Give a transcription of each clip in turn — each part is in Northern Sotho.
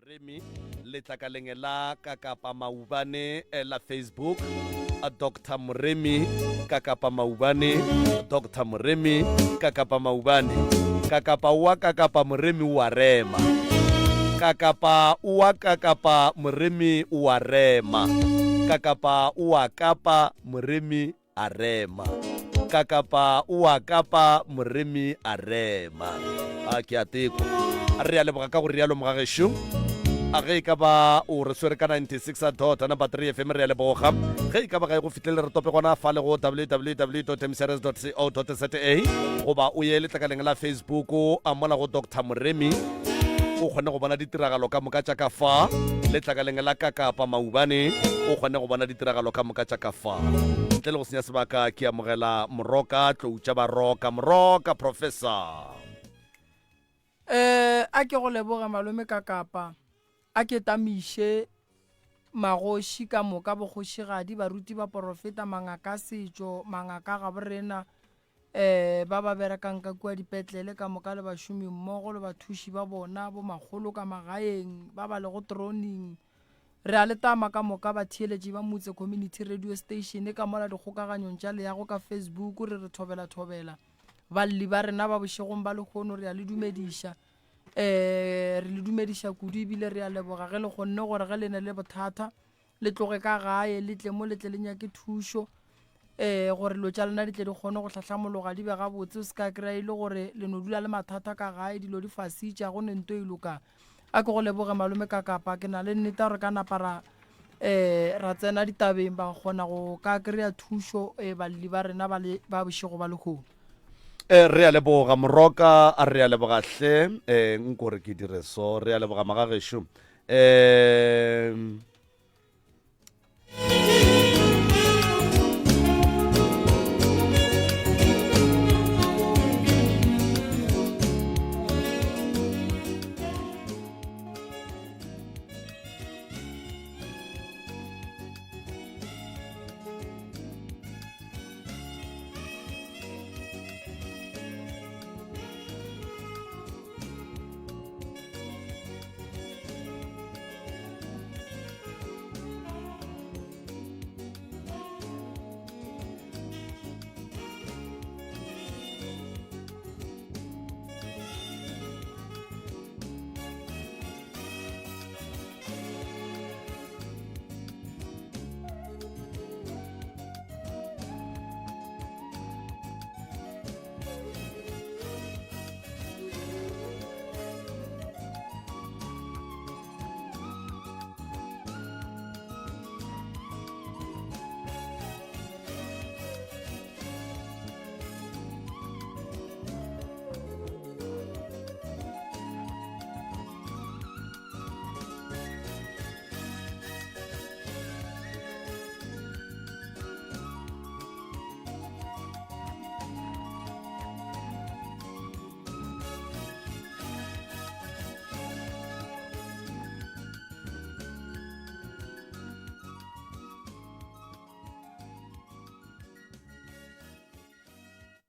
Moremi letlakaleng la Kakapa Maubane eh, la Facebook Dr Moremi Kakapa Maubane Dr Moremi Kakapa Maubane Kakapa wa Kakapa Moremi wa rema Kakapa wa Kakapa Moremi wa rema Kakapa wa Kapa Moremi a rema. Kakapa o a kapa, moremi a rema. A ke a teko. Re a leboga ka go rialo mogagešo. A ge e ka ba o re swere ka 96 dot number 3 FM re a leboga. Ge e ka ba ga e go fihlele re tope gona fa le go www.mcrs.co.za goba o ye letlakaleng la Facebook a mola go Dr Moremi o kgone go bona ditiragalo ka moka tša ka fa letlakaleng la kakapa maubane o kgone go bona ditiragalo ka moka tša ka fa ntle le go senya sebaka ke amogela moroka tlou tša baroka moroka professor Eh, a ke go leboge malome ka kapa a ke tamiše magoši ka moka bokgošigadi baruti baporofeta mangaka a setšo mangaka ga borena um ba ba berekang ka kua dipetlele ka moka le bašomi mmogo le bathuši ba bona bomakgolo ka magaeng ba ba lego troning re a le tama ka moka batheeletši ba motse community radio station ka mola dikgokaganyong tša leago ka facebook re re thobela thobela balli ba rena ba bošegong ba lehono re a le dumediša um re le dumediša kudu ebile re a leboga ge le kgonne gore ge le ne le bothata le tloge ka gae le tle mo le tle le nyake thušo um gore dilo tša lena di tle di kgone go hlahlamologa di be gabotse o se ka kry-a e le gore le no dula le mathata ka gae dilo di fasitša go ne nto e lokang a ke go leboge malome ka kapa ke na le nnete gore ka napa ra um ra tsena ditabeng ba kgona go ka kry-a thušo um balli ba rena ba le ba bošego ba lehono Eh, re a leboga moroka a re a leboga hle um nko re ke dire so re a leboga magagešo um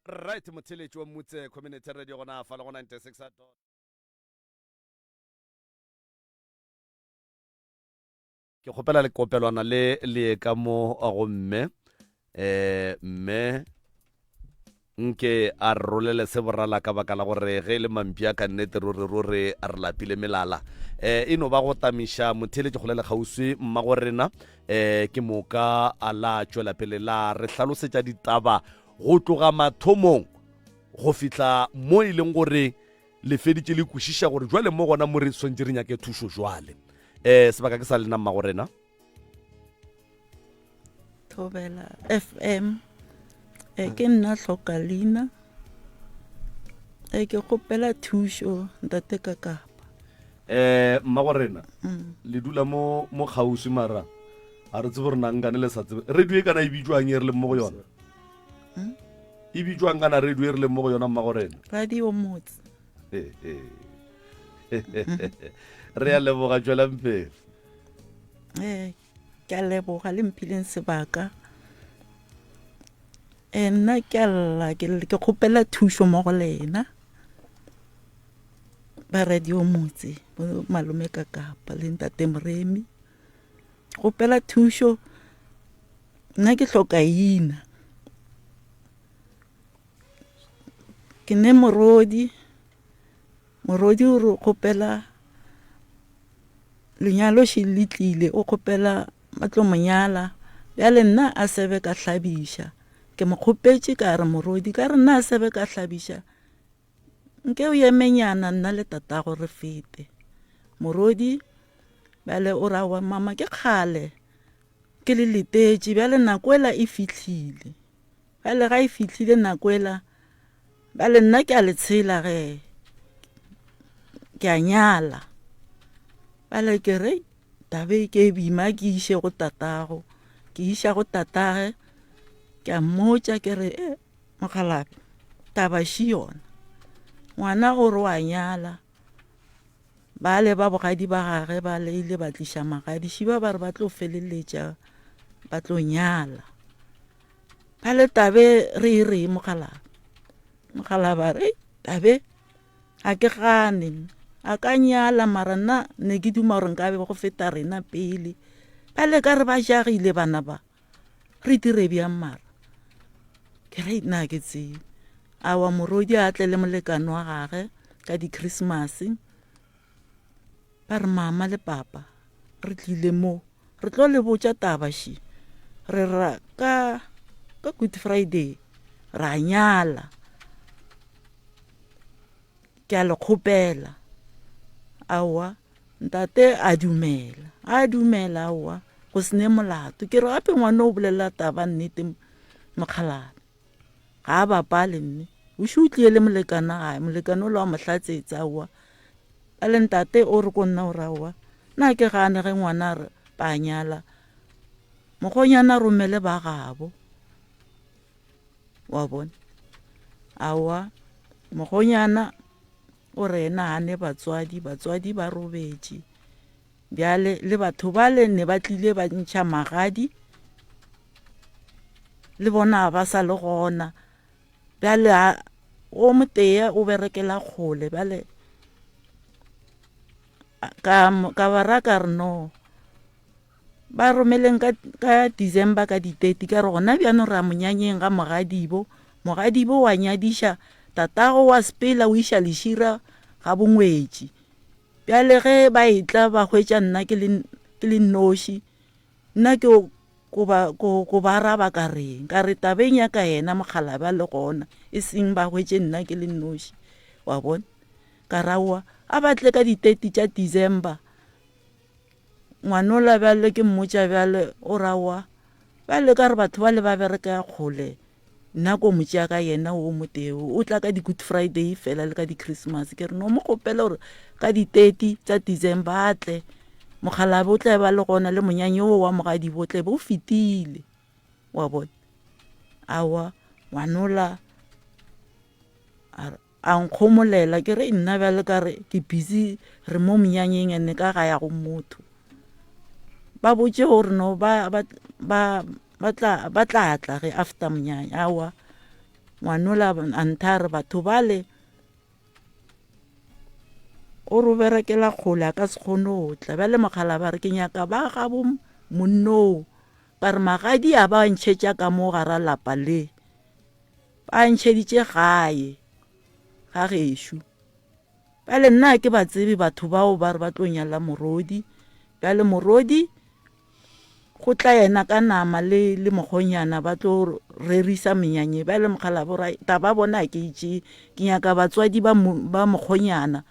Right motheletši wa Mmutse Community Radio gona fa le go 96 dot Ke kgopela lekopelwana le le ye ka mo go mme eh mme nke a re rolele se borala ka baka la gore ge e le mampša ka nnete ruri ruri re lapile melala eh e no ba go tamiša motheeletši kgole le kgauswi mmago rena eh ke moka a la tšwela pele la re hlalosetša ditaba go tloga mathomong go fihla mo e leng gore le feditše le kwešiša gore jwale mo gona mo re swantše re nyake thušo jwale um sebaka ke sa lena mmago rena Thobela FM e ke nna hloka leina e ke kgopela thušo ntate ka kapa eh mmago rena le dula mo mo kgauswi mara a re tsebe gore nankane le sa tsebe radio e kana e bitswang e re leng mo go yona e bitswang kana radio e re leng mo go yona mmago rena radio motse re a leboga tswelang pele ee ke a leboga le mphileng sebaka ee nna ke a lla ke ke kgopela thušo mo go lena. Ba radio motse bo malome ka kapa le ntate Moremi. Kgopela thušo nna ke hloka ina. Ke ne morodi, morodi o re kgopela lenyalo še le tlile o kgopela ba tlo mo nyala. Bjale nna a sebe ka hlabiša, ke mo kgopetše ka re morodi ka re nna a sebe ka hlabiša Nke o emenyana nna le tatago re fete. Morodi bjale o ra wa mama ke kgale ke le letetše bjale nako ela e fihlile. Bjale ga e fihlile nako ela bjale nna ke a le tshela ge ke a nyala. Bjale ke re taba e ke e boima ke iše go tatago, ke iša go tatage ke a mmotša ke re e Mokgalabje, taba še yona. Ngwana o re o a nyala, bale ba bogadi ba gage ba le ile ba tliša magadi, šiba ba re ba tlo feleletša ba tlo nyala. Ba le tabe re e reng mokgalabje? Mokgalabje a re, tabe a ke gane, a ka nyala mara nna ne ke duma gore nkabe go feta rena pele. Ba le ka re ba jagile bana ba. Re dire bjang mara? Ke re na ke tsebe. Awa morodi a tle le molekane wa gage ka di-Christmas. Ba re mama le papa re tlile mo re tlo le botša taba še. Re ra ka ka Good Friday ra nyala. Ke a le kgopela. Aowa, ntate a dumela. A dumela, aowa, go se ne molato. Ke re gape ngwana o bolela taba nnete mokgalabje. Ga a bapale mme. O še o tlie le molekana gae, molekane o le wa mo hlatsetsa, aowa. Ba le ntate o re ko nna o re aowa. Nna ke gane ge ngwana a re ba nyala. Mokgonyana a romele ba gabo. Wa bona? Aowa, mokgonyana o re ena a ne batswadi, batswadi ba robetše. Bjale le batho bale ne ba tlile ba ntšha magadi, le bona ba sa le gona. Bjale o motee o berekela kgole, bjale ka ka ba ra ka re no. Ba romeleng ka, ka December ka di-thirty ka re gona bjano re ya monyanyeng ga mogadibo. Mogadibo wa nyadiša, tatago wa sepela o iša lešira ga bongwetši. Bjale ge ba etla ba hwetša nna ke le, ke le nnoši, nna ke ko ba, ko, ko ba araba ka reng? Ka re tabeng ya ka yena mokgalabje a le gona, e seng ba hwetše nna ke le nnoši. Wa bona? Ka re aowa, a ba tle ka di-thirty tša December. Ngwanola bjale ke mmotša bjale o ra wa bjale ka re batho ba le ba bereka ya kgole nna ko mo tšea ka yena o motee o tla ka di-good friday fela le ka di-christmas ke re no mo kgopele gore ka di-thirty tša december a tle mokgalabe o tla ba le gona le monyanya o wa mogadibo o tle be o fetile wa bona awa ngwanola A nkgomolela ke re nna bjale ka re ke busy re mo monyanyeng ene ka ga ya go motho. Ba botše gore no ba ba ba ba tla ba tla tla ge after monyanya. Aowa ngwanola a ntha re batho bale o re o berekela kgole a ka se kgone go tla. Bjale mokgalabje a re ke nyaka ba gabo monnoo ka re magadi a ba ntšhetša ka mo gara lapa le. Ba ntšheditše gae ga gešo. Bjale nna ga ke ba tsebe batho bao ba re ba tlo nyala Morodi. Bjale Morodi go tla yena ka nama le le mokgonyana ba tlo rerisa menyanye. Bjale mokgalabje o ra taba bona ga ke e tšee, ke nyaka batswadi ba ba mokgonyana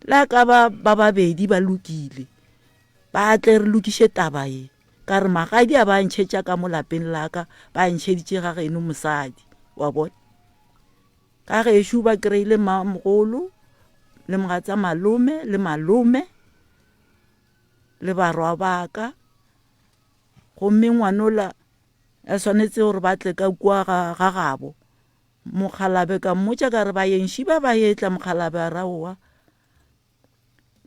le ka ba ba babedi ba lokile ba tle re lokiše taba ye. Ka re, Magadi a ba ntšhetša ka mo lapeng la ka, ba ntšheditše ga geno mosadi, wa bona. Ka gešo ba kry-ile mamogolo le mogatsa malome le malome le barwa ba ka, gomme ngwanola a swanetse gore ba tle ka kua ga ga gabo. Mokgalabje ka mmotša ka re, Baeng šiba ba etla, mokgalabje a re, Aowa.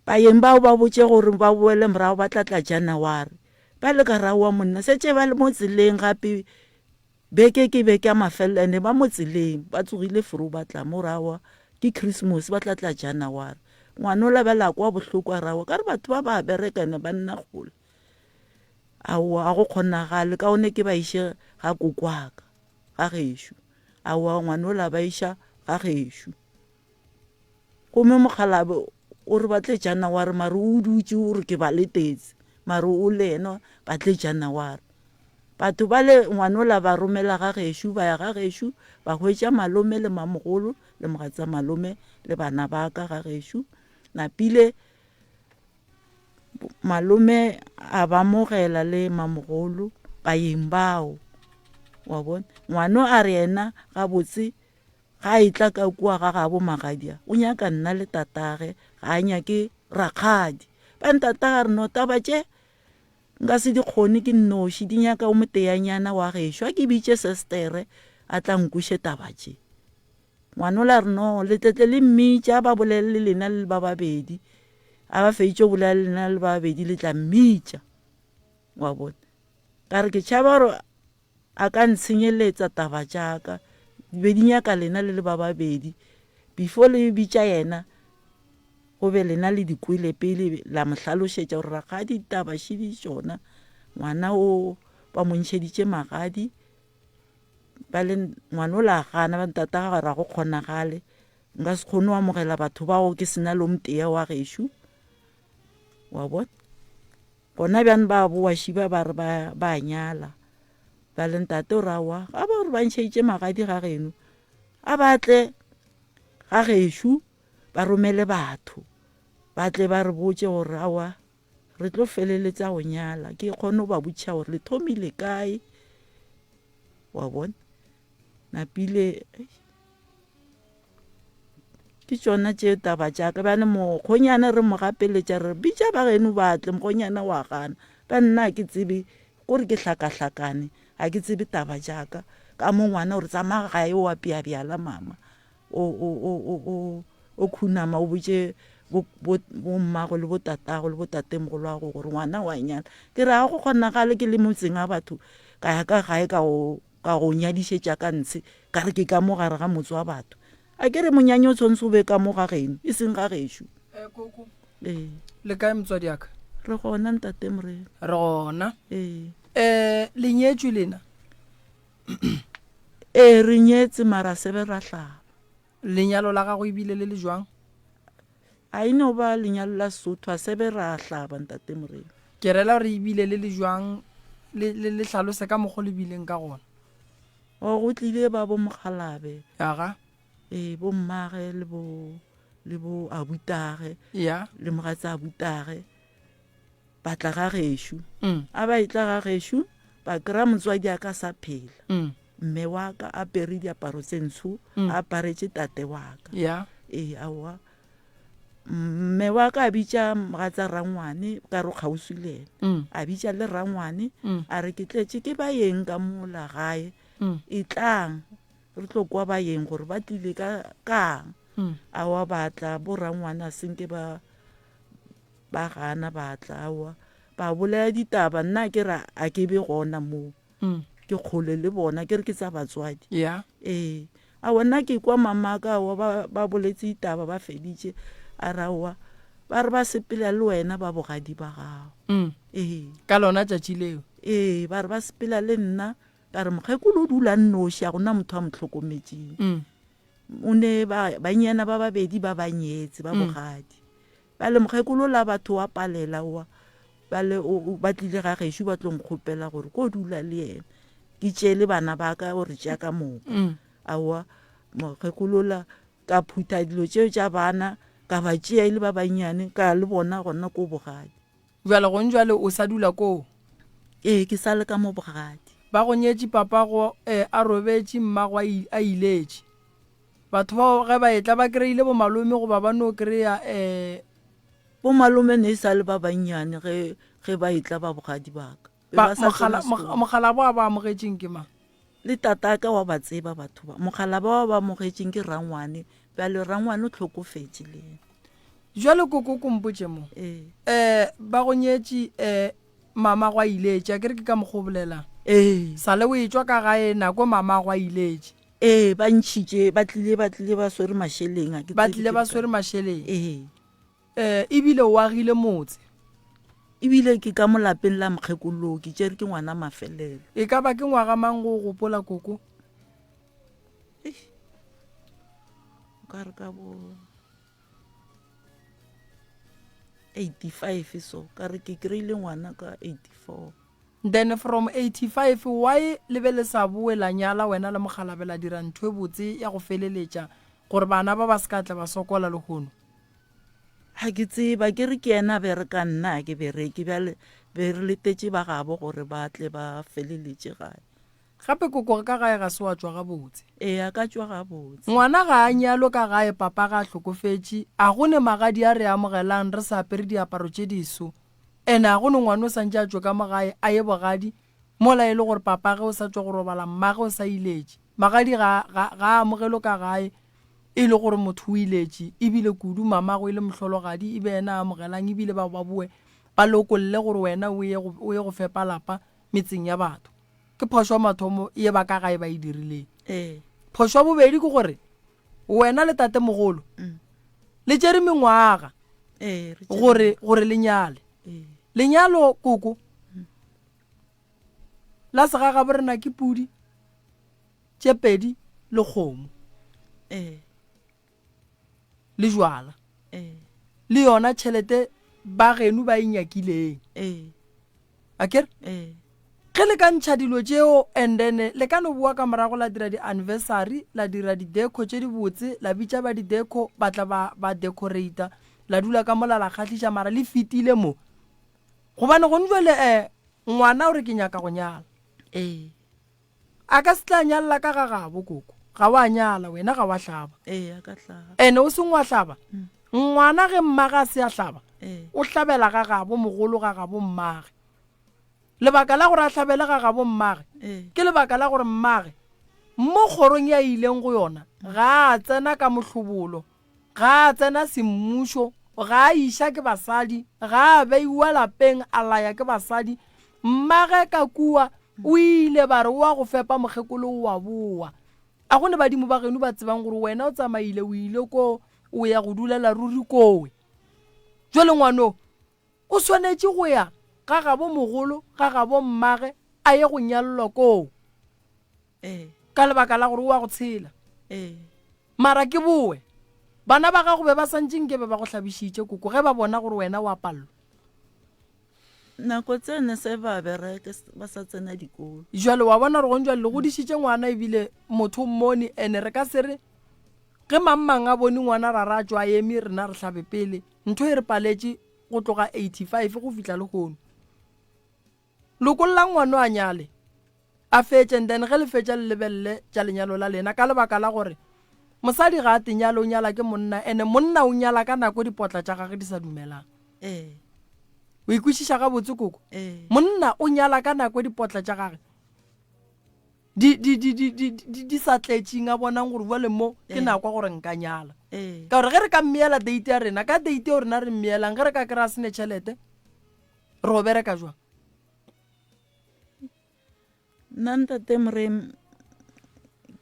Baeng bao ba botše gore ba boele morago ba tla tla Janaware. Ba le ka raowa monna šetše ba le mo tseleng gape beke ke beke ya mafelelo ene ba mo tseleng ba tsogile fro ba tla mo raowa ke Christmas ba tla tla Janaware. Ngwanola bjale a kwa bohloko a re aowa ka re batho ba ba bereka ene ba nna kgole. Aowa a go kgonagale kaone ke ba iše ga kokwaka ga gešo. Aowa ngwanola a ba iša ga gešo. Gomme mokgalabje o re ba tle Janaware mare o dutše o re ke ba letetse mare o le yena ba tle Janaware. Batho bale ngwanola ba romela ga gešo ba ya ga gešo ba hwetša malome le mamogolo le mogatsa malome le bana ba ka ga gešo. Napile malome a ba amogela le mamogolo baeng bao wa bona. Ngwano a re yena gabotse Ga a etla ka kua ga gabo magadia, o nyaka nna le tatage, ga a nyake rakgadi. Ba ntatage a re, No, taba tše nka se di kgone ke nnoši, di nyaka o moteyanyana wa gešo, a ke bitše sestere a tla nkweše taba tše. Ngwanola a re, No, le tle tle le mmitše, a ba bolele le lena le le ba babedi. A ba feditše go bolela le lena le le ba babedi, le tla mmitša. Wa bona? Ka re ke tšhaba gore A ka ntshenyeletsa taba tša ka. Di be di nyaka lena le le ba babedi. Before le bitša yena, go be lena le di kwele pele la mo hlalošetša gore rakgadi ditaba šidi tšona. Ngwana o ba mo ntšheditše magadi. Ba le ngwana o la gana ba ntata ga ra go kgonagale. Nka se kgone go amogela batho bao ke sena le o motee wa gešo. Wa bona? Gona bjang ba boa šiba ba re ba ba nyala. Ba le ntate o re aowa, ga ba gore ba ntšheditše magadi ga geno, a ba tle ga gešo ba romele batho ba tle ba re botše gore aowa re tlo feleletsa go nyala. Ke kgone go ba botšiša gore le thomile kae, wa bona. Napile Ke tšona tše taba tša ka. Bjale mokgonyana re mo gapeletša re re bitša ba geno ba tle, mokgonyana wa gana. Ba nna ga ke tsebe kore ke hlakahlakane, ga ke tsebe taba tša ka. Ka mo ngwana o re tsamaya gae o apea bjala mama, o, o, o, o, o, o khunama o botše bo, bo, bommago le botatago le botatemogoloago gore ngwana wa nyala. Ke re ga go kgonagale ke le motseng wa batho ka ya ka gae ka go Ka go nyadišetša ka ntshe, ka re ke ka mo gare ga motse wa batho. A ke re monyanya o tshwanetse o be ka mo ga geno, e seng ga gešo. Eh, koko. Ee. Le kae motswadi ya ka? Re gona, ntate Morena. Re gona. Ee. Eh, le nyetšwe lena? Ee, re nyetse mara se be ra hlaba. Lenyalo la gago ebile le le jwang? A e no ba lenyalo la Sesotho, a se be ra hlaba, Ntate Morena. Ke rela gore ebile le le jwang, le, le, le hlalose ka mokgo le bileng ka gona. O, go tlile ba bo mokgalabe. Aga. Ee, bo mmage le bo, le bo abutage. Ya. Le mogatsa abutage. Ba tla ga gešo. Mm. A ba etla ga gešo, ba kry-a motswadi a ka sa phela. Mm. Mme wa ka a apere diaparo tse ntsho, Mm. a aparetše tate wa ka. Ya. Ee, aowa. Mme wa ka a bitša mogatsa rangwane, ka re o kgauswi le yena. Mm. A bitša le rangwane, Mm. a re ke tletše ke baeng ka mola gae. Mm. Etlang re tlo kwa baeng gore ba tlile ka kang. Mm. Aowa ba tla, bo rangwane a senke ba ba gana ba tla aowa. Ba bolela ditaba, nna ke re a ke be gona moo. Mm. Ke kgole le bona, ke re ke tsa batswadi. Yeah. Ee. Aowa nna ke kwa mamaka aowa ba, ba boletse ditaba ba feditše. A re aowa, ba re ba sepela le wena ba bogadi ba gago. Mm. Ee. Ka lona tšatši leo? Ee, ba re ba sepela le nna. Ka re mokgekolo o dula nnoši, a gona motho a mo hlokometšeng. Mm. O ne ba, banyana ba babedi ba ba nyetse ba Mm. bogadi. Bjale mokgekolo la batho wa palela oa, bjale o, o, ba tlile ga gešo ba tlo nkgopela gore ko dula le yena, ke tšee le bana ba ka gore tšea ka moka. Mm. Aowa, mokgekolo la, ka phutha dilo tšeo tša bana, ka ba tšea e le ba bannyane, ka ya le bona gona ko bogadi. Bjale gong jwale o sa dula koo? Ee, ke sa le ka mo bogadi. Ba go nyetše papago eh, a robetše, mmago a, a iletše. Batho bao ge ba etla ba kry-ile bomalome goba ba no kry-a um. Bomalome ne e sa le ba bannyane ge, ge ba etla ba bogadi ba ka. Be Ba, ba sa mogala, tsena sekolo. Mokgalabo a ba amogetšeng ke mang? Le tataka wa ba tseba batho ba. Mokgalabo wa ba amogetšeng ke rangwane. Bjale rangwane o hlokofetše le yena. Jwale koko ko mpotše mo. Ee. Um ba go nyetše um mamago a iletše, a ke re ke ka mokgwa o bolelang? Ee. Sale o etšwa ka gae nako mamago a iletše. Ee, ba ntšhitše, ba tlile, ba tlile ba swere mašeleng, a ke Ba tsebe tlile ke ba bokae. swere mašeleng. Ee. Um ebile o agile motse. Ebile ke ka mo lapeng la mokgekolo, ke tšere ke ngwana mafelelo. E ka ba ke ngwaga mang go o gopola, Koko? Eish, o ka re ka bo 85 so, ka re ke kry-ile ngwana ka 84. Then from 85 why le be le sa boe la nyala wena le mokgalabe la dira ntho e botse ya go feleletša gore bana ba ba se ka tla ba sokola lehono? Ga ke tseba, ke re ke yena a bereka nna ga ke bereke, bjale be re letetše ba gabo gore ba tle ba feleletše gae. Gape koko ka gae ga se wa tšwa gabotse. Ee, a ka tšwa gabotse. Ngwana ga a nyalwe ka gae papa ga a hlokofetše, a go ne magadi a re amogelang re sa apere diaparo tše diso. Ene a go ne ngwana o santše a tšwe ka mo gae a ye bogadi mola e le gore papage o sa tšwa go robala mmage o sa iletše. Magadi ga, ga, ga a amogelwe ka gae e le gore motho o iletše ebile kudu mamago e le mohlologadi e be yena a amogelang ebile ba ba boe ba lokolle gore wena o ye go, o ye go fepa lapa metseng ya batho. Ke phošo ya mathomo ye ba ka gae ba e dirileng. Ee. Phošo ya bobedi ke gore wena le tatemogolo le tšere mengwaga Ee, re tšere- gore gore le nyale. Ee. Lenyalo koko la segagabo rena ke pudi tše pedi le kgomo Ee. le jwala Ee. le yona tšhelete ba geno ba e nyakileng. Ee. A ke re? Ee. Ge le ka ntšha dilo tšeo and then le ka no boa ka morago la dira di-anniversary, la dira di-deco tše dibotse, la bitša ba di-deco ba tla ba, ba decorata, la dula ka mola la kgahliša mara le fetile mo. Gobane gone jwale eh, ngwana o re ke nyaka go nyala. Ee. A ka se tla nyalela ka ga gabo koko. Ga wa nyala wena ga wa hlaba. Ee, a ka hlaba. Ene o seng wa hlaba. Ngwana ge mmage a se a hlaba, Ee. o hlabela ga gabo mogolo ga gabo mmage. Lebaka la gore a hlabele ga gabo mmage ke lebaka la gore mmage mo kgorong ye a ileng go yona ga a tsena ka mohlobolo, ga a tsena semmušo, ga a iša ke basadi, ga a beiwa lapeng a laya ke basadi. Mmage ka kua o ile ba re o a go fepa mokgekolo o a boa. A go ne badimo ba geno ba tsebang gore wena o tsamaile o ile koo o ya go dulela ruri kowe. Jwale ngwano O swanetše go ya ga gabo mogolo, ga gabo mmage, a ye go nyalelwa koo. Ee. Ka lebaka la gore o a go tshela. Ee. Mara ke bowe. Bana ba gago be ba santše nke be ba go hlabišitše, koko, ge ba bona gore wena o a pallwa. Nako tse ne se ba bereke, ba sa tsena dikolo. Jwale wa bona gore gone jwale le godišitše ngwana ebile motho o mmone, ene re ka se re ge mang mang a bone ngwana ra ra tšwa a eme rena re hlabe pele. Ntho e re paletše go tloga 85 go fihla lehono. Lokollang ngwano a nyale, a fetše and then ge le fetša le lebelele tša lenyalo la lena ka lebaka la gore mosadi ga a tenyale o nyala ke monna ene monna o nyala ka nako dipotla tša gage di sa dumelang. Ee. O ikwešiša gabotse koko? Ee. Monna o nyala ka nako dipotla tša gage di, di, di, di, di, di, di sa tletšeng a bonang gore bjale mo ke Eh. nako ya gore nka nyala Eh. ka gore ge re ka mmeela date ya rena ka date eo rena re mmeelang ge re ka kry-a sene tšhelete re o bereka jwang nna ntate morem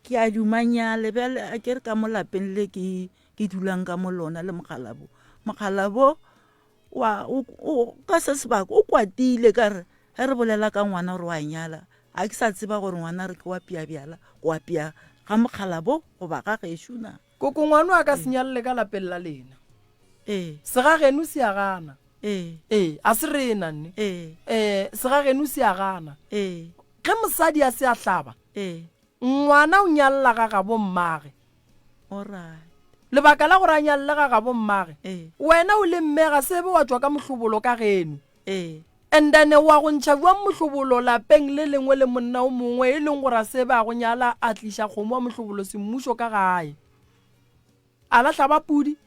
ke a duma nyale bjale a ke re ka mo lapeng le ke ke dulang ka mo lona le mogalabo mogalabo wa o, o, ka se sebaka o kwatile ka re Ge re bolela ka ngwana gore wa nyala, ga ke sa tseba gore ngwana re ke wa pea bjala, go apea ga mokgalabo goba ga gešo na? Koko, ngwano a ka se nyalele ka lapeng la lena. Ee. Segageno se a gana. Ee. Ee, a se rena nne. Ee. Ee, segageno se a gana. Ee. Ge mosadi a se a hlaba, Ee. ngwana o nyalela ga gabo mmage. Alright. Lebaka la gore a nyalele ga gabo mmage, Ee. wena o le mme ga se be wa tšwa ka mohlobolo ka geno. Ee. And then wa go ntšha bjang mohlobolo lapeng le lengwe le monna o mongwe e leng gore a se be a go nyala a tliša kgomo wa mohlobolo semmušo ka gae. A la hlaba pudi,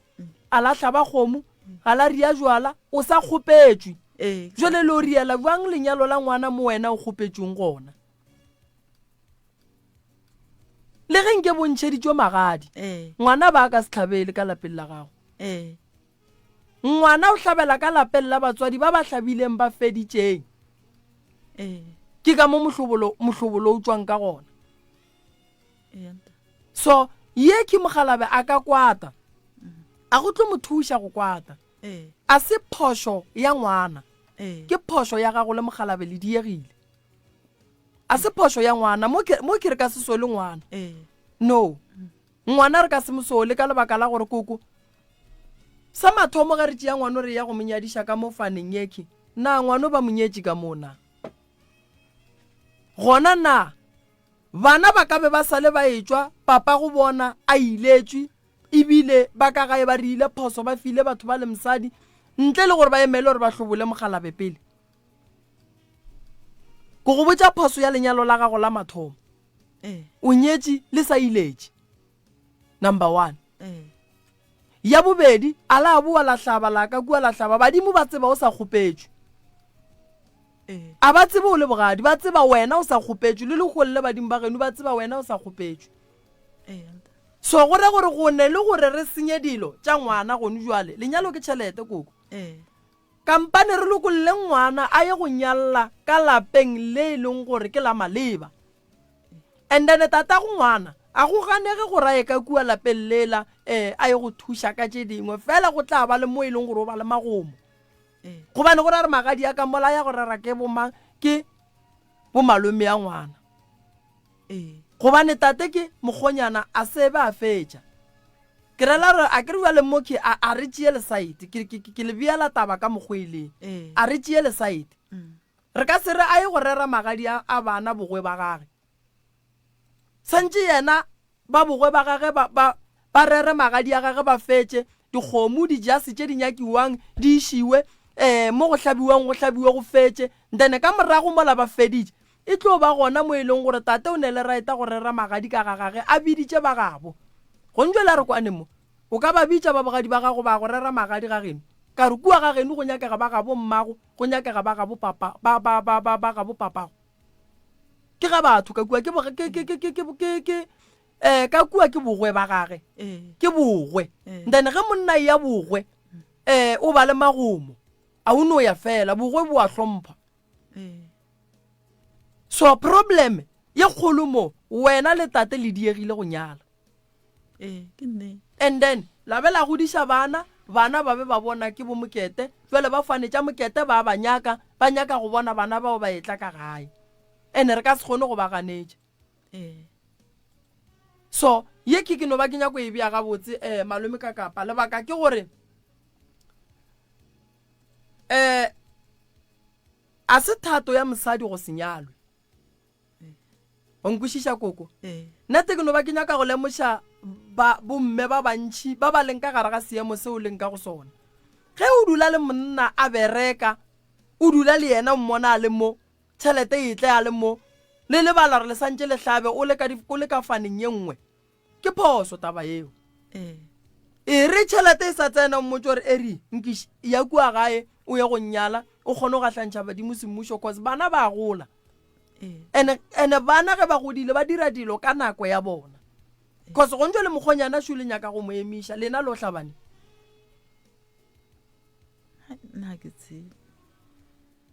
a la hlaba kgomo, ga la ria jwala, o sa kgopetšwe. Ee. Jwale le o riela bjang lenyalo la ngwana mo wena o kgopetšweng gona? Le ge nke bo ntšheditšwe magadi, Ee. ngwana ba ka se hlabele ka lapeng la gago. Ee. Ngwana o hlabela ka lapeng la batswadi ba ba hlabileng ba feditšeng. Ee. Ke ka mo mohlobolo mohlobolo o tšwang ka gona. Ee, ntate. So ye ke mogalabe a ka kwata. A go tlo mo thuša go kwata. A se phošo ya ngwana, ke phošo ya gago le mokgalabe le diegile. A se phošo ya ngwana, mo ke, mo ke re ka se sole ngwana. No. Ngwana re ka se mo sole ka lebaka la gore koko, sa mathomo ge re tšea ngwano re ya go mo nyadiša ka mo faneng yekhi, na ngwano ba mo nyetše ka mo na? Gona na bana ba ka be ba sale ba etšwa papa go bona a iletšwe ebile ba ka gae ba re ile phoso ba file batho ba le mosadi ntle le gore ba emele gore ba hlobole mogalabe pele? Ke go botša phoso ya lenyalo la gago la mathomo. O nyetše le sa iletše. Number one. Ya bobedi, a la boa la hlaba la ka kua la hlaba badimo ba tseba o sa kgopetšwe. A ba tsebe o le bogadi, ba tseba wena o sa kgopetšwe le leholle badimo ba geno ba tseba wena o sa kgopetšwe. So go ra gore go ne le gore re senye dilo tša ngwana gone jwale. Lenyalo ke tšhelete koko. Kampane re lokolle ngwana a ye go nyalla ka lapeng le e leng gore ke la maleba. And then tatago ngwana a go ganege gore a ye ka kua lapeng lela um a ye go thuša ka tše dingwe, fela go tla ba le mo e leng gore o ba le magomo. Gobane go ra re magadi a ka mola a ya go rera ke bomang, ke bomalome ya ngwana. Gobane tate ke mokgonyana a se be a fetša. Ke rela gore a ke re bjale mo ke a, a re tšee lesaete. Ke, ke, ke le beela taba ka mokgwa e leng. A re tšee lesaete. Re ka se re a ye go rera magadi a, a bana bogwe ba gage. Santše yena ba bogwe ba gage ba, ba, ba rere magadi a gage ba fetše, dikgomo, dijase tše di nyakiwang di išiwe, eh, mo go hlabiwang go hlabiwe go fetše, then ka morago mola ba feditše, e tlo ba gona mo e leng gore tate o ne le raeta go rera magadi ka ga gage a biditše ba gabo. Gonjwale a re kwane mo, o ka ba bitša ba bogadi ba gago ba go rera magadi ga geno? Ka re kua ga geno go nyakega ba gabo mmago, go nyakega ba gabo papa, ba, ba, ba, ba, ba gabo papago. Ke ga batho ka kua, ke, ke, ke, ke, ke, ke, ke, ke, eh, ka kua ke bogwe ba gage. Ke bogwe. Then ge monna e ya bogwe, eh, o ba le magomo. A o no ya fela, bogwe bo a hlompha. So problem ye kgolo mo, wena le tate le diegile go nyala. Ee, ke nnete. And then la be la godiša bana, bana ba be ba bona ke bo Mokete, jwale ba fane tša Mokete ba ba nyaka, ba nyaka go bona bana bao ba etla ka gae. And re ka se kgone go ba ganetša. Ee. So ye ke ke no ba ke nyako e bea gabotse eh malome ka kapa lebaka ke gore eh a se thato ya mosadi go se nyalwe. O nkwešiša koko? Ee. Nna te ke no ba ke nyaka go lemoša ba bomme ba bantši ba ba leng ka gare ga seemo seo leng ka go sona. Ge o dula le monna a bereka, o dula le yena o mmona a le mo, tšhelete e tle a le mo, le lebala gore le santše le hlabe o le ka, o le ka faneng ye nngwe. Ke phoso taba yeo. Ee. E re tšhelete e sa tsena o mmotse gore eri nkiš ya kua gae o ye go nnyala o kgone go gahlantšha badimo semmušo cause bana ba gola. Ene ene bana ge ba godile ba dira dilo ka nako ya bona. Cause go ntšwe le mokgonyana shu le nyaka go mo emiša lena lo hlabane. Nna ke tsebe.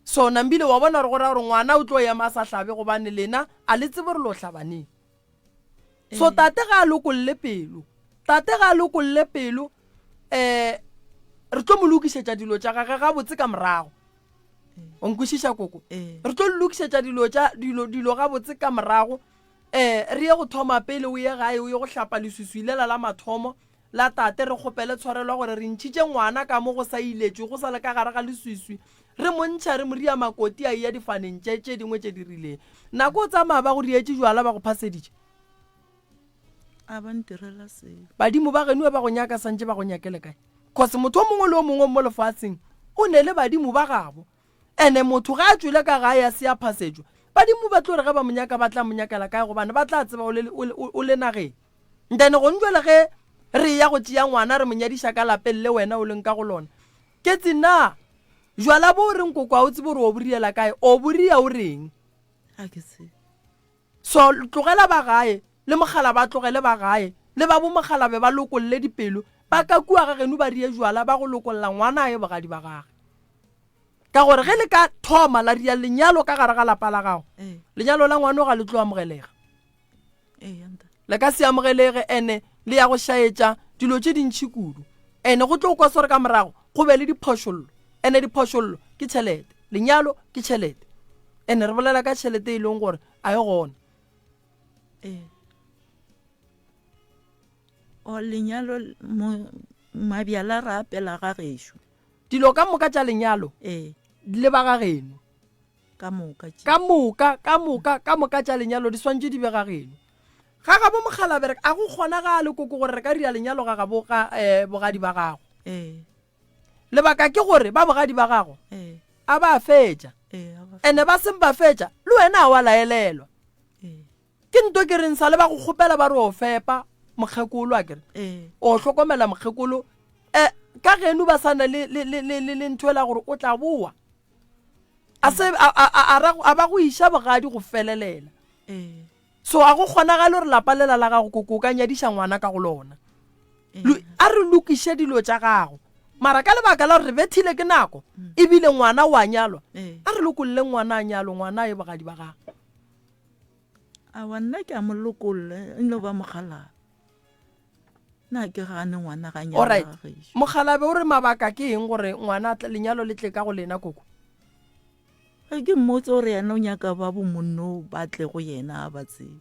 So Nambile wa bona gore go ra gore ngwana o tlo ema a sa hlabe gobane lena a le tsebe gore lo hlabaneng. So tate ga a lokolle pelo. Tate ga a lokolle pelo eh re tlo mo lokišetša dilo tša gage gabotse ka morago. O nkwešiša koko? Re tlo lokišetša dilo tša dilo dilo gabotse ka morago. Eh re ye go thoma pele o ye gae o ye go hlapa leswiswi lela la mathomo la tate re kgopele tshwarelo gore re ntšhitše ngwana ka mo go sa iletšwe go sa le ka gare ga leswiswi re mo ntšha re mo ria makoti a eya difaneng tše tše dingwe tše di rileng. Nako o tsamaya ba go rietše jwala ba go phaseditše. A ba ntirela seo. Badimo ba geno ba go nyaka santše ba go nyakele kae? Cause motho o mongwe le o mongwe mo lefatsheng o ne le badimo ba gabo. Ene motho ge a tšwele ka gae a se a phasetšwa, badimo ba tlo re ge ba mo nyaka ba tla mo nyakela kae gobane ba tla tseba o le, o le, o le nageng. Then gone jwale ge re eya go tšea ngwana re mo nyadiša ka lapeng le wena o leng ka go lona, Ketsi na jwala bo o reng koko a o tsebe gore o bo riela kae, o bo ria o reng? Ga ke tsebe. So tlogela ba gae, le mogala ba tlogele ba gae, le ba bo mogalabe ba lokolle dipelo, ba ka kua ga geno ba rie jwala ba go lokolla ngwana a ye bogadi ba gage. Ka gore ge le ka thoma la ria lenyalo ka gare ga lapa la gago, lenyalo la ngwano ga le tlo amogelega. Le ka se amogelege ene le ya go šaetša dilo tše dintšhi kudu. Ene go tlo kwa sore ka morago. go be le diphošollo ene diphošollo ke tšhelete lenyalo ke tšhelete ene re bolela ka tšhelete e leng gore a e gona ee o lenyalo mabjala ra apela ga gešo dilo ka moka tša lenyalo ee le ba ga geno ka moka ka moka ka moka ka moka tša lenyalo di swantše di be ga geno ga gabo mokgalabere a go kgonagale koko gore re ka dira lenyalo ga gabo ga um bogadi ba gago ee lebaka ke gore ba bogadi ba gago ee a ba fetša ee a ba ene ba seng ba fetša le wena a wa laelelwa ee ke nto ke reng sa le ba go kgopela ba re o fepa mokgekolo a kere ee o hlokomela mokgekolo um ka geno ba sa na le, le, le, le, le, le ntho ela gore o tla boa a se a, a, a, a, ra- a ba go iša bogadi go felelela ee so a go kgonagale gore lapa lela la gago koko o ka nyadiša ngwana ka go lona a re lokiše dilo tša gago mara ka lebaka la gore re bethile ke nako mm. ebile ngwana o a nyalwa a re lokolole ngwana a nyalo ngwana a ye bogadi ba gago awa nna ke a mo lokolle e no ba mogalabe nna ke gane ngwana ga nyalwa mogalabe o re mabaka ke eng gore ngwana lenyalo le tle ka go lena koko Ge ke mmotse gore yena o nyaka ba bomonno ba tle go yena a ba tsebe.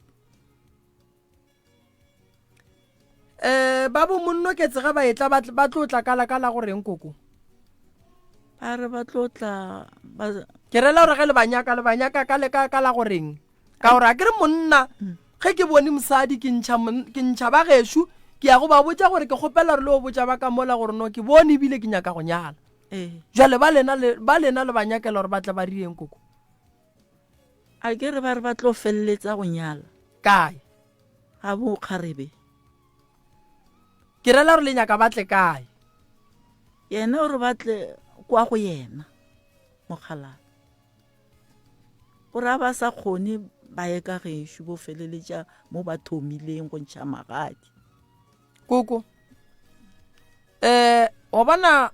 Um ba bomonno ke tsega ba etla ba tlo tla ka la ka la go reng koko? Ba re ba tlo tla ba Ke rela gore ge le ba nyaka le ba nyaka ka le ka ka la go reng? Ka gore a ke re monna mm. ge ke bone mosadi ke ntšha ke ntšha ba gešo ke ya go ba botša gore ke kgopela gore le o botša ba ka mola gore no ke bone ebile ke nyaka go nyala. Ee. Jwale ba lena le ba lena le ba nyakela gore ba tle ba rieng koko? A ke re ba re ba tlo feleletsa go nyala. Kae? Ga bo kgarebe. Ke rela gore le nyaka ba tle kae? Yena o re ba tle kwa go yena mokgalabje. O re a ba sa kgone ba ye ka gešo bo feleletša mo ba thomileng go ntšha magadi. Koko, eh wa bona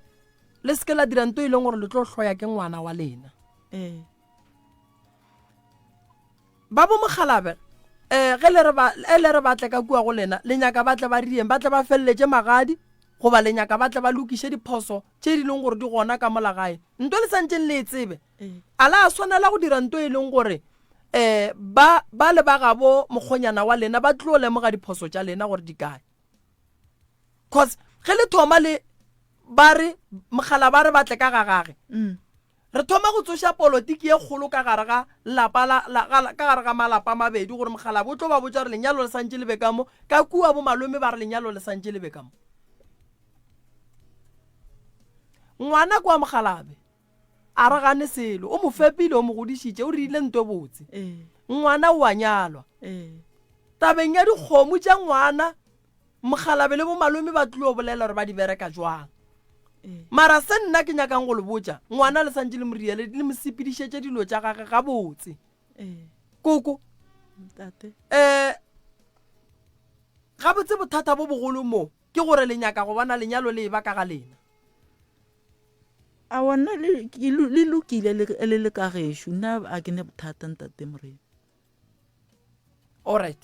le seke la dira nto e leng gore le tlo hloya ke ngwana wa lena. Ee. Ba bo mogalabe eh ge le re ba e le re batle ka kua go lena le nyaka ba tle ba rieng ba tle ba feleletše magadi goba le nyaka ba tle ba lokiše diphoso tše di leng gore di gona ka mola gae nto le santšeng le e tsebe a la swanela go dira nto e leng gore um ba ba le ba gabo mokgonyana wa lena ba tlo lemoga diphoso tša lena gore di kae cause ge le thoma le ba re mogala ba re batle ka ga gage mm. re thoma go tsoša polotiki ye kgolo ka gare ga lapa la, la, ga, ka gare ga malapa mabedi gore mogala bo tlo ba botša gore lenyalo le santše le be ka mo ka kua bo malome ba re lenyalo le santše le be ka mo ngwana kwa mogalabe A re gane selo. O mo fepile, o mo godišitše, o rile nto botse. Ee. Ngwana o a nyalwa. Ee. Tabeng ya dikgomo tša ngwana, Mokgalabe le bomalome ba tlilo bolela gore ba di bereka jwang. Ee. Mara se nna ke nyakang go le botša, ngwana le santše le mo riele, le mo sepedišetše dilo tša gage gabotse. Ee. Koko. Ntate. Eh, gabotse bothata bo bogolo mo ke gore le nyaka go bona lenyalo le eba ka ga lena. Aowa nna le, ke lo- le lokile le, le le ka gešo nna a ke ne bothata ntate Morena. Alright.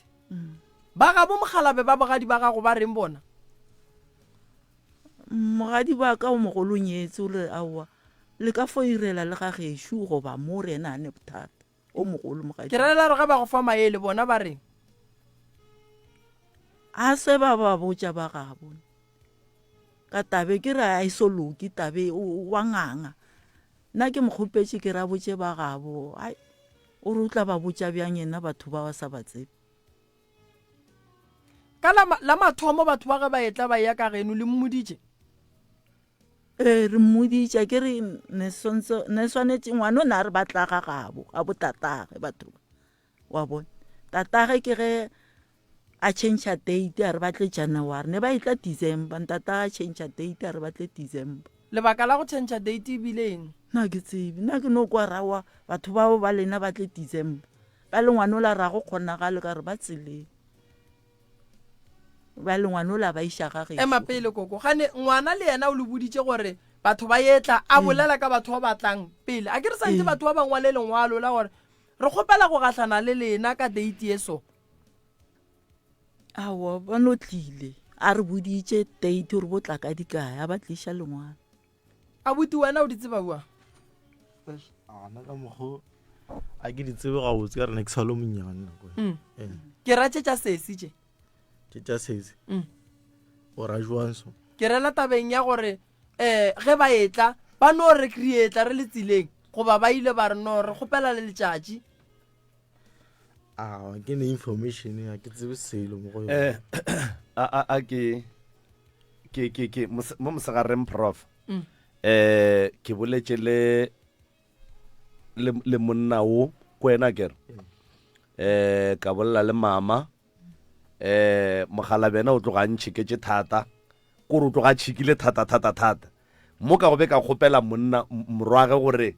Ba gabo Mokgalabe ba bogadi ba gago ba reng bona? Mogadi wa ka o mogolo o nyetse o re aowa le ka fo irela le ga gešo goba mo re ena a ne bothata o mogolo mogadi. Ke rela gore ge ba go fa maele bona ba reng? A se ba ba botša ba gabo. Ka tabe ke re a e so loke tabe wa nganga. Nna ke mo kgopetše ke re a botše ba gabo. Ai, o re o tla ba botša bjang yena batho ba ba sa ba tsebe. Ka la, la mathomo batho ba ge ba etla ba eya ka geno le mmoditše? Ee, re mmoditše ke re ne swantse ne swanetše ngwana o ne a re ba tla ga gabo ga botatage batho ba. Wa bona? Tatage ke ge a change date a re ba tle January ne ba etla December ntata a change date a re ba tle December. Lebaka la go change date e bile eng? Nna ke tsebe nna ke no kwa rawa batho bao ba lena ba tle December ba le ngwana ola ra go kgonagale ka re ba tseleng ba le ngwana ola ba iša ga gešo. Ema pele koko gane ngwana le yena o le boditše gore batho ba etla a bolela ka batho ba ba tlang pele a ke re santse batho ba ba ngwale lengwalo la gore re kgopela go gahlana le lena ka date ye so. Aowa, ba no tlile. A re boditše date gore bo tla ka dikae, a ba tliša lengwalo. Abuti wena o di tseba bjang? Ana ka mokgo a ke di tsebe gabotse ka rena ke sa le monnyane nako e. Mm. Ee. Ke ra tše tša sesi tše. Tše tša sesi. Mm. O ra jwang so? Ke rela tabeng ya gore um ge ba etla ba no re re etla re le tseleng goba ba ile ba re no re kgopela le letšatši. A ke ne information ya ke tsebe selo mo go yona. Eh, a a a ke ke ke ke mo mosegareng prof. Mm. Eh ke boletše le le le monna wo ko wena kere. Eh ka bolela le mama eh mogala bena o tloga a ntšhiketše thata kore o tloga a tšhikile thata thata thata mo ka go be ka kgopela monna morwage gore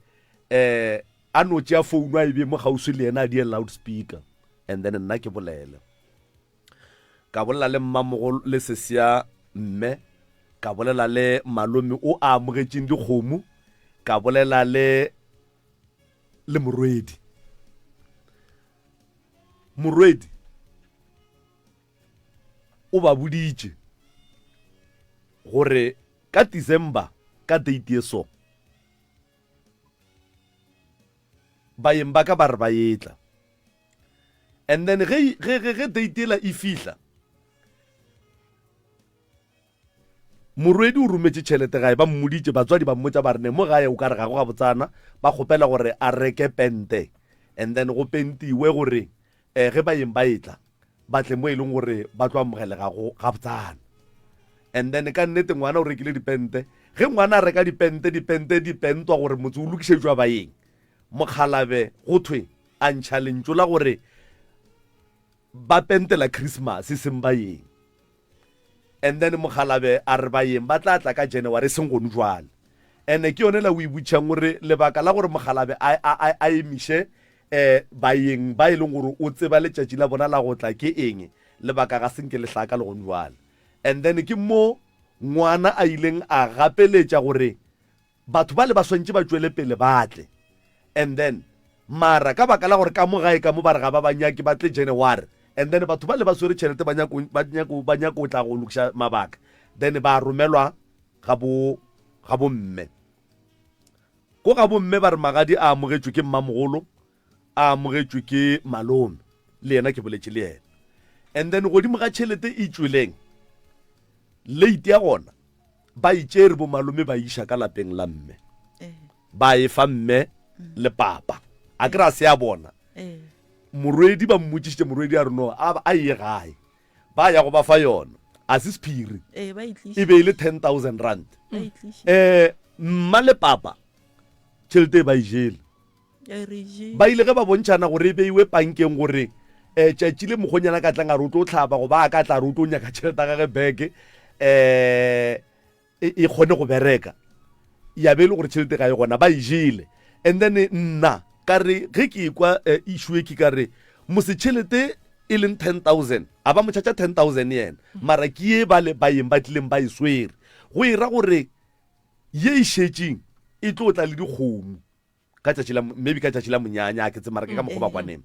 eh a no tšea founu a e bee mo kgauswi le yena a die loud speaker and then nna ke bolele ka bolela le mmamogolo le sesia mme ka bolela le malome o a amogetšeng dikgomo ka bolela le le morwedi morwedi o ba boditše gore ka December ka date ye so baeng ba ka ba re ba etla and then ge ge ge ge date ela e fihla Morwedi o rometše tšhelete gae, ba mmoditše, batswadi ba mmotša ba re ne mo gae o ka re ga go gabotsana, ba kgopela gore a reke pente and then go pentiwe gore eh, ge baeng ba etla ba tle mo e leng gore ba tlo amogelega go gabotsana. And then ka nnete ngwana o rekile dipente, ge ngwana a reka dipente, dipente di pentwa gore motse o lokišetšwa baeng. Mokgalabe go thwe a ntšha lentšu la gore ba pentela Christmas e seng baeng. And then mokgalabe a re baeng ba tla tla ka January e seng gonu jwale. And ke yone la o e butšhang gore lebaka la gore mokgalabe a, a, a, a emiše eh, baeng ba e leng gore o tseba letšatši la bona la go tla ke eng, lebaka ga se nke le hlaka le gonu jwale. And then ke mo ngwana a ileng a gapeletša gore Batho bale ba swantše ba tšwele pele ba tle. And then, mara ka baka la gore ka mo gae ka mo ba re ga ba ba nyake ba tle January, and then batho bale ba swere tšhelete ba nyako, ba nyako, ba nyako tla go lokiša mabaka, then ba romelwa ga bo, ga bo mme. Ko ga bo mme ba re magadi a amogetšwe ke mmamogolo, a amogetšwe ke malome, le yena ke boletše le yena. And then godimo ga tšhelete e tšweleng, late ya gona, Ba e tšere bomalome ba iša ka lapeng la mme. Ba e fa mme le papa. A ke ra se ya bona. Morwedi ba mmotšišitše morwedi a re no a a ye gae. Ba ya go ba fa yona. A se sephiri. E be e le 10000 rand. Eh mma le papa tšhelete e ba e jele. Ba ile ge ba bontšhana gore e beiwe pankeng gore um tšatši le mokgonyana ka tlang a re o tlo hlaba goba a ka tla re o tlo nyaka tšhelete ya gage beke um e kgone go bereka ya be e le gore tšhelete ga e gona ba e jele and then nna ka re ge ke ekwa eh, issue e ke ka re mose tšhelete e leng 10000 a ba mo tšhatša 10000 yena mara ke ye ba le baeng ba tlileng ba e swere go e ra gore ye e šetšeng e tlo tla le dikgomo ka tšatši la maybe ka tšatši la monyanya a ke tse mara ke ka mokgwa ba kwaneng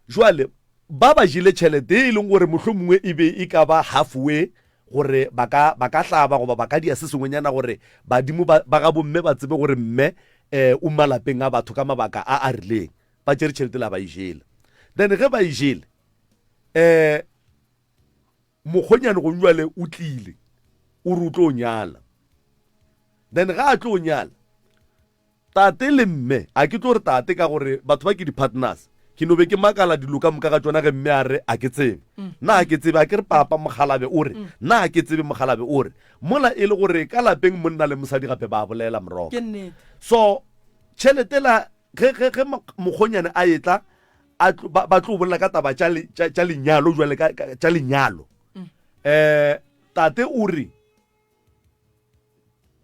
jwale ba ba jele tšhelete e leng gore mohlho mongwe e be e ka ba halfway gore ba ka ba ka hlaba goba ba ka dia se sengwenyana gore badimo ba ba ga bomme ba tsebe gore mme eh o malapeng a batho ka mabaka a a rileng ba tšere tšhelete la ba e jele then ge ba e jele eh mokgonyane gong jwale o tlile o re o tlo nyala then ga a tlo nyala Tate le mme, a ke tlo re tate ka gore batho ba ke di-partners. Ke no be ke makala dilo ka moka ga tšona ge mme a re a ke tsebe. Nna a ke tsebe, a ke re papa mokgalabe o re, nna a ke tsebe mokgalabe o re. Mola e le gore ka lapeng monna le mosadi gape ba bolela moroka. Ke nnete. So tšhelete la ge ge ge mokgonyane a etla a tlo ba, ba tlo bolela ka taba tša tša tša lenyalo jwale ka tša lenyalo. Eh tate o re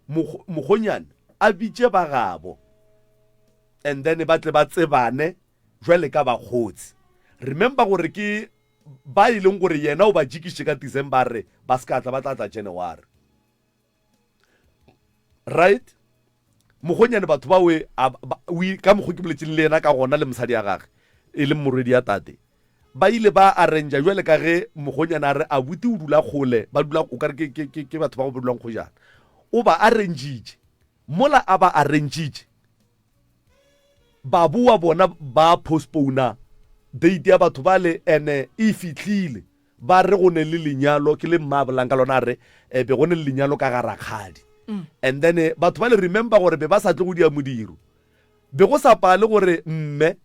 Mokgonyane a bitše ba gabo and then ba tle ba tsebane jwale ka bakgotsi. Remember gore ke ba e leng gore yena o ba jikišitše ka December a re ba se ka tla ba tla tla January. Right? Mokgonyane batho ba we ka mokgo ke boletseng le yena ka gona le mosadi ya gage e leng morwedi ya tate ba ile ba arrangea jwale ka ge mokgonyane a re abuti o dula kgole ba dula o kare ke, ke, ke, ke batho ba go dulang kgojana o ba arrangitše. Mola a ba arrangitše, ba bowa bona ba postpona date ya batho bale ene e fihlile ba re go ne le lenyalo ke le mma a bolang ka lona a re eh, be go ne le lenyalo ka ga rakgadi mm. and then eh, batho bale remember gore be ba sa tle go dia modiro be go sa pale gore mme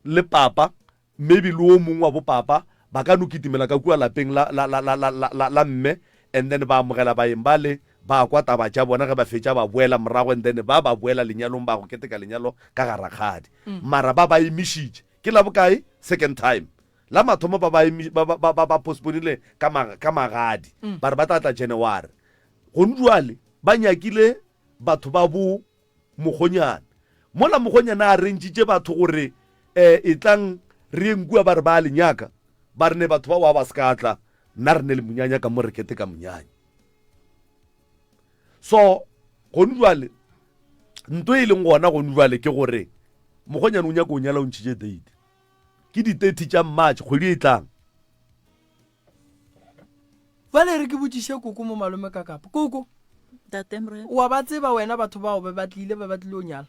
le papa Maybe le o mongwe wa bo papa ba ka no kitimela ka kua lapeng la, la, la, la, la, la, la, la mme and then ba amogela baeng bale, ba kwa taba tša bona, ge ba fetša ba boela morago and then ba ba boela lenyalong ba go keteka lenyalo ka ga rakgadi. Mara ba ba emišitše. Ke la bokae? Second time. La mathomo ba ba emi, ba, ba, ba, ba, ba postponile ka ma, ka magadi. Ba re ba tla tla January. Gone jwale ba nyakile batho ba bo Mokgonyana. Mola mokgonyana a arrangitše batho gore eh etlang re yeng kua ba re ba a le nyaka, ba re ne batho ba wa ba se ka tla, nna re ne le monyanya ka mo re keteka monyanya. So gone jwale nto e leng gona gone jwale ke gore mokgonyana o nyaka o nyala o ntšhitše date ke di 30 tša March kgwedi e tlang. Bjale re ke botšiše koko mo malome ka kapa. Koko, Ntate Morena. wa ba tseba wena batho bao be ba tlile ba ba tlile o nyala?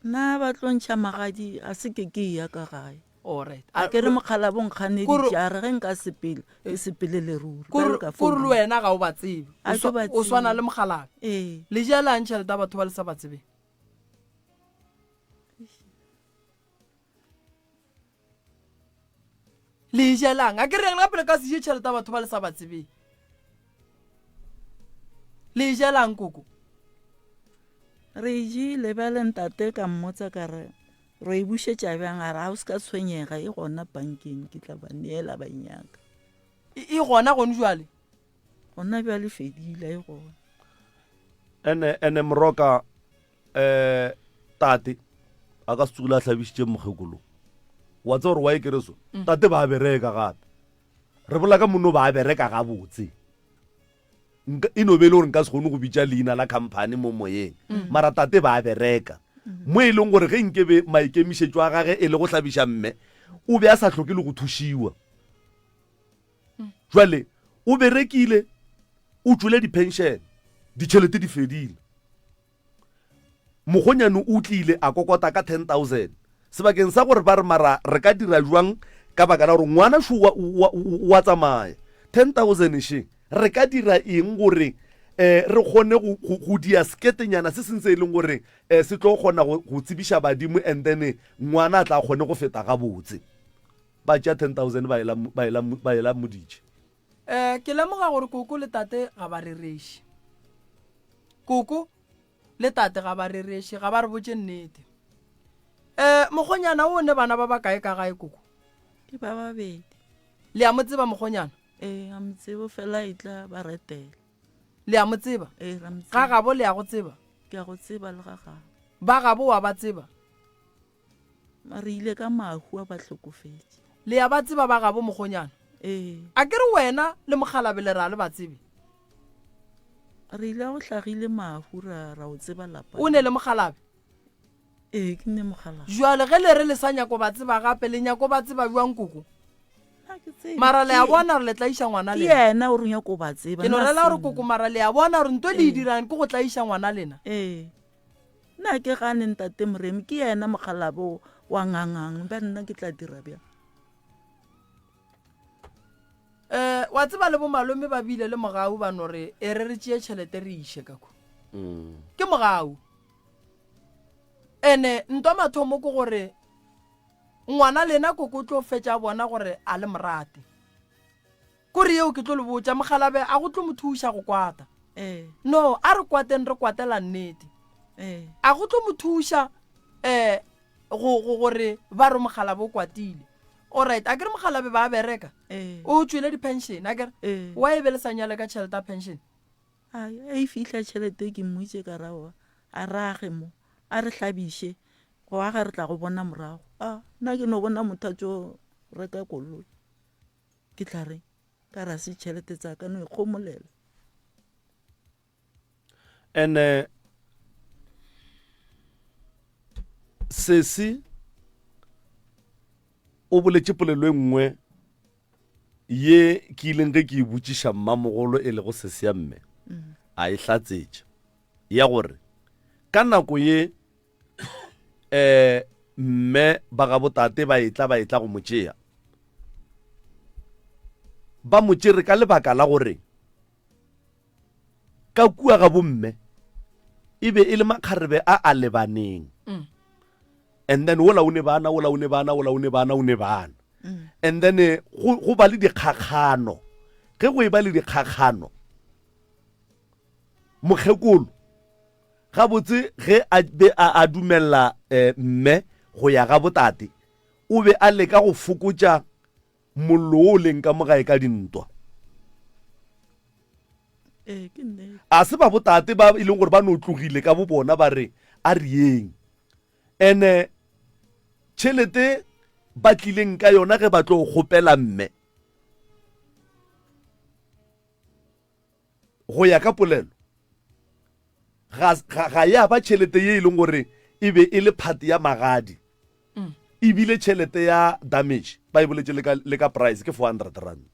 Nna ba tlo ntšha magadi a se ke ke ya ka gae. Alright. A ke re mokgala bo nkganeditše a re ge nka sepele ke sepele le ruri. Kore kore le wena ga o ba tsebe. A ke ba O swana le mokgalabje. Ee. Le jelang tšhelete ya batho ba le sa ba tsebeng? Le e jelang? A ke re gape le ka se je tšhelete ya batho ba le sa ba tsebeng. Le e jelang koko? Re e jele bjale ntate ka mmotsa ka re re e bušetša bjang a re ga o se ka tshwenyega e gona bankeng ke tla ba neela ba nyaka. E gona gone jwale? Gona bjale fedile e gona. Ene ene moroka um tate a ka se tsogile a hlabišitše mokgekolo wa tseba gore wa e kereso mm. tate ba bereka gape re bola ka monno ba bereka gabotse e no be e le gore nka se kgone go bitša leina la company mo moyeng mm. mara tate ba bereka mm. mo e leng gore ge nkebe maikemišetšo a gage e le go hlabiša mme o be a sa hloke le go thušiwa Jwale o berekile, o tšwele di-pension, ditšhelete di fedile. Mokgonyane o tlile a kokota ka 10000 sebakeng sa gore ba re mara re ka dira jwang ka baka la gore ngwana šo wa, wa, wa tsamaya 10000 še re ka dira eng gore eh re kgone go, go, go dia seketenyana se seng se e leng gore eh, se tlo kgona go, go tsebiša badimo and then ngwana a tla kgone go feta gabotse. Ba tšea 10,000 ba ela, ba ela, ba ela moditše. Eh, ke lemoga gore koko le tate ga ba rereše. Koko le tate ga ba rereše, ga ba re botše nnete. Eh, mokgonyana o ne bana ba bakae ka gae koko? Ke ba babedi. Le a mo tseba mokgonyana? Ee, a mo tsebo fela e tla ba retela. Le a mo tseba? Ee, ra mo tseba. Ga gabo le a go tseba? Ke a go tseba le ga gabo. Ba gabo wa ba tseba? Re ile ka mahu a ba hlokofetše. Le ya ba tseba ba gabo mokgonyana? Ee. A ke re wena le mokgalabe le ra le ba tsebe? Re ile go hlagile mahu ra ra o tseba lapa. O ne le mokgalabe? Ee, ke ne mokgalabe. Jwale ge le re le sa nyako ba tseba gape le nyako ba tseba jwang koko? Mara le a bona gore le tlaiša ngwana lena. Ke yena o re nyako ba tseba. Ke no rela gore koko mara le a bona gore nto le e dirang ke go tlaiša ngwana lena. Ee. Nna ke gane ntate Moremi ke yena mokgalabo wa ngangang ba nna ke tla dira bjang. Eh wa tseba le bomalome ba bile le mogau ba no re e re re tšee tšhelete re iše ka kwa. Mm. Ke mogau. Ene ntwa mathomo ke gore ngwana lena koko tlo fetša bona gore a le morate. Kore yeo ke tlo le botša, mokgalabe a go tlo mo thuša go kwata. Ee. No, a re kwateng re kwatela nnete. Ee. A go tlo mo thuša eh go go gore ba re mokgalabe o kwatile. Alright, a ke re mokgalabe ba bereka. Ee. O tšwele di-pension, a ke re? Ee. Wa e be le sa nyale ka tšhelete ya pension? Ai, a e fihla tšhelete ke mmotše ka ra wa a rage mo a re hlabiše go aga re tla go bona morago. A nna ke no bona motho a tšo reka koloi. Ke tla reng? Ka ra se tšhelete tsa ka no ikgomolela. Ene sesi o boletše polelo e nngwe ye ke ileng ge ke e botšiša mmamogolo e lego sesi ya mme mm. a e hlatsetša. ya gore ka nako ye um mme ba ga botate ba etla ba etla go mo tšea ba mo tšere ka lebaka la gore ka kua ga bomme e be e le makgarebe a a lebaneng mm. and then wola o ne bana wola o ne bana wola o ne bana o ne bana mm. and then eh, go ba le dikgakgano ge go e ba le dikgakgano mokgekolo gabotse ge a be a a dumelela eh, mme go ya ga botate o be a leka go fokotša mollo wo o leng ka mo gae ka dintwa. Ee, ke nnete. A se ba botate ba e leng gore ba no tlogile ka bo bona ba re a re yeng. Ene tšhelete ba tlileng ka yona ge ba tlo kgopela mme. Go ya ka polelo ga, ga, ga ya ba tšhelete ye e leng gore e be e le phate ya magadi. Mm. E bile tšhelete ya damage ba e boletše le ka, le ka price ke 400 rand.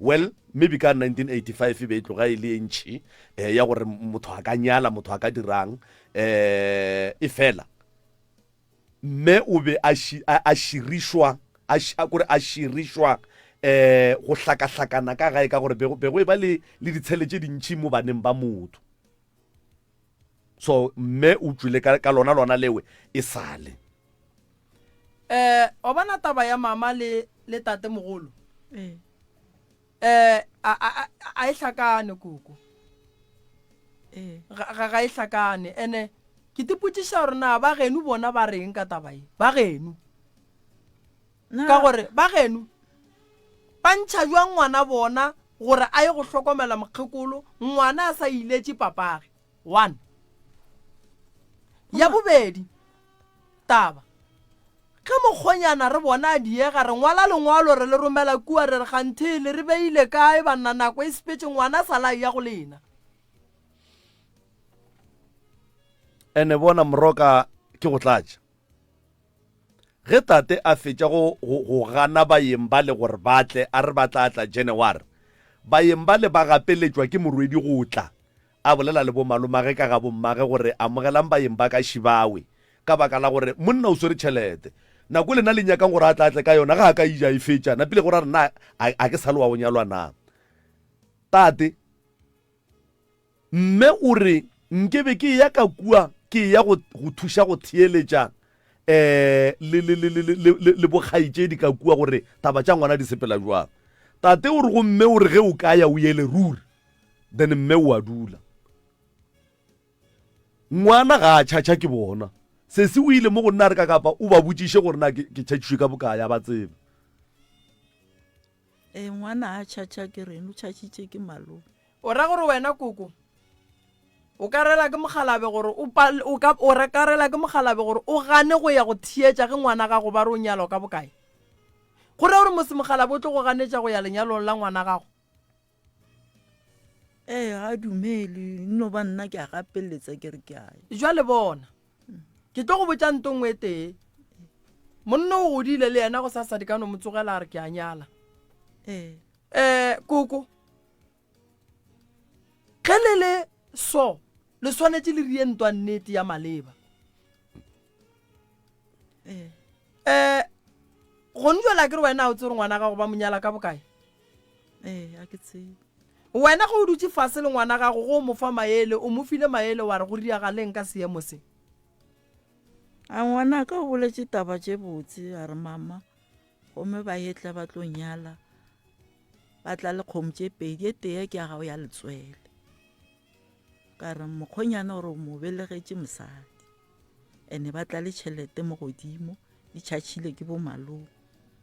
Well, maybe ka 1985 e be e tloga e le e ntšhi eh, ya gore motho a ka nyala, motho a ka dirang eh, e fela Mme o be a ši, a, a širišwa, a, a, kore a širišwa eh, go hlakahlakana ka gae ka gore be, be go e ba le, le ditshele tše dintši mo baneng ba motho. So mme o tšwile ka, ka lona lona lewe e sale. Eh, wa bona taba ya mama le, le tate mogolo? Ee. Eh, a, a, a, a e hlakane koko. Ee. Ga, ga, ga e hlakane. Ene ke tipotšiša gore na ba geno bona ba reng ka taba ye. Ba geno. Na, Ka gore ba geno ba ntšha jwang ngwana bona gore a ye go hlokomela mokgekolo ngwana a sa iletše papage. One. Ya bobedi, taba. Ge mokgonyana re bona a diega, re ngwala lengwalo re le romela kua re re ganthe le re beile kae banna nako e sepetše ngwana a sa la eya go lena. Ene bona moroka ke go tlatša. Ge tate a fetša go, go, go gana baeng bale gore ba tle, a re ba tla tla January, baeng bale ba gapeletšwa ke morwedi go tla. A bolela le bomalomage ka ga bommage gore amogelang baeng ba ka šibawe, ka baka la gore monna o swere tšhelete. Nako lena le nyakang gore a tla tle ka yona, ga a ka ija e fetša, napile gore a re na a, a ke sa le wa go nyalwa na. Tate. Mme o re, Nke be ke eya ka kua, ke eya go, go thuša go theeletša um le, le, le, le, le, le, le bokgaetšedi ka kua gore taba tša ngwana di sepela jwang. Tate o re go mme o re ge o ka ya o yele ruri, then mme o a dula. Ngwana ga a tšhatšha ke bona. Sesi o ile mo go nna a re ka kapa o ba botšiše gore na ke, ke tšhatšišwe ka bokae, a ba tsebe. Ee, ngwana a tšhatšha ke reng, o tšhatšitše ke malome. O ra gore wena koko o ka rela ke mokgalabe gore o pa, o ka o re ka rela ke mokgalabe gore o gane go ya go theetša ge ngwana gago ba re o nyalwa ka bokae? Go ra gore mose mokgalabe o tlo go ganetša go ya lenyalong la ngwana gago? Ee, ga a dumele, nno ba nna ke a gapeletsa ke re ke a ya. Jwale bona, ke tlo go botša nto nngwe e tee. Monna o godile le yena go sasa di ka no mo tsogela a re ke a nyala. Ee. Eh, koko, Ge le le so, le swanetše le rie ntwa nnete ya maleba. Ee. Eh, gone jwale a ke re wena a o tsere ngwana gago ba mo nyala ka bokae? Ee, a ke tsebe. Wena ge o dutše fase le ngwana gago go o mo fa maele, o mo file maele wa re go riagaleng ka seemo se? A ngwanaka o boletše taba tše botse, a re mama, gomme ba etla ba tlo nyala ba tla le kgomo tše pedi e tee ke ya gago ya letswele ka re mokgonyana gore o mo belegetše mosadi ene ba tla le tšhelete mo godimo di tšhatšhile ke bo malome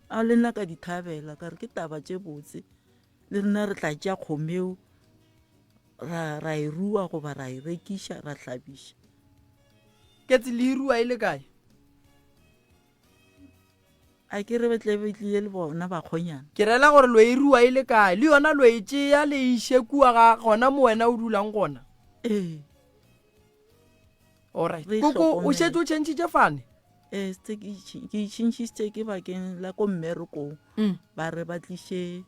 a le nna ka di thabela ka re ke taba tše botse le rena re tla tšea kgomo eo ra ra e rua goba ra e rekiša ra hlabiša Ketse le e rua e le kae? A ke re be tle be tlile le bona bakgonyana. Ke rela gore lo e rua e le kae? Le yona lo e tšea le e iše kua ga gona mo wena o dulang gona? Ee. Alright. Re e Koko, o hlokomele. šetše o tšhentšhitše fane? Ee, setse ke itšhi- ke itšhintšhitše ke bakeng la ko mmerekong. Mm. Ba re ba tliše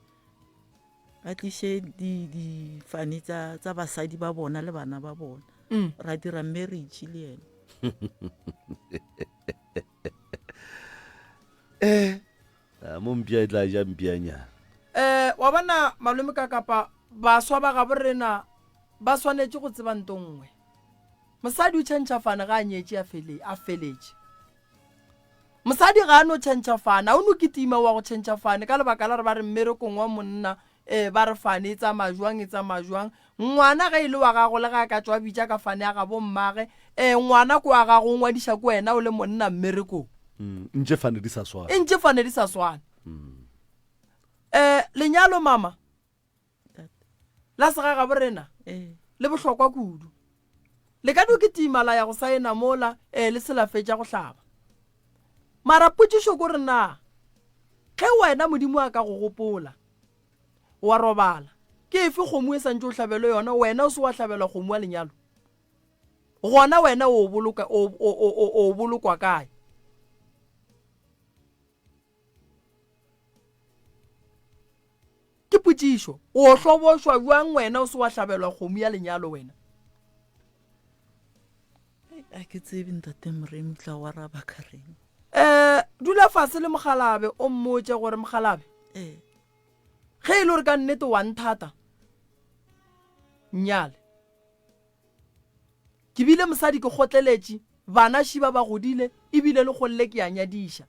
ba tliše di difane tsa tsa basadi ba bona le bana ba bona. Mm. Ra dira marriage le yena. Eh, ah, mo mpša e tla ja mpšanyana. Eh, wa bona malome ka kapa baswa ba gabo rena ba swanetše go tseba nto nngwe. Mosadi o tšhentšha fane ga a nyetše a fele a feletše. Mosadi ga a no tšhentšha fane, a o no kitima wa go tšhentšha fane ka lebaka la gore ba re mmerekong wa monna Ee, ba re fane e tsamaya jwang, e tsamaya jwang. Ngwana ge e le wa gago le ge a ka tšwa a bitša ka fane ya gabo mmage, ee, ngwana ke wa gago, o ngwadiša ke wena o le monna mmerekong. Mm, ntše fane di sa swane. E ntše fane di sa swane. Eh, lenyalo mama Tate. la segagabo rena Ee. le bohlokwa kudu. Le ka no kitima la ya go saena mola, ee, le se la fetša go hlaba. Mara potšišo ko re na, ge wena Modimo a ka go gopola, wa robala, ke efe kgomo e santše o hlabelwe yona, wena o se wa hlabelwa kgomo ya lenyalo? Gona wena o boloka, o, o, o, o, o bolokwa kae? Ke potšišo, o hlobošwa bjang wena o se wa hlabelwa kgomo ya lenyalo wena? A ke tsebe ntate Moremi tla o araba ka reng. Um dula fase le mokgalabe o mmotše gore mokgalabe Ee. ge e le gore ka nnete wa nthata nnyale. Ke bile mosadi ke kgotleletše, bana šiba ba godile ebile le golle ke a nyadiša.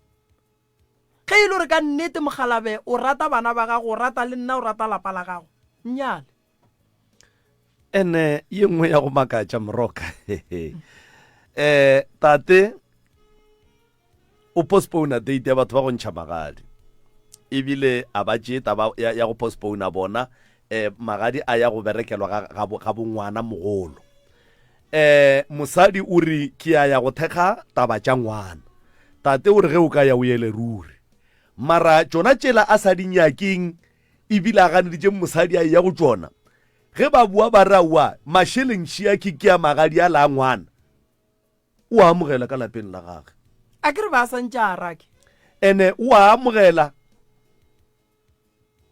Ge e le gore ka nnete mokgalabe o rata bana ba gago, o rata le nna, o rata lapa la gago, nnyale. Ene ye nngwe ya go makatša Moroka eh tate o postpone date ya batho ba go ntšha magadi ebile a ba tšee taba ya, ya go postpone bona eh magadi a ya go berekelwa ga, ga, ga bongwana mogolo eh mosadi o re ke a ya go thekga taba tša ngwana tate o re ge o ka ya o yele ruri mara tšona tšela a sa di nyakeng ebile a ganeditše mosadi a eya go tšona. Ge ba boa ba re aowa, mašeleng šia ke ke a magadi a la ngwana. O a amogela ka lapeng la gage. A ke re ba sa ntše a rake. Ene o a amogela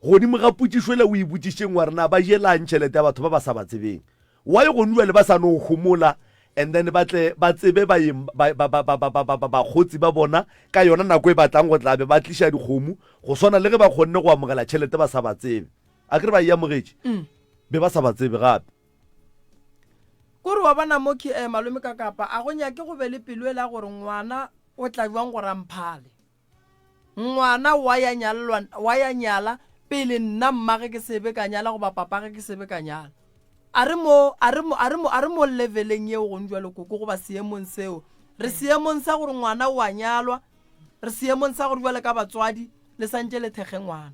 godimo ga potšišo ele o e botšišeng wa re na ba jelang tšhelete ya batho ba ba sa ba tsebeng. Why gone bjale ba sa no homola and then ba tle ba tsebe baeng ba, ba, ba, ba, ba, ba, ba, ba, bakgotsi ba bona ka yona nako e batlang go tla be ba tliša dikgomo go swana le ge ba kgonne go amogela tšhelete ba sa ba tsebe. A ke re ba e amogetše Mm. be ba sa ba tsebe gape. Kore wa bona mo ke eh, malome ka kapa a go nyake go be le pelo ela gore ngwana o tla jwang gore a mphale. Ngwana wa ya nyalwa, wa ya nyala pele nna mmage ke sebe ka nyala goba papage ke sebe ka nyala. A re mo, a re mo, a re mo, a re mo leveleng yeo gong jwalo koko goba seemong seo. Re seemong sa gore ngwana o a nyalwa, re seemong sa gore jwale ka batswadi le santše le thekge ngwana.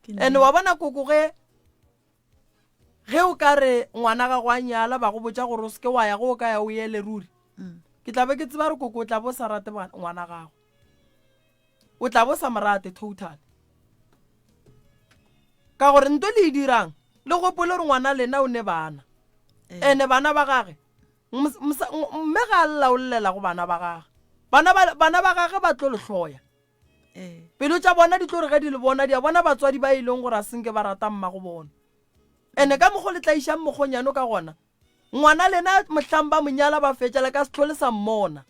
Ene wa bona koko ge Ge o ka re ngwana gago a nyala ba go botša gore o seke wa ya, ge o ka ya o yele ruri. Ke tla be ke tseba gore koko o tla bo sa rate ngwana gago. O tla bo sa mo rate totally. Ka gore nto le e dirang, le gopole gore ngwana lena o ne bana. Ene bana ba gage, mme ga a lla o llela go bana ba gage. Bana ba, bana ba gage ba tlo le hloya. Pelo tša bona di tlo re ge di le bona, di a bona batswadi ba e leng gore a senke ba rata mmago bona. Ene ka mokgo le tlaišang mokgonyano ka gona, ngwana lena mohlang ba mo nyala ba fetša le ka se hlole sa mmona.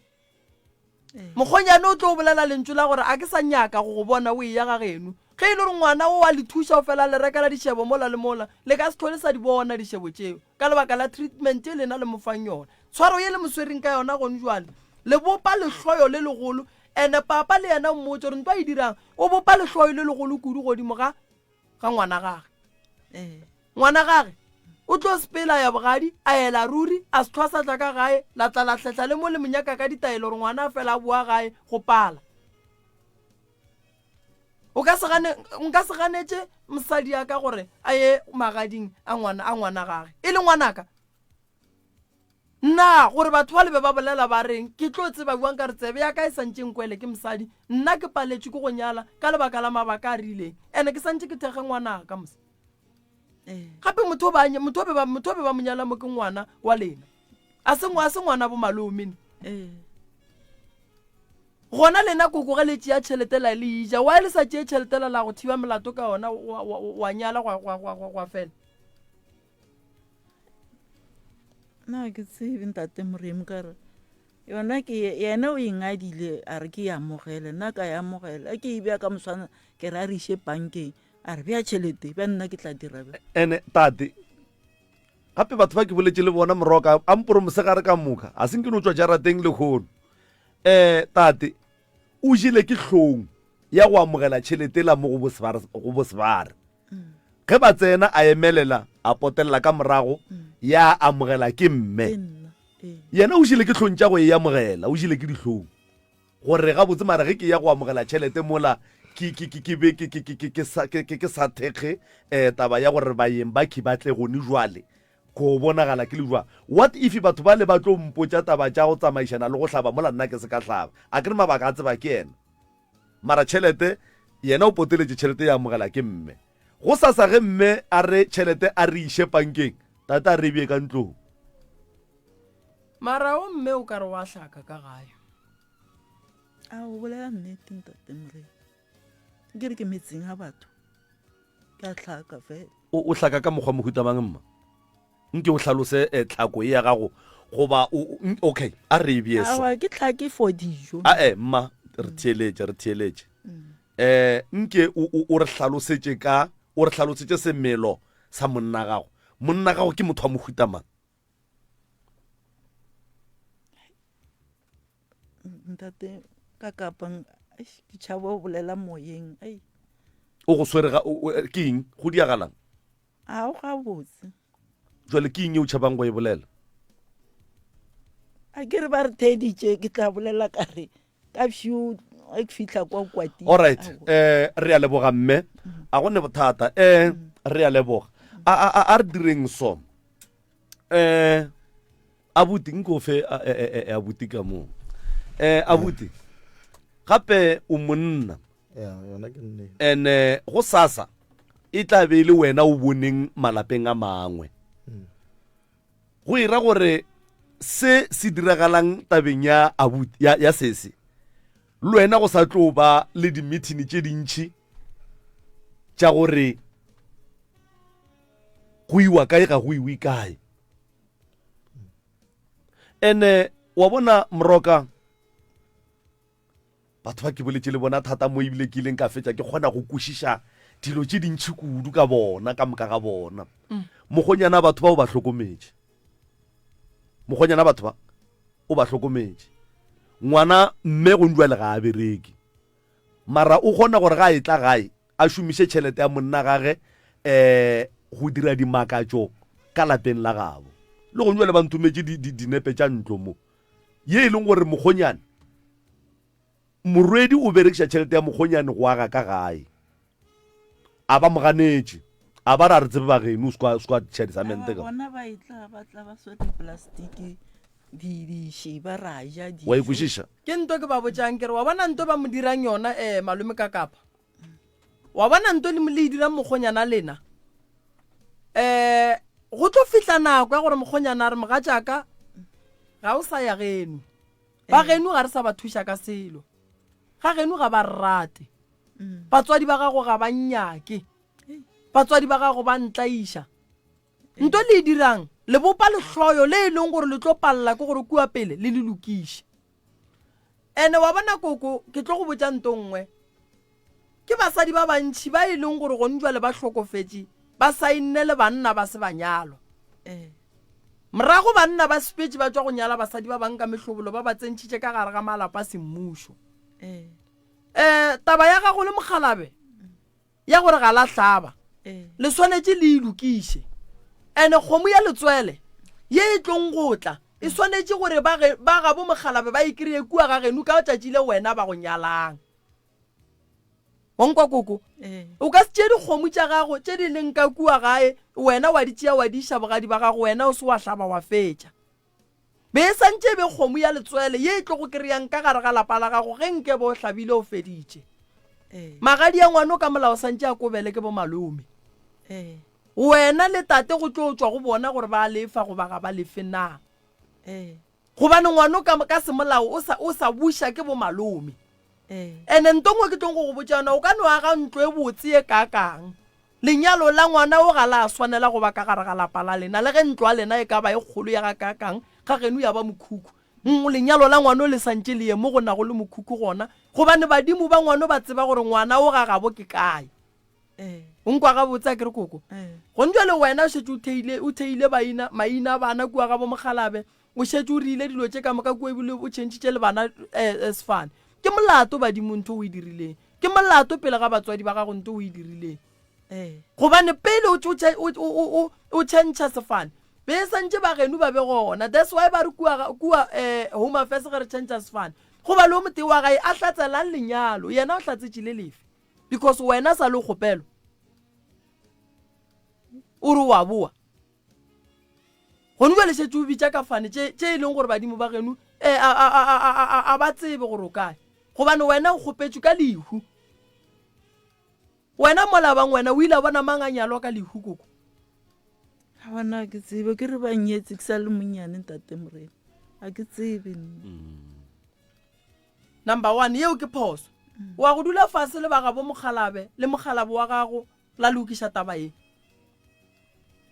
Mokgonyane o tlo bolela lentšu la gore a ke sa nyaka go go bona o eya ga geno. Ge e le gore ngwana o a le thuša o fela le rekela dišebo mola le mola, le ka se hlole sa di bona dišebo tšeo ka lebaka la treatment ye lena le mo fang yona. Tshwaro ye le mo swereng ka yona gone jwale, le bopa lehloyo le legolo Ene papa le yena o mmotše gore ntwa e dirang, o bopa lehloyo le legolo kudu godimo ga ga ngwana gage. Ee. Ngwana gage o tlo sepela ya bogadi a ela ruri a se tlhwa sa tla ka gae la tla la hlehla le mo le monyaka ka ditaelo gore ngwana a fela a boa gae go pala. O ka se gane nka se ganetše mosadi ya ka gore a ye magading a ngwana a ngwana gage e le ngwanaka. Na gore batho bale be ba bolela ba reng, ke tlo tseba bjang ka re tsebe ya ka e santše nkwele ke mosadi, nna ke paletšwe ke go nyala ka lebaka la mabaka a rileng, ene ke santše ke thekge ngwanaka mos. Gape motho o ba motho o be ba motho o be ba mo nyala mo ke ngwana wa lena. A se a se ngwana bo malome ne. Gona lena koko ge le tšea tšhelete la le ija, why le sa tšee tšhelete la la go thiba melato ka yona wa, wa, wa nyala gwa, gwa, gwa, gwa, gwa fela. Nna ga ke tsebe ntate Moremi ka re yona ke yena o e ngadile a re ke e amogele nna ka e amogela a ke e bea ka moswana ke re a re iše bankeng a re bea tšhelete bja nna ke tla dira bja Ene tate gape batho ba ke boletše le bona moroka a mpore mosegare ka moka a se nke no tšwa jarateng lehono um tate o jele ke hlong ya go amogela tšhelete la mo go bosebare ge ba tsena a emelela a potelela ka morago ya amogela ke mme yena o jele ke hlong tša go e amogela o jele ke dihlong gore gabotse mara ge ke ya go amogela tšhelete mola ke ke ke ke be ke ke ke ke sa ke ke sa thekge eh taba ya gore bayeng ba khi ba tle gone jwale Go bonagala ke le jwang? What if batho bale ba tlo mpotša taba tša go tsamaišana le go hlaba mola nna ke se ka hlaba? Akere mabaka a tseba ke yena. Mara tšhelete, yena o poteletše tšhelete ya amogela ke mme. Gosasa ge mme a re tšhelete a re iše pankeng, tate a re e bee ka ntlong. Mara o mme o ka re wa hlaka ka gae. A o bolela nnete ntate Morena. Ke re ke metseng a batho. Ke a hlaka fela. O, o hlaka ka mokgwa mohuta mang mma? Nke o hlalose eh, tlhako e ya gago goba o, okay, a re e bee so. Aowa ke tlhake for dijo. Ae mma, re theeletše, re theeletše. Eh, nke o, o, o re hlalosetše ka, o re hlalosetše semelo sa monna gago. Monna gago ke motho wa mohuta mang? Ntate ka kapang ke tšhaba go bolela moyeng. Ai. O go swere ga ke eng? Go diagalang? A o gabotse. Jwale ke eng e o tšhabang go e bolela? A ke re ba re theeditše ke tla bolela ka re ka bšio ge ke fihla kwa kwatile. All right. Eh re a leboga mme. A go ne bothata. Eh re a leboga. A a a re direng so. Eh abuti nko fe abuti ka mo. Eh abuti. Gape o monna. Ya, yona ke nnete. Ene go sasa e tla be e le wena o boneng malapeng a mangwe. Go ira gore se se diragalang tabeng ya abuti ya, ya sese le wena go sa tlo ba le di-meeting tše dintši tša gore go iwa kae ga go iwe kae ene wa bona moroka batho ba ke boletše le bona thata mo ebile ke ileng ka fetša ke kgona go kwešiša dilo tše dintšhi kudu ka bona ka moka ga bona mm. mokgonyana batho ba o ba hlokometše mokgonyana batho ba o ba hlokometše ngwana mme go njwale ga a bereke mara o kgona gore ga a etla gae a šomiše tšhelete ya monna gage um go dira dimakatšo ka lapeng la gabo le go njwale ba nthometše dinepe tša ntlo mo ye e leng gore mokgonyane morwedi o berekiša tšhelete ya mokgonyane go aga ka gae a ba moganetše a ba ra re tsebe ba geno o se kwa tšha disamente ka bona ba etla ba tla ba swere diplastiki di di sheba ra ja wa e kwešiša ke nto ke ba botšang ke re wa bona nto ba mo dirang yona um malome ka kapa wa bona nto le le e dirang mokgonyana lena um go tlo fihla nako ya gore mokgonyana a re mogatšaka ga o sa ya geno ba geno ga re sa ba thuša ka selo ga geno ga ba rate batswadi ba gago ga ba nnyake batswadi ba gago ba ntlaiša nto le e dirang le bopa lehloyo le e leng gore le tlo palela ke gore kua pele le le lokiše Ene wa bona koko, ke tlo go botša nto nngwe. Ke basadi ba bantši ba e leng gore gone jwale ba hlokofetše, ba saenne le banna ba se ba nyalwa. Morago banna ba sepetše ba tšwa go nyala basadi ba bang ka mehlobolo ba ba tsentšhitše ka gare ga malapa a semmušo. Um taba ya gago le mokgalabe ya gore ga la hlaba le swanetše le e lokiše ene kgomo ya letswele ye e tlong go tla e swanetše gore ba ge ba gabo mokgalabe ba e kry-e kua ga geno ka tšatši le wena ba go nyalang wa nkwa koko o ka se tšee dikgomo tša gago tše di leng ka kua gae wena wa di tšea wa di iša bogadi ba gago wena o se wa hlaba wa fetša Be e santše e be kgomo ya letswele ye e tlo go kereyang ka gare ga lapa la gago ge nke be o hlabile o feditše. Magadi a ngwano ka molao santše a kobele ke bomalome. Wena le tate go tlo tšwa go bona gore ba a lefa goba ga ba lefe na. Gobane ngwano ka, ka semolao o sa, o sa buša ke bomalome. Ene nto nngwe ke tlong go go botša yona, o ka no aga ntlo e botse ye kaakang. Lenyalo la ngwana o ga la swanela go ba ka gare ga lapa la lena, le ge ntlo ya lena e ka ba e kgolo ya gakaakang, ga geno ya ba mokhukhu. Nng, lenyalo la ngwano le sa ntše le ye mo go nago le mokhukhu gona, gobane badimo ba ngwano ba tseba gore ngwana o ga gabo ke kae. O nkwa gabotse, a ke re koko? Gone jwale wena o šetše o theile, o theile baina, maina a bana kua ga bo Mokgalabe, o šetše o riile dilo tše ka moka kua ebile o tšhentšhitše le bana eh, sefane. Ke molato badimo ntho o e dirileng. Ke molato pele ga batswadi ba gago ntho o e dirileng. Gobane pele o tšhentšha sefane, be e santše ba geno ba be gona. That's why ba re kua, kua eh, Home Affairs ge re tšhentšha sefane, go ba le o motee wa gae a hlatselang lenyalo, yena o hlatsetše le lefe? Because wena sa le o kgopelwa, o re wa boa. Gone jwale šetše o bitša ka fane tše, tše e leng gore badimo ba geno eh, a, a, a, a, a, a ba tsebe gore o kae. Gobane wena o kgopetšwe ka lehu. Wena mola bang wena o ile a bona mang a nyalwa ka lehu koko? Ga bona ke tsebe ke re ba nyetse ke sa le monnyane ntate Morena. Ga ke tsebe nna. Number one, yeo ke phoso. Wa go dula fase le ba gabo mokgalabe le mokgalabo wa gago la lokiša taba ye.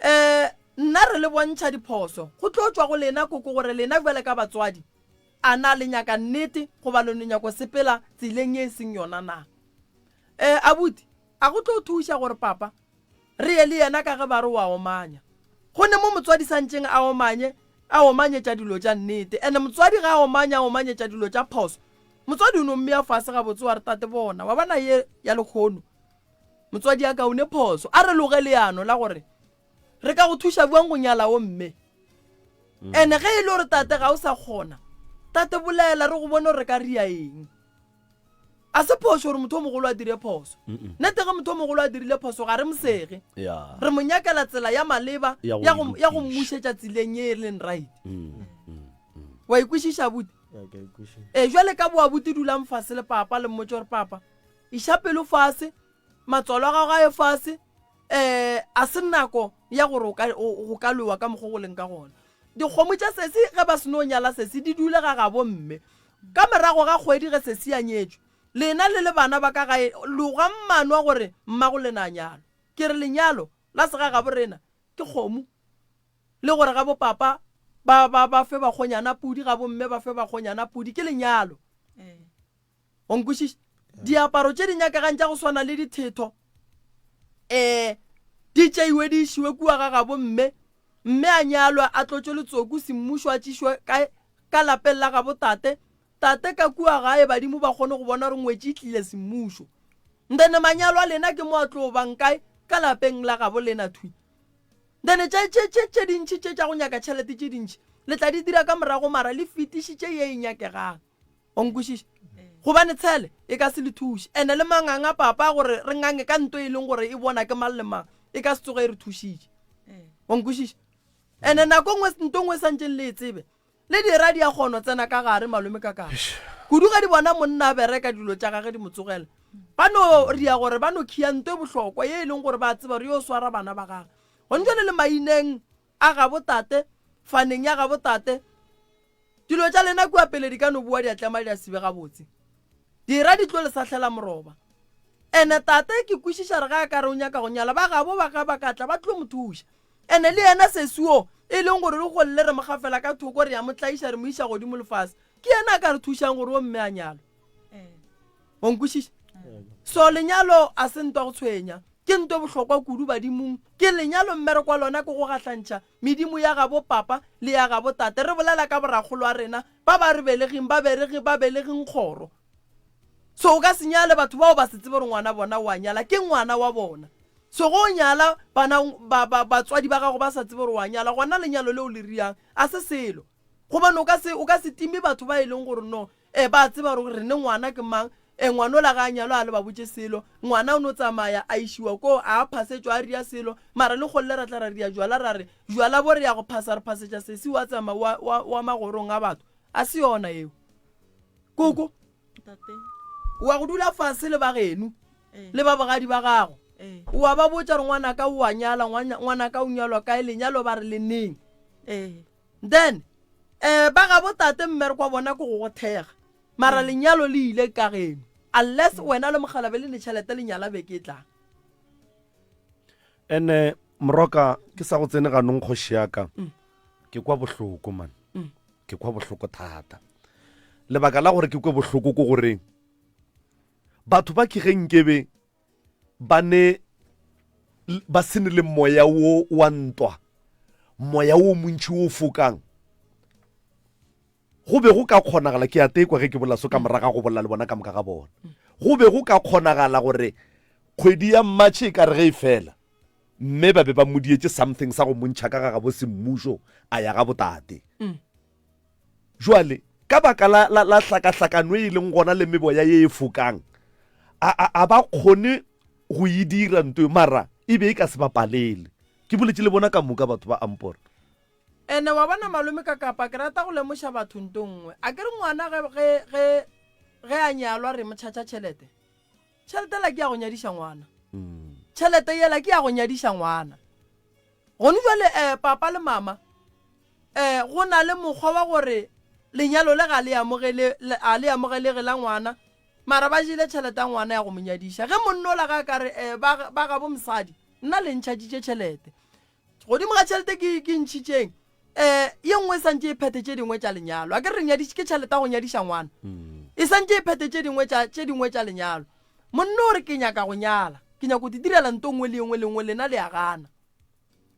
Eh, nna re le bontšha diphoso. Go tlo tšwa go lena koko gore lena bjale ka batswadi a na le nyaka nnete goba le no nyako sepela tseleng ye e seng yona na? Eh, abuti, a go tlo thuša gore papa re ye le yena ka ge ba re o a omanya. Go ne mo motswadi santšeng a omanye, a omanyetša dilo tša nnete. Ene motswadi ga a omanya, a omanyetša dilo tša phoso. Motswadi o no mmea fase gabotse wa re, Tate bona, wa bona ye ya lekgono, motswadi a ka o ne phoso. A re loge leano la gore re ka go thuša bjang go nyala wo mme. Ene ge e le gore tate ga o sa kgona, tate bolela re go bone gore re ka ria eng. A se phošo gore motho o mogolo a dire phoso. Nnete ge motho o mogolo a dirile phoso ga re mo sege. Re mo nyakela tsela ya maleba ya go ya go mmušetša tseleng ye e leng right. Mm, mm, mm. Wa ikwešiša abuti? Ee, jwale ka bo abuti dulang fase le papa le mmotše gore papa iša pelo fase, matswalo a gago a ye fase, um a se nako ya gore go ka lwewa ka mokgo go leng ka gona. Dikgomo tša sesi ge ba seno nyala sesi di dule ga gabo mme. Ka morago ga kgwedi ge sesi a nyetšwe, lena le le bana ba ka gae logang maano a gore mmago lena a nyalwe. Ke re lenyalo la segagabo rena ke kgomo le gore ga bo papa ba ba ba fe bakgonyana pudi ga bo mme ba fe bakgonyana pudi ke lenyalo. O nkwešiša? Diaparo tše di nyakegang tša go swana le dithetho um di tšeiwe di išiwe kua ga gabo mme, mme a nyalwe a tlotšwe letsoku semmušo a tšišwe ka, ka lapeng la gabo tate, tate ka kua gae badimo ba kgone go bona gore ngwetši e tlile semmušo. Then manyalo a lena ke mo a tlo bang kae? Ka lapeng la gabo lena thwi. Then tše, tše, tše, tše dintši tše tša go nyaka tšhelete tše dintši le tla di dira ka morago mara le fetišitše ye e nyakegang. O nkwešiša? Gobane tshele e ka se le thuše. Ene le manganga papa gore re ngange ka nto e leng gore e bona ke mang le mang, e ka se tsoge e re thušitše. O nkwešiša? Ene nako nngwe nto nngwe e santšeng le e tsebe, le dira di a kgono tsena ka gare malome ka gare. Kudu ge di bona monna a bereka dilo tša gage di mo tsogela. Ba no ria gore ba no khiya nto e bohlokwa ye e leng gore ba tseba gore yo swara bana ba gage. Gone jwale le maineng a gabo tate, faneng ya gabo tate, Dilo tša lena kua pele di ka no boa di a tlema di a se be gabotse. Dira di tlo le sahlela moroba. Ene tate ke kwešiša re ge a ka re o nyaka go nyala, ba gabo ba ga ba ka tla ba tlo mo thuša. Ene le yena sesi wo e leng gore re golle re mo gafela ka thoko re ya mo tlaiša re mo iša godimo le fase, ke yena a ka re thušang gore wo mme a nyalwe. Wa nkwešiša? So lenyalo a se ntwa go tshwenya, ke ntwa e bohlokwa kudu badimong. Ke lenyalo mmereko wa lona ke go gahlantšha medimo ya gabo papa le ya gabo tate. Re bolela ka borakgolo a rena ba ba re belegeng, ba beregi, ba belegeng kgoro. So o ka se nyale batho bao ba se tsebe gore ngwana bona o a nyala, ke ngwana wa bona. So ge o nyala bana ba, ba, batswadi ba gago ba sa tsebe gore o a nyala, gona lenyalo leo le riang a se selo. Gobane o ka se, o ka se time batho ba e leng gore no, e, ba tseba gore rene ngwana ke mang. E, ngwana ola ga a nyalwa a le ba botše selo. Ngwana o no tsamaya a išiwa koo, a a phasetšwa a ria selo. Mara le kgolle ra tla ra ria jwala ra re, jwala bo re ya go phasa re phasetša sesi wa tsamaya wa, wa, wa magorong a batho. A se yona yeo. Koko, Ntate. wa go dula fase le ba geno Ee. le ba bogadi ba gago. Ee. O a ba botša gore ngwanaka o a nyala, ngwana, ngwanaka o nyalwa kae, lenyalo ba re le neng. Ee. Then eh ba gabo tate mmereko wa bona ke go go thega mara lenyalo le ile ka geno unless wena le mogalabe le ne tšhelete le nyala beke e tlang. Ene moroka ke sa go tsene ganong kgoši ya ka. Mm. Ke kwa bohloko man. Mm. Ke kwa bohloko thata. Lebaka la gore ke kwe bohloko ko gore batho ba ke ge nkebe ba ne ba sene le moya wo wa ntwa moya wo montši wo fokang Go be go ka kgonagala, ke a tekwa ge ke bolela so ka morago ga go bolela le bona ka moka ga bona. Go be go ka kgonagala gore kgwedi ya March e ka re ge e fela, mme ba be ba mo dietše something sa go mo ntšha ka ga gabo semmušo a ya ga botate. Jwale, ka baka la, la, la hlakahlakano e leng gona le meboya ye e fokang, a, a, a ba kgone go e dira nto mara e be e ka se ba palele. Ke boletše le bona ka moka batho ba Ampor. Ene wa bona malome ka kapa ke rata go lemoša batho nto nngwe. A ke re ngwana ge ge ge ge a nyalwa re mo tšhatša tšhelete. Tšhelete la ke ya go nyadiša ngwana. Tšhelete yela ke ya go nyadiša ngwana. Gone jwale eh papa le mama eh go na le mokgwa wa gore lenyalo le ga le amogele a le amogelege la ngwana mara ba jele tšhelete ya ngwana ya go mo nyadiša. Ge monna ola ga ka re eh ba ba gabo mosadi nna le ntšhatšitše tšhelete. Godimo ga tšhelete ke ke ntšhitšeng um ye nngwe e santše e phethe tše dingwe tša lenyalo. A ke re nyadiš ke tšhelete ya go nyadiša ngwana. E santše e phethe tše dingwe tša tše dingwe tša lenyalo. Monna o re ke nyaka go nyala, ke nyaka go di direla nto nngwe le engwe le nngwe lena le a gana.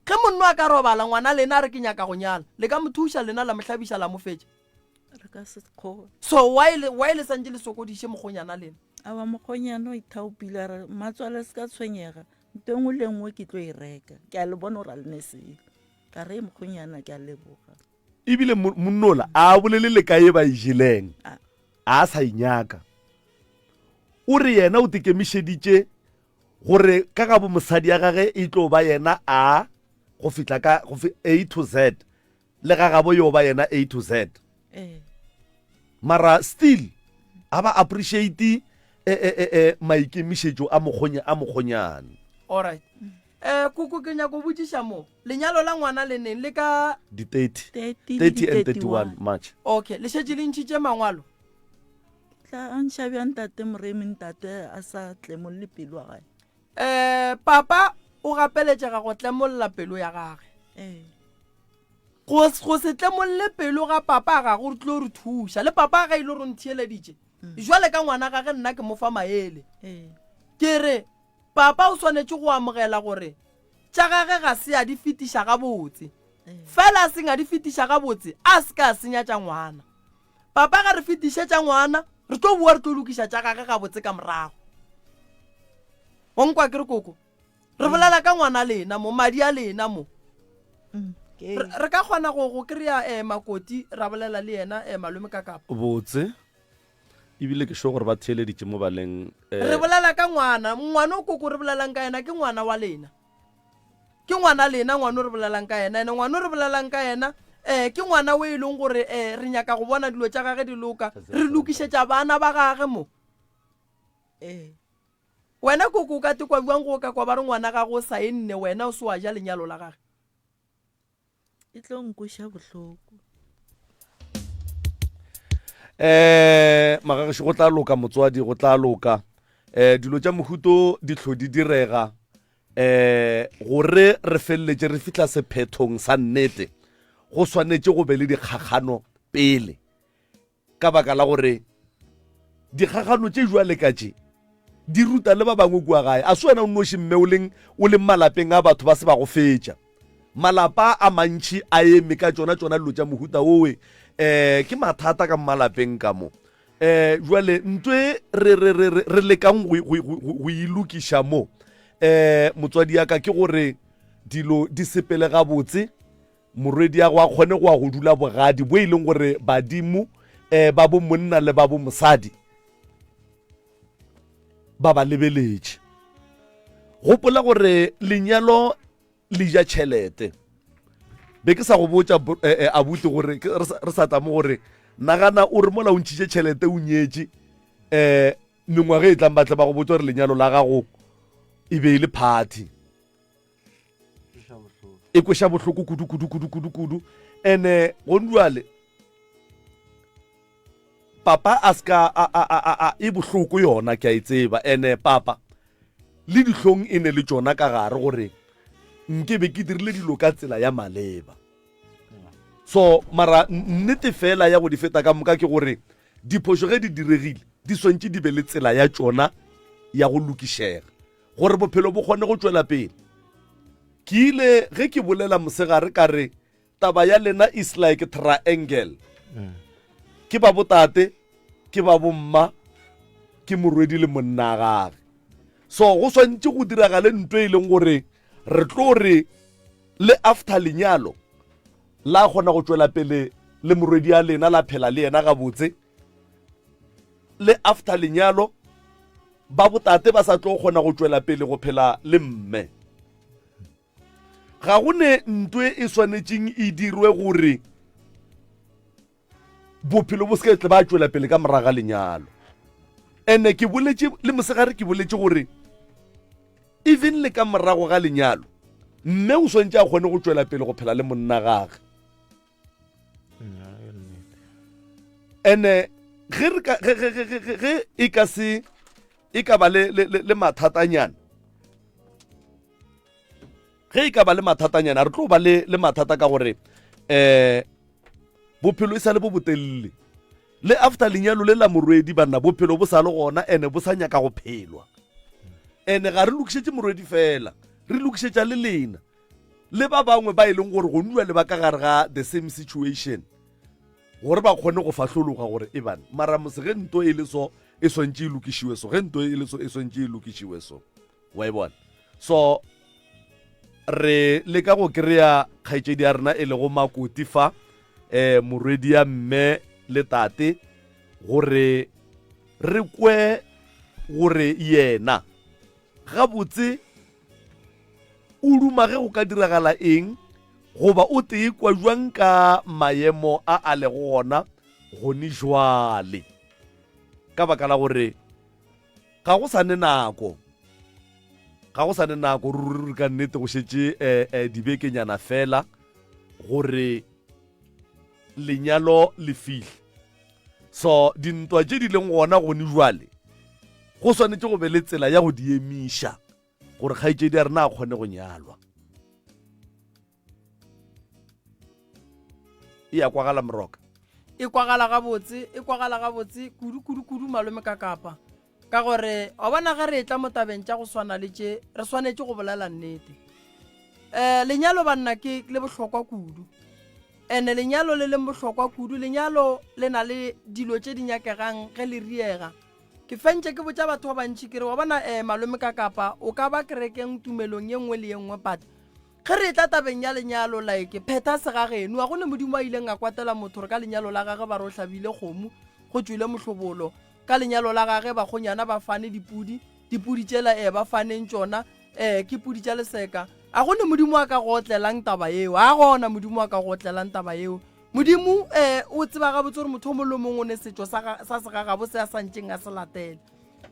Ge monna a ka robala ngwana lena a re ke nyaka go nyala, le ka mo thuša lena la mo hlabiša la mo fetša? Re ka se kgone. So why le why le santše le sokodiše mokgonyana lena? Aowa mokgonyana o ithaopile a re mmatswale se ka tshwenyega Nto e nngwe le e nngwe ke tlo e reka. Ke a le bona gore a le ne selo. Ka re mokgonyana ke a leboga. Ebile monnola a bolele le ka ye ba e jeleng. A sa e nyaka. O re yena o tekemišeditše gore ka ga bo mosadi ya gage e tlo ba yena A go fihla ka go A to Z. Le ga gabo yo ba yena A to Z. Ee. Mara still a ba appreciate e, e, e, e, maikemišetšo a mokgonya a mokgonyane. Alright. Eh koko ke nyako botšiša mo. Lenyalo la ngwana le neng le ka Di 30. 30 le 30 and di 31 March. Okay, le šetše le ntšhitše mangwalo. Tla a ntšha bjang ntate Moremi ntate a sa tlemolle pelo ya gae. Eh papa o gapeletšega go tlemolla pelo ya gage. Ee. Go, go se tlemolle pelo ga papa ga go tlo re thuša. Le papa ga ile go ntheeleditše. Mm. Jwale ka ngwana gage nna ke mo fa maele. Ee. Ke re papa o swanetše go amogela gore tša gage ga se a di fetiša gabotse. Ee. Fela a seng a di fetiša gabotse, a se ka a senya tša ngwana. Papa ga re fetiše tša ngwana, re tlo boa re tlo lokiša tša gage gabotse ka morago. Wa nkwa ke re koko? Re bolela ka ngwana lena mo, madi a lena mo. Mm, re ka kgona go go kry-a um makoti ra bolela le yena um malome ka kapa. Botse. Ebile ke sure gore ba theeleditše mo baleng. Eh. Re bolela ka ngwana, ngwana o koko re bolelang ka yena ke ngwana wa lena. Ke ngwana lena ngwana o re bolelang ka yena, ene ngwana o re bolelang ka yena um ke ngwana o e leng gore um re nyaka go bona dilo tša gage di loka, re lokišetša bana ba gage mo. Ee. Wena koko o ka tekwa bjang go ka kwa ba re ngwana gago o saenne wena o se wa ja lenyalo la gage? E tlo nkweša bohloko. Eh magagešo go tla loka motswadi go tla loka eh dilo tša mohuto di hlo di direga eh gore re feleletše re fihla sephethong sa nnete go swanetše go be le dikgakgano pele Ka baka la gore dikgagano tše jwale ka tše di ruta le ba bangwe kua gae. A se wena o nnoši mme o leng o leng malapeng a batho ba se ba go fetša. Malapa a mantši a eme ka tšona tšona dilo tša mohuta owe. Um ke mathata ka malapeng ka mo. Um jwale nto e re re re re lekang go go go go e lokiša mo um motswadi ya ka ke gore dilo di sepele gabotse. Morwediago a kgone go ya go dula bogadi bo e leng gore badimo um ba bo monna le ba bo mosadi ba ba lebeletše. Gopola gore lenyalo le ja tšhelete. Be ke sa go botša eh, eh, abuti gore re sa tla mo gore nagana o re mola o ntšhitše tšhelete o nyetše um mengwaga e tlang batle ba go botša gore lenyalo la gago e be e le party. E kweša bohloko kudu kudu kudu kudu kudu. Ene gonduale papa a ska a a a a e bohloko yona ke a e tseba. Ene papa le dihlong e ne le tšona ka gare gore. Nke be ke dirile dilo ka tsela ya maleba. So mara nnete fela ya go di feta ka moka ke gore diphošo ge di diregile di swantše di be le tsela ya tšona ya go lokišega gore bophelo bo kgone go tšwela pele. Ke ile ge ke bolela mosegare ka re Taba ya lena is like triangle. Ke ba botate, ke ba bomma, ke morwedi le monna gage. So go swantše go diragale nto e leng gore re tlo re le after lenyalo la kgona go tšwela pele le morwedi ya lena la phela le yena gabotse le after lenyalo ba botate ba sa tlo kgona go tšwela pele go phela le mme. Ga go ne ntwe e swanetšeng e dirwe gore bophelo bo se ke tle ba tšwela pele ka morago ga lenyalo. Ene ke boletše le mosegare ke boletše gore even le ka morago ga lenyalo mme o swantše a kgone go tšwela pele go phela le monna gage. Ene ge re ka ge ge ge ge ge e ka se e ka ba le le le mathatanyana ge e ka ba le mathatanyana re tlo ba le le mathata ka gore eh bophelo e sa le bo botelele le after lenyalo le la morwedi banna bophelo bo sa le gona ene bo sa nyaka go phelwa ene ga re lokišetše morwedi fela re lokišetša le lena le ba bangwe ba e leng gore go nua le ba ka gare ga the same situation gore ba kgone go fahlologa gore e bane mara mose ge nto e le so e swantše e lokišiwe so ge nto e le so e swantše e lokišiwe so wa e bona so re leka go kry-a kgaetšedi ya rena e lego makoti fa um morwedi ya mme le tate gore re kwe gore yena gabotse o duma ge go ka diragala eng goba o tee kwa jwang ka maemo a a lego gona gone jwale ka baka la gore ga go sa ne nako ga go sa ne nako ruri ka nnete go šetše um um dibekenyana fela gore lenyalo le fihle so dintwa tše di leng gona gone jwale go swanetše go be le tsela ya go di emiša gore kgaetšedi ya rena a kgone go nyalwa e ya kwagala moroka e kwagala gabotse e kwagala gabotse kudu kudu kudu malome ka kapa ka gore wa bona ge re etla mo tabeng tša go swana le tše re swanetše go bolela nnete um lenyalo banna ke le bohlokwa kudu ene lenyalo le leng bohlokwa kudu lenyalo le na le dilo tše di nyakegang ge le riega Ke fentše ke botša batho ba bantši ke re wa bona eh, malome ka kapa o ka ba kerekeng tumelong ye nngwe le ye nngwe but ge re etla tabeng ya lenyalo like phetha segageno a go ne modimo a ileng a kwatela motho gore ka lenyalo la gage ba re o hlabile kgomo go tšwile mohlobolo ka lenyalo la gage bakgonyana ba fane dipudi dipudi tšela eh ba faneng tšona eh ke pudi tša leseka a go ne modimo a ka go otlelang taba yeo a gona modimo a ka go otlelang taba yeo Modimo eh, o tseba gabotse gore motho o mongwe le mongwe o ne setšo sa, sa segagabo se a santšeng a se latele.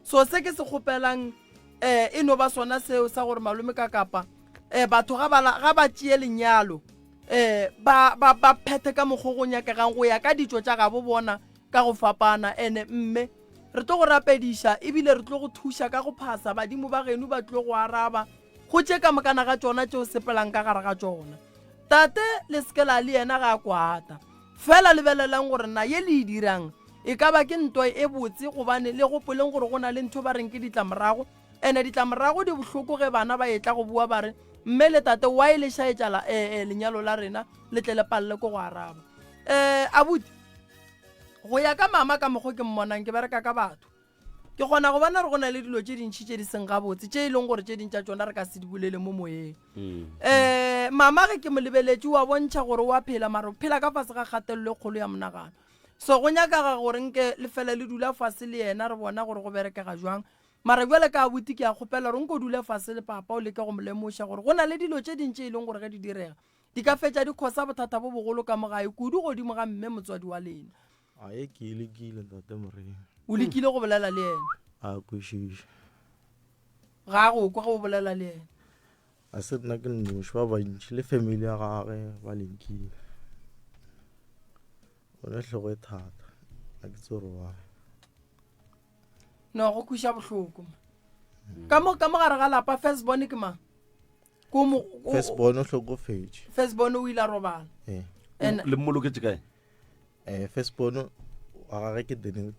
So se ke se kgopelang eh, e no ba sona seo sa gore malome ka kapa eh, batho ga ba, ga ba tšee lenyalo eh, ba, ba, ba phethe ka mokgwa go nyakegang go ya ka ditšo tša gabo bona ka go fapana. Ene mme re tlo go rapediša ebile re tlo go thuša ka go phasa badimo ba geno ba tlo go araba go tše ka mokana ga tšona tše o sepelang ka gare ga tšona. Tate le se ke la le yena ga a kwata. Fela lebelelang gore na ye le e dirang e ka ba ke ntwa e botse gobane le gopoleng gore go na le ntho ba reng ke ditlamorago ene ditlamorago di bohloko ge bana ba etla go bua ba re mme le tate why le šaetša la, eh, eh, lenyalo la rena le tle le palele ko go araba. Eh, abuti go ya ka mama ka mokgo ke mmonang ke bereka ka batho Ke kgona go bona gore go na le dilo tše dintšhi tše di seng gabotse tše e leng gore tše ding tša tšona re ka se di bolele mo moyeng. Um mama ge ke mo lebeletše wa bontšha gore wa phela mara o phela ka fase ga kgatelelo e kgolo ya monagano. So go nyakaga gore nke le fele le dula fase le yena re bona gore go berekega jwang. Mara bjale ka abuti ke a kgopela gore nko dule fase le papa o leke go mo lemoša gore go na le dilo tše ding tše e leng gore ge di direga di ka fetša di khosa bothata bo bogolo ka mo gae kudu godimo ga mme motswadi wa lena. A ye ke e lekile ntate Moremi. O lekile go bolela le yena? A kwešiše. Ga a go kwa ge o bolela le yena? A se nna ke nnoši, ba bantši le family ya gage ba lekile. O ne hlogo e thata, ga ke tsebe gore why. No, go kweša bohloko. Ka mo ka mo gare ga lapa first born ke mang? Ko mo First born o hlokofetše. First born o ile a robala. Ee. And Le mmoloketše kae? Eh, first born wa gagwe ke Daniel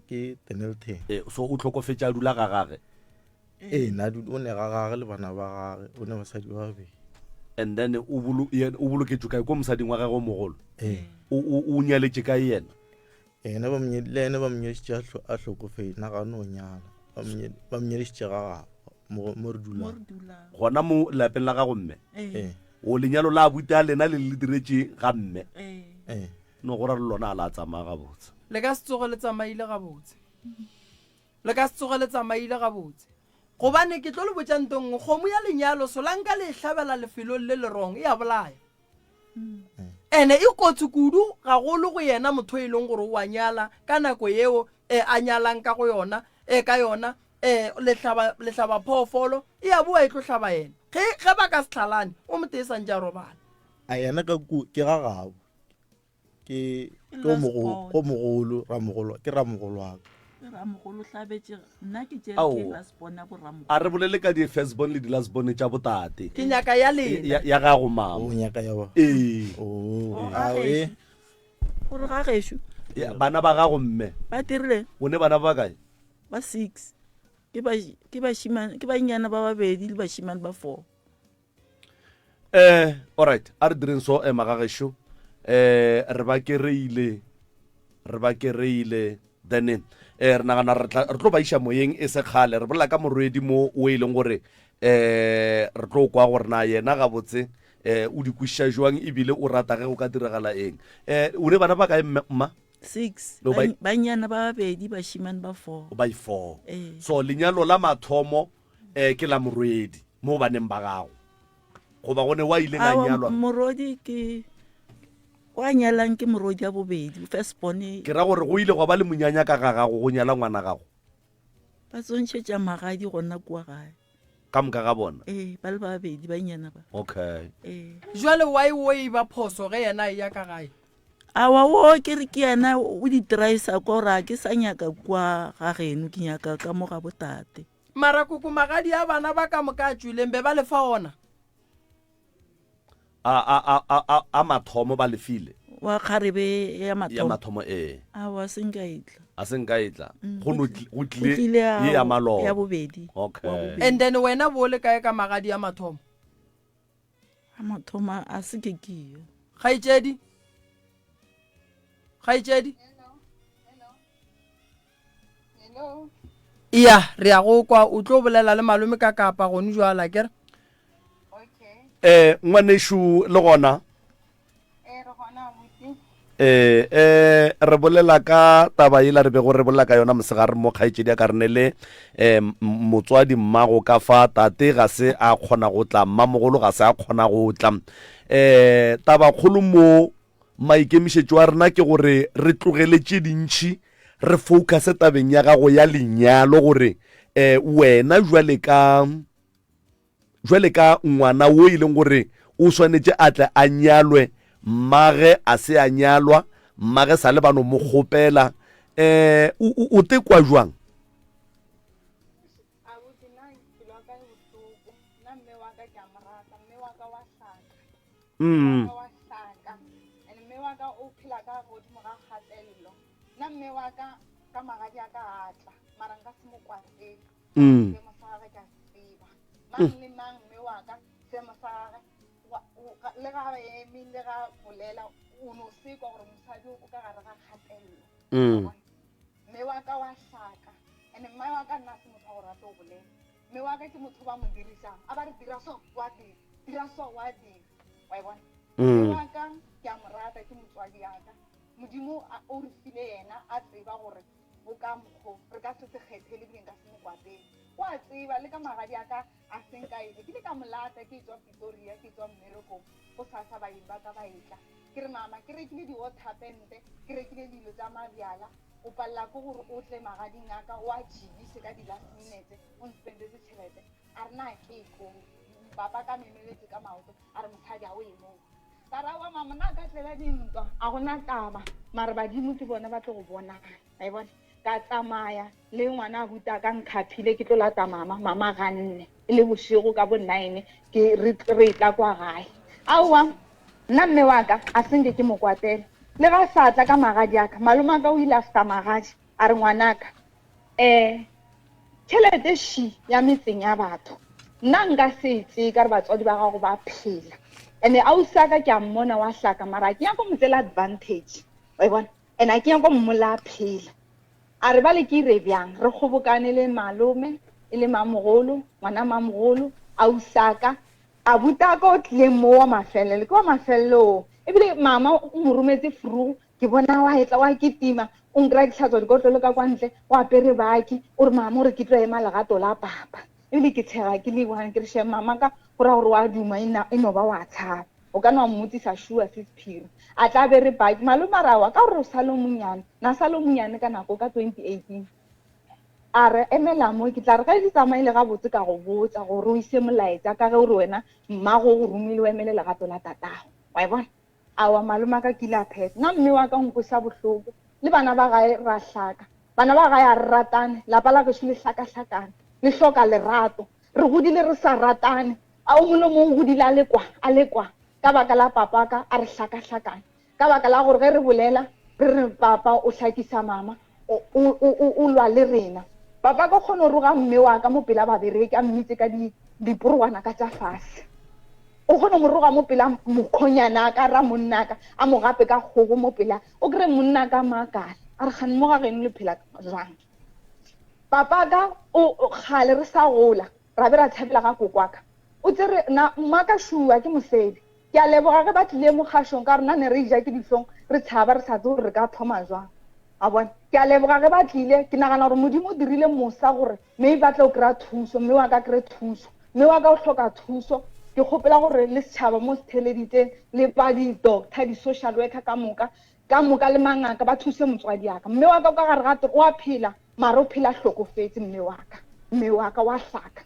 ke Danielton. Ee, so o hlokofetše a dula ga gage. Ee, na o ne ga gage le bana ba gage, o ne basadi ba babedi. And then o bolo yena o boloketšwe kae ko mosading wa gagwe o mogolo? Ee. O o o nyaletše kae yena? Yena ba mo le yena ba mo nyadišitše a hlo- a hlokofetše, na ga no nyala. Ba mo nyadi- ba mo nyadišitše ga gabo mo mo re Mo dulang. re dulang. Gona mo lapeng la gago mme? Ee. Ee. O lenyalo la abuti a lena le le diretše ga mme? Ee. Ee. No go ra le lona a la tsamaya gabotse. Le ka se tsoge le tsamaile gabotse. Le ka se tsoge le tsamaile gabotse. Gobane ke tlo le botša nto nngwe, kgomo ya lenyalo solanka le e hlabela lefelong le le wrong, e a bolaya. Ene e kotsi kudu gagolo go yena motho e leng gore o a nyala ka nako yeo e a nyalang ka go yona, e ka yona, e lehlaba, lehlaba phoofolo, e a boa e tlo hlaba yena. Ge, ge ba ka se hlalane, o motee santše a robala. A yena ka ku, ke ga gabo. Ke, Ke ke o last mogolo, born. ko mogolo, ramogolo, ke ramogolo wa ka. Ke ramogolo hlabetše, nna ke tšere ke Aowa. last born ya boramogolo. A re bolele ka di first born le di last born tša botate. Ke nyaka ya lena. Ya, ya gago mama. O nyaka ya ba. Ee. Oh, Oh, a ga we. gešo. Gore ga gešo. Ya, bana ba gago mme. Ba dirile. O ne bana ba bakae? Ba 6. Ke ba, ke bashimane, ke bannyana ba babedi le bashimane ba 4. Eh, alright, a re direng so ema ga gešo. Eh, re ba kereile, re ba kereile. Then eh re nagana re tla re tlo ba iša moyeng e se kgale. Re bolela ka morwedi mo o e leng gore eh re tlo kwa gore na yena gabotse eh o di kwešiša jwang ebile o rata ge go ka diragala eng. Eh, o ne bana ba kae mme mma? Six. No, ba- Bannyana ba babedi, bashimane ba four. Ba i four. Eh. So lenyalo la mathomo eh ke la morwedi mo baneng ba gago goba go ne wa ileng a Aowa, nyalwa morodi ke wa nyalang ke morodi ya bobedi first born ke ra gore go ile gwa ba le monyanya ka ga gago go nyala ngwana gago ba tsontšhetša magadi gona kua gae ka moka ga bona ee ba le babedi banyana ba okay ee Jwale why o e ba phoso ge yena a eya ka gae? Awa wo ke re ke yena o di trysa kwa gore a ke sa nyaka kua ga geno ke nyaka ka mo ga botate. Mara koko magadi a bana ba ka moka a tšwileng be ba le fa ona? A a a a a a mathomo ba lefile. Wa kgarebe ya Ya mathomo. mathomo ee. Awa se nka e tla. A se nka e tla. Go no tli- go Go tlile tlile ya ye ya maloba. ya bobedi. Okay. Wa bobedi. And then wena bo le kae ka magadi a mathomo? A mathomo a se ke ke yo. Kgaetšedi? Kgaetšedi? Hello. Iya, re ya go kwa o tlo bolela le malome ka kapa gone jwala kere. Okay. Eh ngwanešu le gona Eh re gona abuti. Eh eh re bolela ka taba yela re bego re bolela ka yona mosegare mo kgaetšedi ya ka re ne le eh motswadi mmago ka fa tate ga se a kgona go tla mmamogolo ga se a kgona go tla eh tabakgolo mo Maikemišetšo a rena ke gore re tlogele tše dintši, re focuse tabeng ya gago ya lenyalo gore um wena jwale ka jwale ka ngwana wo e leng gore o swanetše a tle a nyalwe, mmage a se a nyalwa, mmage sa le ba no mo kgopela, um o tekwa jwang? Abuti nna pelo ya ka e bohloko nna mme wa ka ke a mo rata mme wa ka wa hlaka Mm. mme wa ka wa hlaka and mme wa ka o phela ka godimo ga kgatelelo nna mme wa ka ka magadi a ka a tla mara nka se mo kwatele seemo sa gage ke a se tseba mang le mang mme wa ka seemo sa gage wa- o- ga- le ga eme le ga bolela o no se kwa gore mosadi o ka gare ga kgatelelo Wa bona? Mme wa ka wa hlaka and mme wa ka nna se motho wa go rata go bolela. Mme wa ka ke motho ba mo dirišang a ba re dira so wa dira, dira so wa dira. Wa e bona? Mme wa ka ke a mo rata ke motswadi ya ka. Modimo o re file yena a tseba gore o ka mokgo re ka se se kgethele ebile nka se mo kwatele. O a tseba le ka magadi a ka a seng ka ebe. Ke ile ka mo lata ke tswa Pretoria ke tswa mmerekong go sasa baeng ba ka ba etla. Ke re mama ke rekile di-water pente, ke rekile dilo tša mabjala, o palela ke gore o tle magading a ka o a tšhidise ka di-last minute o nspendetse tšhelete. A re na ke ko papa ka memeletse ka maoto a re mosadi a o ye moo. Ka ra wa mama na ka tlela dintwa a gona taba mare badimo ke bona ba tlo go bonang a e bona ka tsamaya le ngwana a buta ka nkhaphile ke tlo lata mama mama ganne e le bošego ka bo nine ke re re tla kwa gae aowa nna mme wa ka a senke ke mo kwatela le ga sa tla ka magadi a ka malome a ka o ile a feta magadi a re ngwanaka um tšhelete ši ya metseng ya batho nna nka se e tseye ka re batswadi ba gago ba phela and-e ausi a ka ke a mmona wa hlaka mara a ke nyako mo tsela advantage wa e bona and a ke nyako mmola a phela a re bale ke ire bjang re kgobokane le malome e le mamogolo ngwana mamogolo ausi a ka abutaka o tlileng mo wa mafelelo ke wa mafelelo ebile mama o mo rometse frugu Ke bona wa etla wa kitima, o nkry-a ke hlatswa dikotlolo ka kwa ntle, o apere baki, o re mama o re ke tlo ema legato la papa. Ebile ke tshega ke le one, ke re shem mama ka go ra gore wa duma e e no ba wa tshaba. O ka no wa mmotsisa sure se sephiri. A tla apere baki, malome a re aowa ka gore o sa le o monyane, na sa le o monyane ka nako ka 2018. A re emela mo, ke tla re ge di tsamaile gabotse ka go botsa gore o ise molaetša ka ge o re wena mmago o go romile o emele legato la tatago. Wa e bona? Aowa malome a ka kile a phetha. Nna mme wa ka o nkweša bohloko. Le bana ba gae ra hlaka. Bana ba gae a re ratane. Lapa la gešo le hlakahlakane. Le hloka lerato. Re godile re sa ratane. A o mongwe le mongwe o godile a le kwa, a le kwa. Ka baka la papa wa ka a re hlakahlakane. Ka baka la gore ge re bolela re re papa o hlakisa mama, o, o, o, o lwa le rena. Papa ka o kgona go roga mme wa ka mo pela babereki a mmitse ka di, diporwana ka tša fase. O kgona go mo roga mo pela mokgonyana ka ra monna ka, a mo gape ka kgogo mo pela. O kry monna ka makala. A re kgane mo ga geno le phela jwang? Papa ka o kgale re sa gola, ra be ra tshabela ga kokwaka. O tsere na mma ka šua ke mosebe. Ke a leboga ge ba tlile mogašong ka gore nna ne re ja ke dihlong re tshaba re sa tsebe gore re ka thoma jwang. A bona? Ke a leboga ge ba tlile, ke nagana gore Modimo o dirile mosa gore maybe ba tlo kry-a thuso, mme wa ka kry thuso. Mme wa ka o hloka thuso. Ke kgopela gore le setšhaba mo se theeleditseng le ba di-doctor, di-social worker ka moka, ka moka le mangaka ba thuse motswadi ya ka. Mme wa ka o ka gare ga o a phela mara o phela a hlokofetse mme wa ka. Mme wa ka wa hlaka.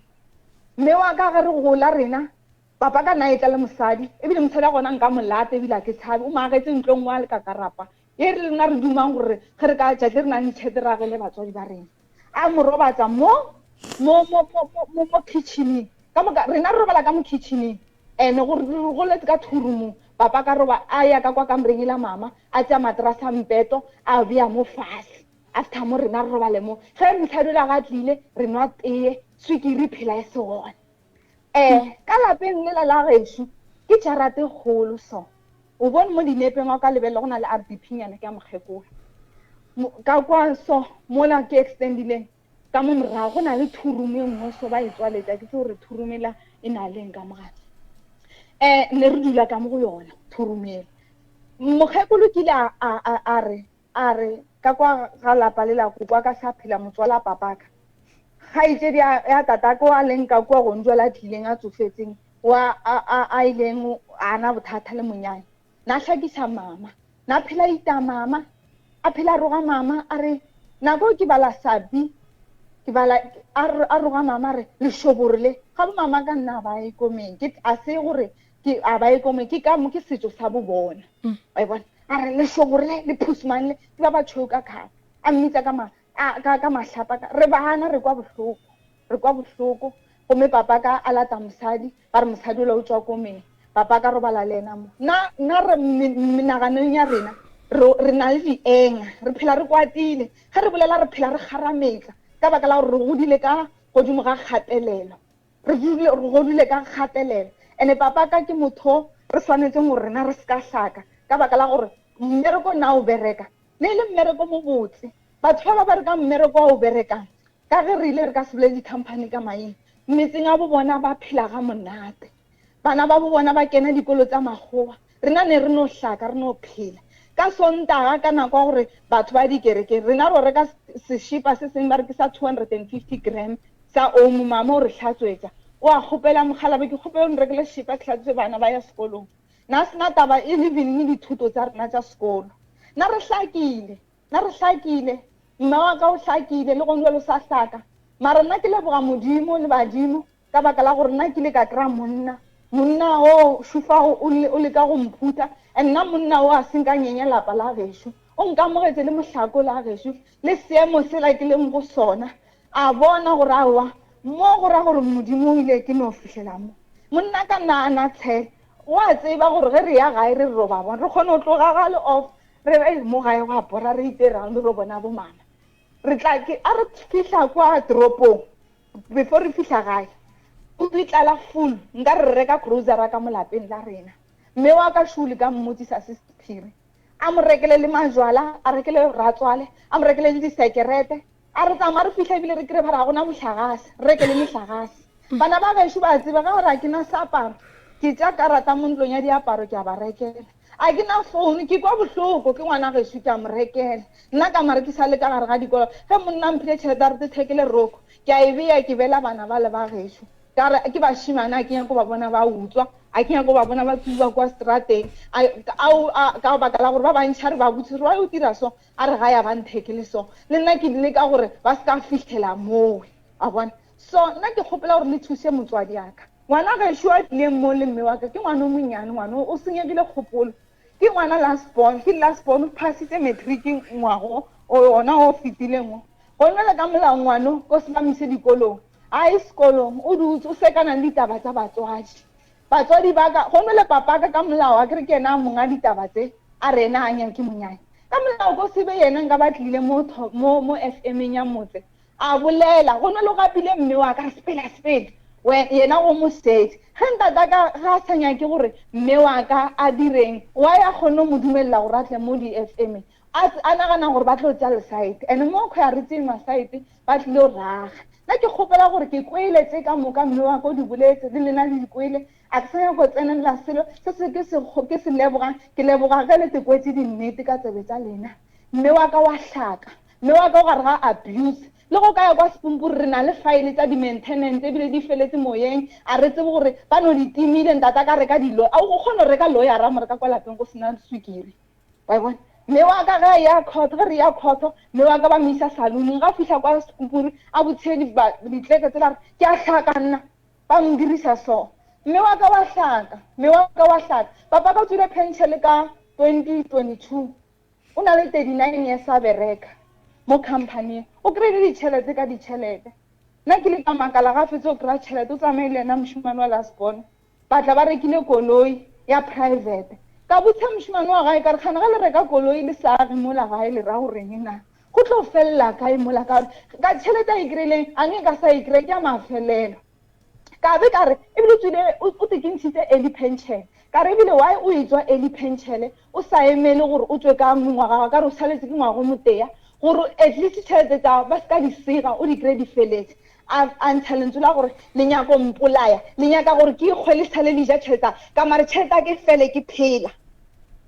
Mme wa ka ge re gola rena Papa ka na etla le mosadi, ebile mosadi wa gona nka mo lata ebile a ke tshabe. O mo agetse ntlo nngwe a le ka karapa. Ye re lena re dumang gore ge re ka tšatši re nang le tšhelete re agele batswadi ba rena. A mo robatsa mo mo mo mo mo mo kitcheneng. Ka moka rena re robala ka mo kitcheneng. Ene go re goletse ka two room. Papa ka roba a ya ka kwa kamoreng e la mama, a tšea matrase a mpeto a bea mo fase. After mo rena re robale mo. Ge mosadi ola ga tlile re nwa teye, swikiri phela e se gona. Um ka lapeng lela la gešo ke jarata e kgolo so. O bone mo dinepeng wa ka lebelela go na le RDP nyana ke ya mokgekolo. Ka kwa so mola ke extendileng ka mo morago go na le two room e nngwe so ba e tswaletša ke tse gore two room ela e na leng ka mogare. Um ne re dula ka mo go yona two room ela. Mokgekolo kile a re A re, Ka kwa ga lapa lela koko a ka sa phela motswala papaka. Kgaetšedi ya, ya tatake o a leng ka kua gonjwale a tlileng a tsofetseng, o a, a, a, a ileng a na bothata le monyanya. Na hlakisa mama. Na phela ita mama. A phela roga mama, a re, nako ke bala sabi, ke bala, a, a roga mama a re, lešoboro le. Ga bo mama ka nna ba ye komeng. Ke, a se gore ke a ba ye komeng, ke ka mo, ke setšo sa bo bona. Wa e bona? A re lešoboro le, le phusumane le, ke ba ba tšhweu ka kgale. A mmitsa ka ma, a, ka, ka mahlapa ka, re bana re kwa bohloko, re kwa bohloko. Gomme papa ka a lata mosadi, ba re mosadi ola o tšwa komeng. Papa ka robala le yena mo. Na, na re menaganong ya rena, re, re na le dienga, re phela re kwatile. Ge re bolela re phela re kgarametla, ka baka la gore re godile ka godimo ga kgatelelo. Re dule re godile ka kgatelelo. Ene papa ka ke motho re swanetseng gore rena re se ka hlaka ka baka la gore mmereko na o bereka ne e le mmereko mo botse. Batho ba ba berekang mmereko wa o berekang ka ge re ile re ka se bolele di-company ka maina, metseng a bo bona ba phela ga monate. Bana ba bo bona ba kena dikolo tsa makgowa, rena ne re no hlaka re no phela. Ka Sontaga ka nako ya gore batho ba dikerekeng, rena ro reka seshepa se seng ba re ke sa 250 gram sa omo, mama o re hlatswetša. O a kgopela mokgalabje, ke kgopela o nrekele seshepa ke hlatswetse bana ba ya sekolong. Na se na taba e even le dithuto tsa rena tša sekolo. Na re hlakile, na re hlakile, mma wa ka o hlakile le gona bjale o sa hlaka. Mara nna ke leboga Modimo le badimo ka baka la gore nna ke ile ka kry-a monna. Monna o šufa o o leka go mphutha and nna monna o a se nka nyenya lapa la gešo. O nkamogetše le mohlako la gešo le seemo sela ke leng go sona. A bona gore aowa mo go ra gore Modimo o ile ke no fihlela mo. Monna ka nna a na tshele. O a tseba gore ge re ya gae re re ba bona re kgone go tloga ga le off re re mo gae go a bora re itse round ro bona bo mama. Re tla ke a re fihla kwa toropong before re fihla gae ntlo e tlala full nka re reka grocery ka mo lapeng la rena. Mme wa ka shule ka mmotsisa se sephiri. A mo rekele le majwala, a rekele ratswale, a mo rekele le disekerete. A re tsamaya re fihla ebile re kry ba re ga gona mohlagase, re reke le mehlagase. Bana ba gešo ba tseba ga gore a ke na seaparo, ke tša karata mo ntlong ya diaparo ke a ba rekela. A ke na phone, ke kwa bohloko ke ngwana gešo ke a mo rekela. Nna ka mare ke sa le ka gare ga dikolo, ge monna a mphile tšhelete a re tethekele roko, ke a e beya ke beela bana bale ba gešo. Ka re ke bašemane a ke nyako ba bona ba utswa, a ke nyako ba bona ba tsuba kwa strateng, a ka baka la gore ba bantši a re ba botse re wa yo dira so, a re gae a ba nthekele so. Le nna ke leka gore ba se ka fihlela mowe, a bona. So nna ke kgopela gore le thuse motswadi a ka. Ngwana gešo a tlileng mo le mme wa ka ke ngwana o monnyane, ngwana o senyegile kgopolo. Ke ngwana last born, ke last born, o phasitse matric ngwago ona o fetileng o. Gone le ka molao ngwano ko se ba mise dikolong. A ye sekolong, o dutse, o sekana le ditaba tsa batswadi. Batswadi ba ka, gone le papa ka ka molao, a kere ke yena a monga ditaba tse, a re yena a nyake monyanya. Ka molao ko se be yena nka ba tlile mo, mo, mo FM-eng ya motse, a bolela, gone le gapile mme wa ka, re sepela, sepela. We, yena go mosedi. Ge ntata ka ga a sa nyake gore mme wa ka a direng, why a kgone go mo dumelela gore a tle mo di-FM-eng? A, a nagana gore ba tlo tša lesaete, and mo kgwe a re tsee masaete, ba tlile go raga. Nna ke kgopela gore ke kwele tše ka moka mme wa ka o di boletse, le lena le di kwele. A ke sa nyaka go tsenelela selo se se ke se, ke se lebogang. Ke leboga ge le te kwetše dinnete ka tsebe tša lena. Mme wa ka wa hlaka. Mme wa ka o gare ga abuse. Le go ka ya kwa Sepumpuru re na le file tša di-maintenance ebile di feletse moyeng. A re tsebe gore ba no di timile. Ntate a ka reka di a o kgona go reka lawyer-a mo re ka kwa lapeng go sena swikiri. Wa e bona? Mme wa ka ge a ya khotho, ge re ya khotho, mme wa ka ba mo isa salooning. Ga fihla kwa Sekupuru, a botshile ditleke tsela, a re, ke a hlaka nna. Ba mo dirisa so. Mme wa ka wa hlaka, mme wa ka wa hlaka. Papa ka o tswile pension ka 2022. O na le 39 years a bereka mo company. O kry-ile ditšhelete ka ditšhelete. Nna ke ile ka makala ga fetsa o kry-a tšhelete, o tsamaye le yena mošemane wa last born. Ba tla ba rekile koloi ya private. Ka botša mošemane wa gae ka re, Kgane ge le reka koloi le sa age mola gae le ra goreng na? Go tlo felela kae mola? Ka gore ka tšhelete a e kry-ileng a nke ka sa e kry-e ke ya mafelelo. Ka be ka re ebile o tswile o te ke ntšhitse early pension. Ka re ebile why o e tswa early pension o sa emele gore o tswe ka mongwaga ka re o saletse ke ngwaga o motea gore at least tšhelete tsa ba se ka di sega o di kry-e di feletse. A, a ntsha lentswe la gore, Le nyaka go mpolaya? Le nyaka gore ke ikgwe le sale le ja tšhelete ya ka? Mare tšhelete ya ka e fele ke phela.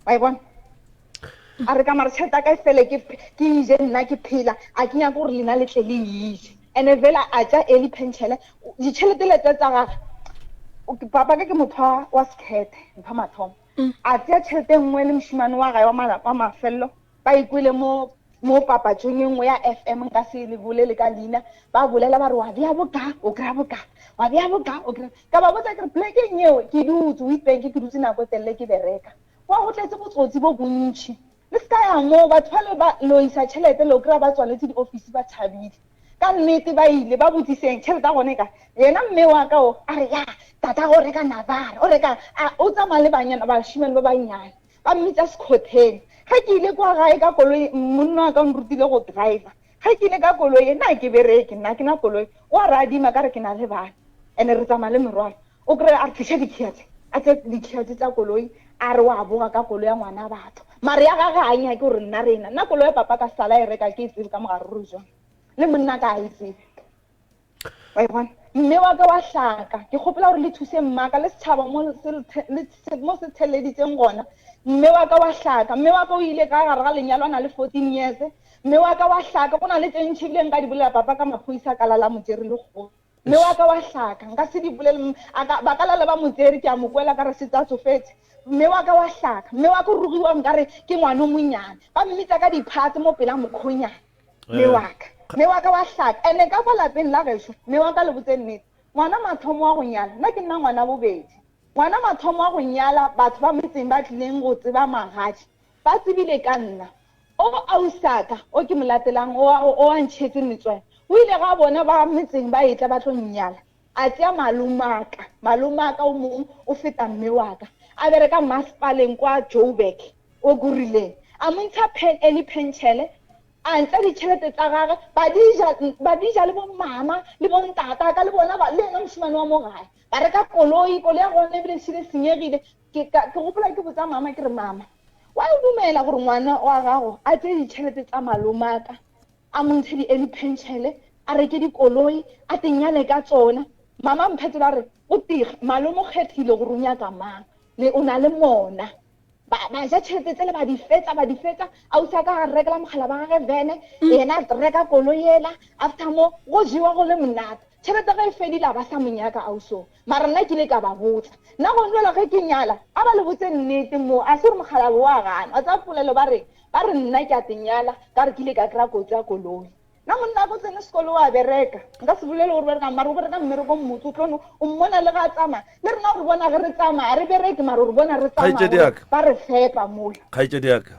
Wa e bona? A re ka mare tšhelete ya ka e fele ke, ke e je nna ke phela, a ke nyake gore lena le tle le e je. And-e fela a tša early pension, ditšhelete le tse tsa gage, papa ka ke motho wa, wa sekhethe, ntho ya mathomo. A tšea tšhelete e nngwe le mošemane wa gae wa, wa mafelelo, Ba ikwele mo, mo papatšong ye nngwe ya FM, nka se le bolele ka leina, ba bolela ba re, wa bea boka, o kry-a boka, wa bea boka, o kry-a. Ka ba botsa ke re, polekeng yeo ke dutse, Witbank, ke dutse nako e telele ke bereka. Kwa go tletse botsotsi bo bontši. Le se ka ya moo, batho bale ba lo isa tšhelete, lo kry-a ba tswaletse diofisi ba tšhabile. Ka nnete ba ile, ba botsiseng, tšhelete ya gona e kae? Yena mme wa ka o, a re, ya, tatago o reka Navara, o reka, a, o tsamaya le banyana, bašemane ba bannyane. Ba mmitša Sekhotheng. Ge ke ile kwa gae ka koloi, monna wa ka o nrutile go driver. Ge ke ile ka koloi, nna ke bereke, nna ke na koloi. O a re adima ka re ke na le bana, and re tsamaya le merwalo. O kry-e a re tliša dikhiya tše, a tše dikhiya tše tša koloi, a re wa boga ka koloi ya ngwana batho. Mare ya gage ga a nyake gore nna re ena. Nna koloi ya papa ka sala e reka ke e tsebe ka mogare gore jwang. Le monna ka a e tsebe. Wa e bona? Mme wa ka wa hlaka. Ke kgopela gore le thuse mmaka le setšhaba mo se mo se theleditseng gona. Mme wa ka wa hlaka. Mme wa ka o ile ka gare ga lenyalo a na le 14 years. Mme wa ka wa hlaka. Go na le tše ntši ebile nka di bolela papa ka maphodisa ka lala motšere le kgomo. Mme wa ka wa hlaka. Nka se di bolele a ka ba ka lala ba motšere ke a mo kwela ka re setse a tsofetse. Mme wa ka wa hlaka. Mme wa ka o rogiwa nkare ke ngwana o monnyane. Ba mmitsa ka diphatse mo pela mokgonyana. Mme wa ka. Mme wa ka wa hlaka. And-e ka kwa lapeng la gešo, mme wa ka le botse nnete, ngwana mathomo wa go nyala, nna ke nna ngwana bobedi. Ngwana mathomo wa go nyala batho ba metseng ba tlileng go tseba magadi ba tsebile ka nna. O ausaka o ke mo latelang o o a ntšhetse metswai o ile ga bona ba metseng ba etla ba tlo nnyala a tšea malomaka malomaka o mongwe o feta mme wa ka a bereka masepaleng kwa Joburg o kurileng a mo ntsha early pension a ntsha ditšhelete tsa gage ba di ja ba di ja le bo mama le bo ntata ka le bona ba le yena mošemane wa mo gae ba reka koloi koloi ya gona ebile šile senyegile ke ke gopola ke botsa mama ke re mama wa o dumela gore ngwana wa gago a tseye ditšhelete tsa malomaka a mo ntshe di-early pension a reke dikoloi a tenyale ka tsona mama mphetola re o tiga malome o kgethile gore o nyaka mang le o na le mona ba ba ja tšhelete tsele ba di fetsa ba di fetsa ausi a ka a rekela mogala ba gage vene mm. yena a reka koloi ela after mo go jewa go le monate tšhelete ge e fedile a ba sa monyaka auso mara nna ke ile ka ba botsa nna go jela ge ke nyala a ba le botse nnete mo a se gore mogala bo wa gana wa tsaya polelo ba re ba re nna ke a tenyala ka re ke ile ka kry-a kotsi ya koloi nna monna ko tsene sekolo wa bereka nka se bolele gore bereka mare o bereka mmereko mmotse o tlono o mmona le ga a tsamaya le rena re bona ge re tsamaya re bereke mare re bona re tsamaya ba re fepa mola kgaetšedi yaka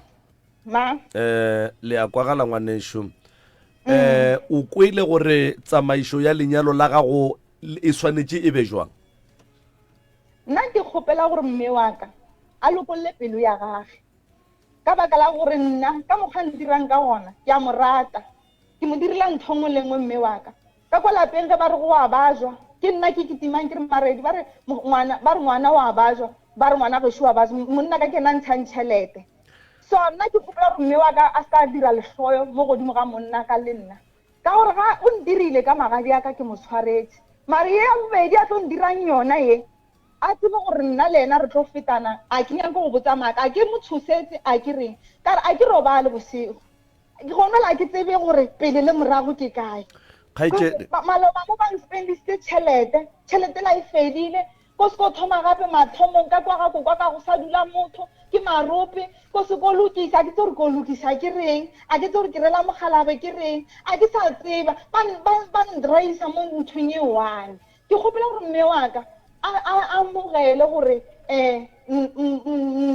ma um le a kwagala ngwanešo um o kwele gore tsamaišo ya lenyalo la gago e swanetše e be jwang nna ke kgopela gore mme wa ka a lokolle pelo ya gage Ka baka la gore nna, ka mokgwa ntirang ka gona, ke a mo rata. Ke mo direla ntho nngwe le nngwe mme wa ka. Ka kwa lapeng ge ba re go a bajwa, ke nna ke kitimang ke re maredi ba re ngwana ba re ngwana wa bajwa, ba re ngwana gešo wa bajwa, monna ka ke yena a ntshang tšhelete. So nna ke kgopela gore mme wa ka a se ka dira lehloyo mo godimo ga monna ka le nna. Ka gore ga o ntirile ka magadi a ka ke mo tshwaretše. Mare ye ya bobedi a tlo ndirang yona ye, a tsebe gore nna le yena re tlo fetana a ke nyake go botsa maaka a ke mo tshosetse a ke reng ka re a ke robale bosego gona la ke tsebe gore pele le morago ke kae maloba mo ba nspendisitse tšhelete tšhelete la e fedile ko se ko thoma gape mathomong ka kwa ga kokwa ka go sa dula motho ke marope ko se ko lokisa ke tse gore ko lokisa ke reng a ke tse gore ke rela mogalabe ke reng a ke sa tseba ba ndraisa mo nthong e one Ke kgopela gore mme wa ka a a amogele gore um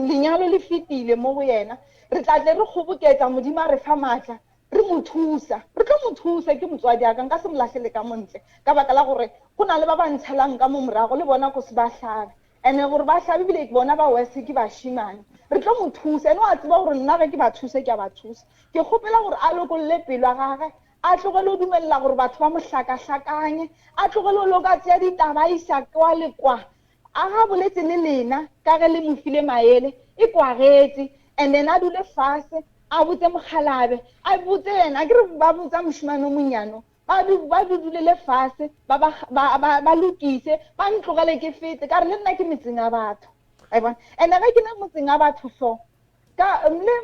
lenyalo le fetile mo go yena. Re tla tle re kgoboketsa Modimo a re fa maatla re mo thusa. Re tlo mo thusa ke motswadi wa ka nka se mo lahlele ka mo ntle ka baka la gore go na le ba ba ntshelang ka mo morago le bona ko se ba hlabe. Ene gore ba hlabe ebile ke bona ba worse ke bashimane. Re tlo mo thusa ene wa tseba gore nna ge ke ba thusa ke a ba thusa. Ke kgopela gore a lokolle pelo ya gage a tlogele go dumelela gore batho ba mo hlakahlakanye, a tlogele go loka tšea ditaba a iša kwa le kwa. A ga boletse le lena ka ge le mo file maele, e kwagetše, and then a dule fase, a botse mokgalabe, a botse yena, a ke re ba botsa mošemane o monnyane o, ba ba dulele fase, ba ba ba ba ba lokise, ba ntlogele ke fete, ka re le nna ke metseng a batho. A bona? And ge ke le motseng a batho so, Ka le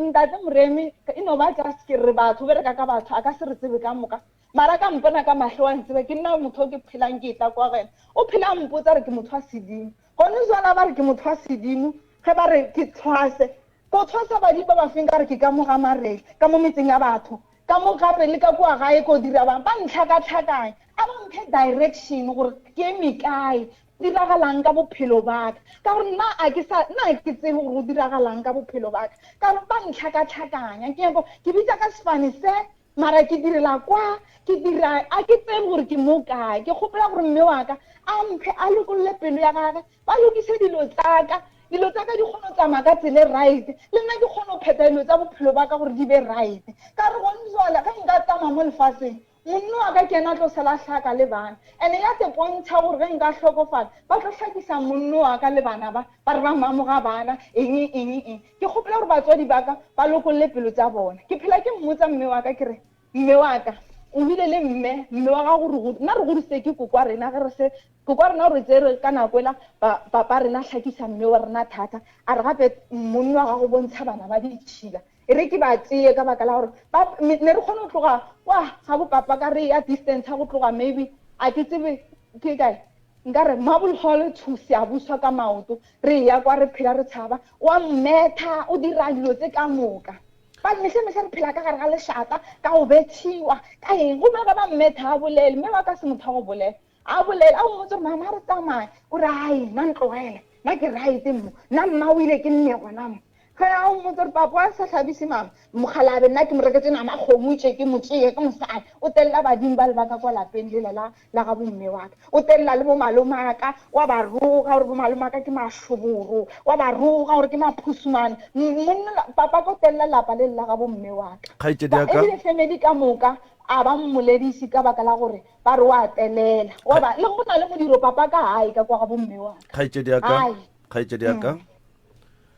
ntate Moremi e no ba just ke re batho bereka ka batho a ka se re tsebe ka moka mara ka mpona ka mahlo wa ntseba ke nna motho o ke phelang ke etla kwa gena o phela a mpotsa re ke motho wa sedimo gone jwala ba re ke motho wa sedimo ge ba re ke tshwase ko tshwasa badimo ba ba feng ka re ke ka mo ga marele ka mo metseng ya batho Ka mo gape le ka kua gae ko dira bang ba ntlhakatlhakanya, a ba mphe direction gore ke eme kae, go diragalang ka bophelo ba ka. Ka gore nna a ke sa, nna a ke tsebe gore go diragalang ka bophelo ba ka. Ka gore ba ntlhakatlhakanya, ke nyako, ke bitsa ka sefane se, mara ke direla kwa, ke dira, a ke tsebe gore ke mo kae. Ke kgopela gore mme wa ka a mphe, a lokolle pelo ya gage, ba lokise dilo tsa ka, dilo tsa ka di kgone go tsamaya ka tsela e right le nna ke kgone go phetha dilo tsa bophelo ba ka gore di be right ka re gone jwale ge nka tsamaya mo lefaseng monno wa ka ke ena a tlo sala hlaka le bana and-e ya te pontšha gore ge nka hlokofala ba tlo hlakisa monno wa ka le bana ba ba re ba mamoga bana eng eng eng ke kgopela gore batswadi ba ka ba lokolle pelo tsa bona ke phela ke mmotsa mme wa ka ke re Mme wa ka, o bile le mme, mme wa gago re, nna re godisitse ke koko wa rena, ge re se, koko wa rena o re tsere ka nako ela, pa, papa rena a hlakisa mme wa rena thata, a re gape monna wa gago bontsha bana ba ditšhila, e re ke ba tseye ka baka la gore ba, ne re kgone go tloga kwa ga bo papa ka re ya distance ya go tloga maybe, a ke tsebe ke kae, nka re Marble Hall to Siyabuswa ka maoto, re ya kwa re phela re tshaba, wa mmetha, o dira dilo tse ka moka. Ba mehle mehle re phela ka gare ga lešata, ka go bethiwa, ka eng. Gomme ge ba mmetha a bolele, mme wa ka se motho wa go bolela. A bolela, a mmotse gore mama re tsamaye. O re ai, nna ntlogele. Nna ke right mo. Nna mma o ile ke nne gona mo. Ge a mmotse gore papa a sa hlabise mama, mokgalabe nna ke mo reketse nama kgomo tše ke mo tšeye ke mosadi. O telela badimo ba le ba ka kwa lapeng lela la la ga bomme wa ka. O telela le bo malomaka, wa ba roga gore bo malomaka ke mašoboro, wa ba roga gore ke maphusumane. Monna papa ka o telela lapa le la ga bomme wa ka. Kgaetšedi ya ka. Ebile family ka moka a ba mmolediše ka baka la gore ba re wa telela. Wa ba le go na le modiro papa ka gae ka kwa ga bomme wa ka. Kgaetšedi ya ka. Kgaetšedi ya ka.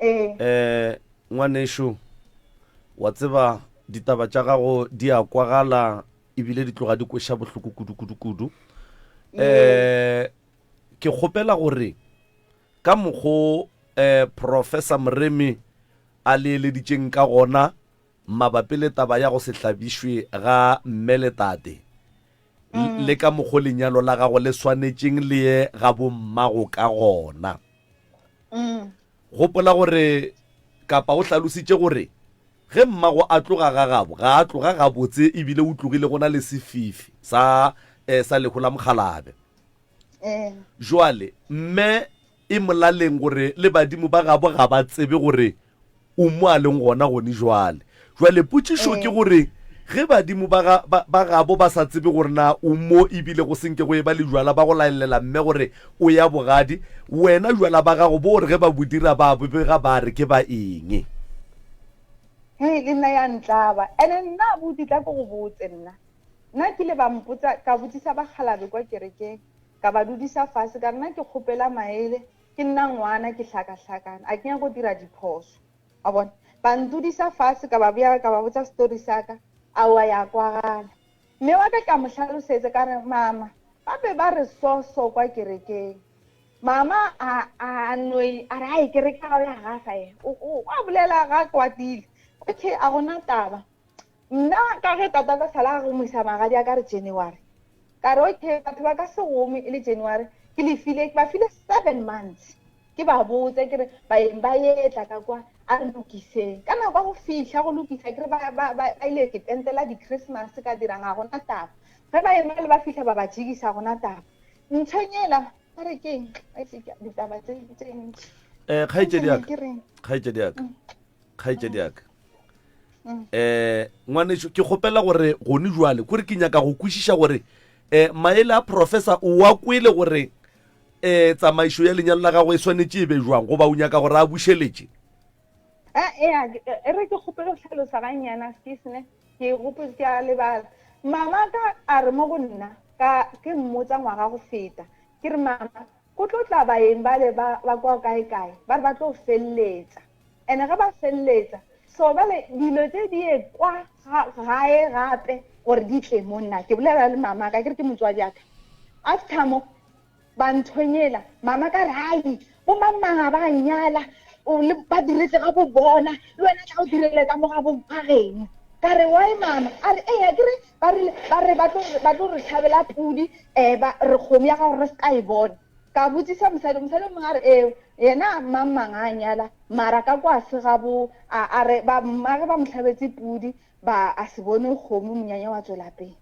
Ee. Eh, ngwanešu, wa tseba ditaba tša gago di a kwagala ebile di tloga di kweša bohloko kudu kudu kudu. Eh, ke kgopela gore ka mokgo eh Professor Moremi a le eleditšeng ka gona mabapi le taba ya go se hlabišwe ga mme le tate, le ka mokgo lenyalo la gago le swanetšeng le ye ga bommago ka gona. Gopola gore kapa o hlalositše gore ge mmago a tloga ga gabo, ga a tloga gabotse ebile o tlogile go na le sefifi sa, eh, sa lehu la mokgalabe. Jwale mme e molaleng gore le badimo ba gabo ga ba tsebe gore o mo a leng gona gone jwale. Jwale potšišo ke gore ge badimo ba ga, ba, ba gabo ba sa tsebe gore na o mo ebile go senke go eba le jwala ba go laelela mme gore o ya bogadi, wena jwala ba gago bo re ge ba bo dira ba bo bega ba re ke ba eng? Hei, le nna ya ntlaba. Ene nna abuti tla ke go botse nna. Nna kile ba mpotsa, ka botsisa bakgalabe kwa kerekeng, ka ba dudisa fase, ka re nna ke kgopela maele, ke nna ngwana, ke hlakahlakana, a ke nyake go dira diphoso. Wa bona? Ba ntudisa fase, ka ba bea, ka ba botsa story sa ka, aowa ya kwagala. Mme wa ka ka mo hlalosetsa, ka re, Mama, ba be ba re so so kwa kerekeng. Mama a, a noi, a re, ai, kereke ya gago ya gafa e. O, o, a bolela ga kwatile. Okay, a gona taba. Nna ka ge tata ka sala a gomisa magadi a ka re January. Ka re okay, batho ba ka se gome e le January. Ke le file, ke ba file 7 months. Ke ba botse ke re baeng ba etla ka kwa a re lokiseng. Ka nako ya go fihla go lokisa ke re ba, ba, ba, ba ile ke pentela di-Christmas ka dirang ga gona taba. Ge baeng ba le ba fihla ba ba jikisa gona taba. Nthong ela ba re keng ditaba tse tse ntši. Eh, kgaetšedi ya ka, kgaetšedi ya ka. Kgaetšedi ya ka um ngwaneso ke kgopela gore gone jwale kore ke nyaka go kwešiša gore um maele a professor o wa kwele gore um tsamaišo ya lenyalo la gago e swanetše e be jwang goba o nyaka gore a bušeletše? Ea e re ke kgopele go hlalosa gannyana skisne ke gopotse ke a lebala. Mama ka a re mo go nna ka ke mmotsa ngwaga go feta ke re mama go tlo tla baeng bale ba ba kwa kae kae ba re ba tlo feleletsa. Ene ge ba feleletsa, so bale dilo tse di ye kwa gae gape gore di tle mo nna. Ke bolela le mama ka, ke re ke motswadi ya ka. After mo, ba nthonyela, mama ka re, hai, bo mang mang ga ba nyala, le ba diretse ga bo bona, le wena tla o direle ka mo ga bo ga geno. Ka re, why mama? A re, eya, ke re, ba rile, ba re ba tlo, ba tlo re hlabela pudi, eh, ba re kgomo ya gago re se ka e bona. Ka botsisa mosadi, mosadi o mongwe a re, ee, yena mang mang a nyala, mara ka kwa se ga bo, a, a re, ba mmage ba mo hlabetse pudi, ba a se bone kgomo, monyanya wa tswela pele.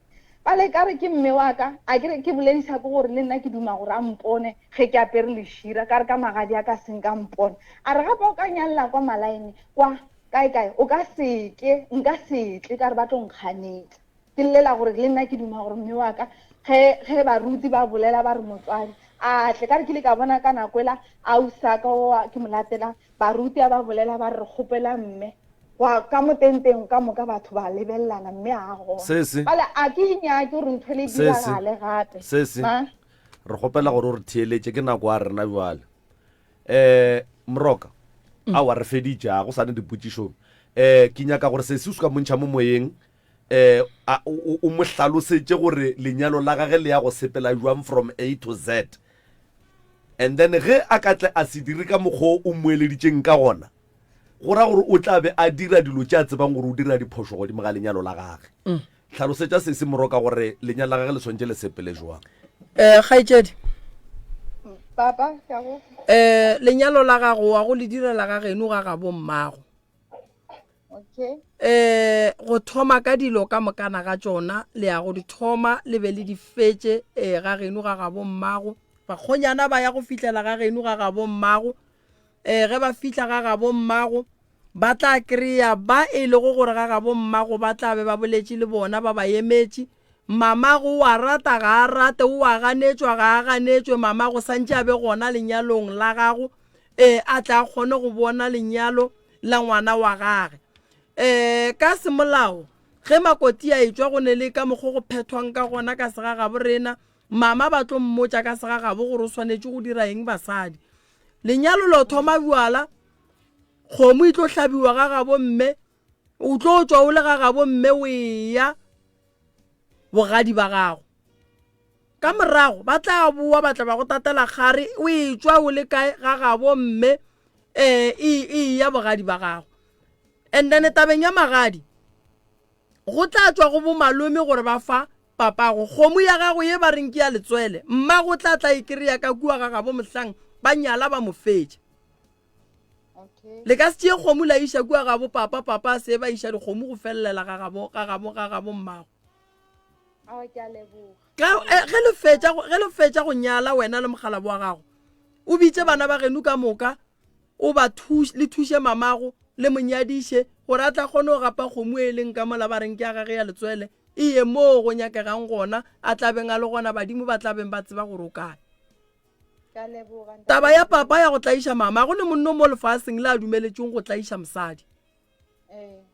Bale ka re ke mme wa ka, a ke re ke boledisa ke gore le nna ke duma gore a mpone ge ke apere lešira, ka re ka magadi a ka seng ka mpone. A re gape o ka nyalela kwa malaene, kwa, kae kae, o ka se ke, nka se tle, ka re ba tlo nkganetsa. Ke llela gore le nna ke duma gore mme wa ka ge, ge baruti ba bolela ba re motswadi a tle, ka re ke ile ka bona ka nako ela ausaka oa ke mo latela, baruti a ba bolela ba re re kgopela mme wa ka mo tenteng ka moka batho ba lebelelana mme a gona. Sesi. Bale a ke nyake gore ntho le Sesi. diragale gape. Sesi. Ma? Re kgopela gore o re theeletše, ke nako ya rena bjale. Eh, Moroka, aowa re feditše, a go sa ne dipotšišo. Eh, ke nyaka gore sesi o se ka mo ntšha mo moyeng, eh, a, o, o mo hlalosetše gore lenyalo la gage le ya go sepela jwang from A to Z. And then ge a ka tle a se dire ka mokgwa o mo eleditšeng ka gona, go ra gore o tla be a dira dilo tše a tsebang gore o dira diphošo godimo ga lenyalo la gage. Mm. Hlalosetša sesi Moroka gore lenyalo la gage le swanetše le sepele jwang. Eh, kgaetšedi. Papa, ke a go. Eh, lenyalo la gago wa go le direla ga geno ga gabo mmago. Okay. Eh go thoma ka dilo ka mokana ga tšona le ya go di thoma le be le di fetše eh ga geno ga gabo mmago. Bakgonyana ba ya go fihlela ga geno ga gabo mmago. Eh ge ba fihla ga gabo mmago ba tla kry-a ba e lego gore ga gabo mmago ba tla be ba boletše le bona ba ba emetše. Mamago o a rata ga a rate, o a ganetšwa ga a ganetšwe, mamago santše a be gona lenyalong la gago eh a tla kgone go bona lenyalo la ngwana wa gage. Um ka semolao ge makoti a etšwa go ne le ka mokgo go phethwang ka gona ka segagabo rena, mama ba tlo mmotša ka segagabo gore o swanetše go dira eng basadi. Lenyalo lo thoma bjala, kgomo e tlo hlabiwa ga gabo mme, o tlo tšwa o le ga gabo mme o eya bogadi ba gago. Ka morago ba tla boa ba tla ba go tatela kgare o e tšwa o le kae ga gabo mme um e eya bogadi ba gago. And then tabeng ya magadi go tla tšwa go bomalome gore ba fa papago kgomo ya gago ye ba reng ke ya letswele, mmago tla tla e kry-a ka kua ga gabo mohlang ba nyala ba mo fetša. Le ka se tšee kgomo la iša kua gabo papa, papa a se ba iša dikgomo go felelela ga gabo ga gabo ga gabo mmago. Aowa, ke a leboga. Ka eh, ge le fetša ge le fetša go nyala wena le mokgalabo wa gago, o bitše bana ba geno ka moka, o ba thuše le thuše mamago le mo nyadiše gore a tla kgone go gapa kgomo e leng ka mola ba reng ke ya gage ya letswele e ye moo go nyakegang gona a tla beng a le gona badimo ba tla beng ba tseba gore o kae. Taba ya papa ya go tlaiša mama, a go ne monno mo lefaseng le a dumeletšweng go tlaiša mosadi.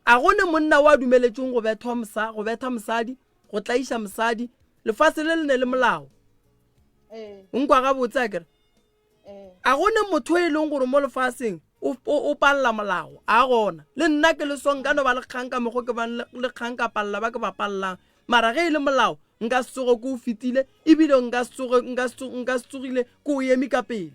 A go ne monna o a dumeletšweng go bethwa mosa, go betha mosadi, go tlaiša mosadi. Lefase le le ne le molao. O nkwa gabotse a kere? A go ne motho e leng gore mo lefaseng o, o, o palela molao. A gona. Le nna ke le so nka no ba le kgang ka mokgo ke bang le kgang ka palela ba ke ba palelang. Mara ge e le molao nka se tsoge ke o fetile ebile nka se tsoge nka se nka se tsogile ke o eme ka pele.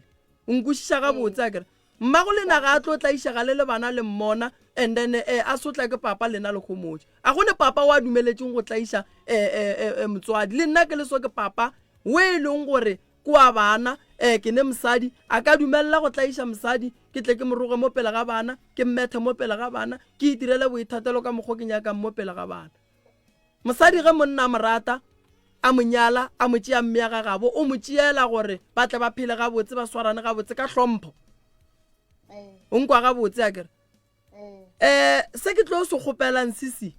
O nkwešiša gabotse a kere? Mmago lena ga a tlo tlaišega le le bana le mmona and then eh, a sotla ke papa lena le homotše. A go ne papa wa dumeletšeng go tlaiša eh, eh, eh, eh, motswadi. Le nna ke le so ke papa we e leng gore ke wa bana eh, ke ne mosadi a ka dumelela go tlaiša mosadi ke tle ke moroge mo pele ga bana ke mmethe mo pele ga bana ke itirele boithatelo ka mokgo ke nyakang mo pele ga bana. Mosadi ge monna a mo rata, a mo nyala, a mo tšea mmea ga gabo, o mo tšeela gore ba tle ba phele gabotse, ba swarane gabotse ka hlompho. O nkwa gabotse a kere? Eh, se ke tlo se kgopelang sisi.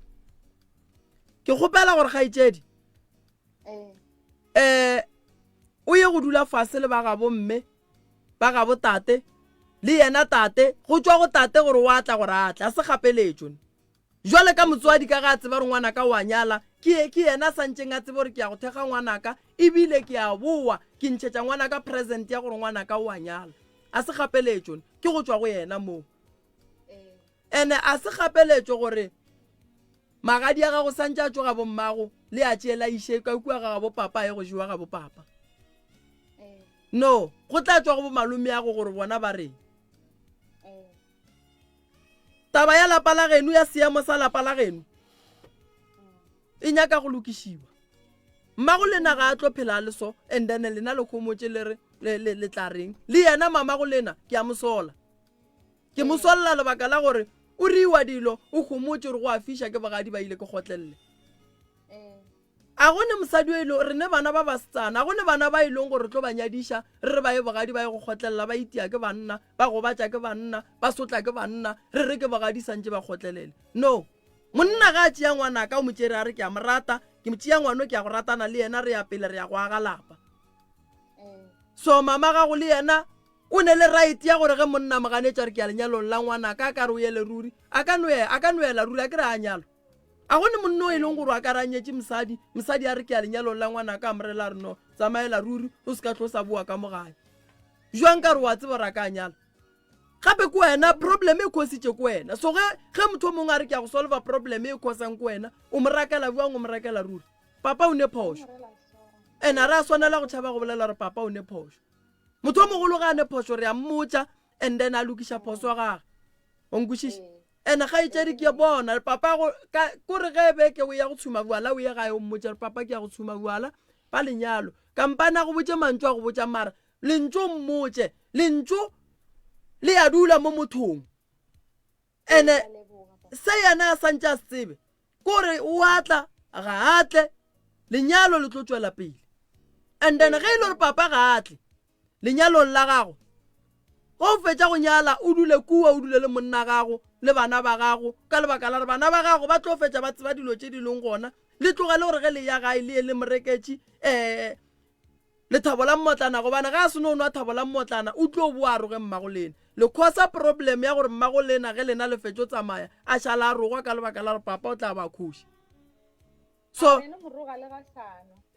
Ke kgopela gore kgaetšedi eh o ye go dula fase le ba gabo mme ba gabo tate le yena tate go tšwa go tate gore o atla gore a tla se gapeletšo. Jwale ka motswadi ka ge a tseba gore ngwanaka o a nyala, ke, ke yena a sa ntšeng a tseba gore ke ya go thekga ngwanaka, ebile ke a bowa ke ntšhetša ngwanaka present ya gore ngwanaka o a nyala. A se kgapeletšo, ke go tšwa go yena moo. Ene a se kgapeletšo gore magadi a gago santše a tšo ga bommago le a tšee la iše ka kua ga gabo papa a ye go jewa ga bo papa. No, go tla tšwa go bomalomeago gore bona ba reng. Taba ya lapa la geno, ya seemo sa lapa la geno, e nyaka go lokišiwa. Mmago lena ga a tlo phela a le so, and then lena le khomotše le re le, le, le tla reng? Le yena mamago lena ke a mo sola. Ke mo solla lebaka la gore o riwa dilo, o khomotše gore go a fiša ke bogadi ba ile ke kgotlelele. A go ne mosadi yo e lego, re ne bana ba basetsana, a go ne bana ba e leng gore re tlo ba nyadiša, re re ba ye bogadi ba ye go kgotlelela, ba itia ke banna, ba gobatša ke banna, ba sotla ke banna, re re ke bogadi santše ba kgotlelele. No. Monna ga a tšea ngwanaka o mo tšere a re ke a mo rata, ke mo tšea ngwano ke ya go ratana le yena, re ya pele re ya go aga lapa. So mama gago le yena o ne le right ya gore ge monna a mo ganetša re ke ya lenyalong la ngwanaka a ka re o yele ruri, a ka no a ka no ela ruri a ke re a nyalwa. A go ne monna o e leng gore a ka re a nyetše mosadi, mosadi a re ke ya lenyalong la ngwanaka, a mo rela a re no, tsamaela ruri, o se ka tlo sa boa ka mo gae. Jwang ka re wa tseba gore a ka a nyala? Gape ke wena, problem e khositše ke wena. So ge, ge motho o mongwe a re ke ya go solva problem e khosang ke wena, o mo rakela bjang, o mo rakela ruri? Papa o ne phošo. And a re a swanela go tšhaba go bolela gore papa o ne phošo. Motho o mogolo ga a ne phošo re a mmotša and then a lokiša phoso ya gage. O nkwešiša? Ene kgaetšedi ke bona papa go ka kore ge beke o ya go tshuma bjala o ye gae o mmotše gore papa ke ya go tshuma bjala ba lenyalo kampane a go botše mantšu a go botša mara lentšu o mmotše lentšu le ya dula mo mothong ene. se yena a santše a se tsebe kore o atla ga atle lenyalo le tlo tšwela pele and then ge e le gore papa ga atle lenyalong la gago ge o fetša go nyala o dule kua o dule le monna gago le bana ba gago ka lebaka la gore bana ba gago ba tlo fetša ba tseba dilo tše di leng gona le tlogele gore ge le ya gae le ye le moreketše um lethabo la mmotlana gobane ga a se no nwa thabo la mmotlana o tlo boa a roge mmago lena le khosa problem ya gore mmago lena ge lena le fetšo tsamaya a šala a rogwa ka lebaka la gore papa o tla ba kgoši so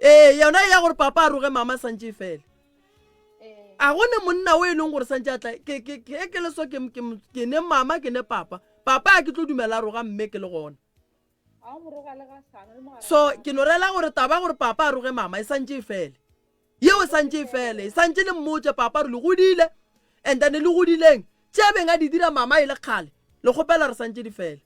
ee yona ya gore papa a roge mama santše e fele a go ne monna o e leng gore santše a tla ke ke ke ke le so ke ke ne mama ke ne papa papa a ke tlo dumela roga mme ke le gona so ke no rela gore taba gore papa a roge mama e santše e fele yeo e santše e fele e santše le mmotse papa re le godile and then le godileng tše beng a di dira mama e le kgale le kgopela re santše di fele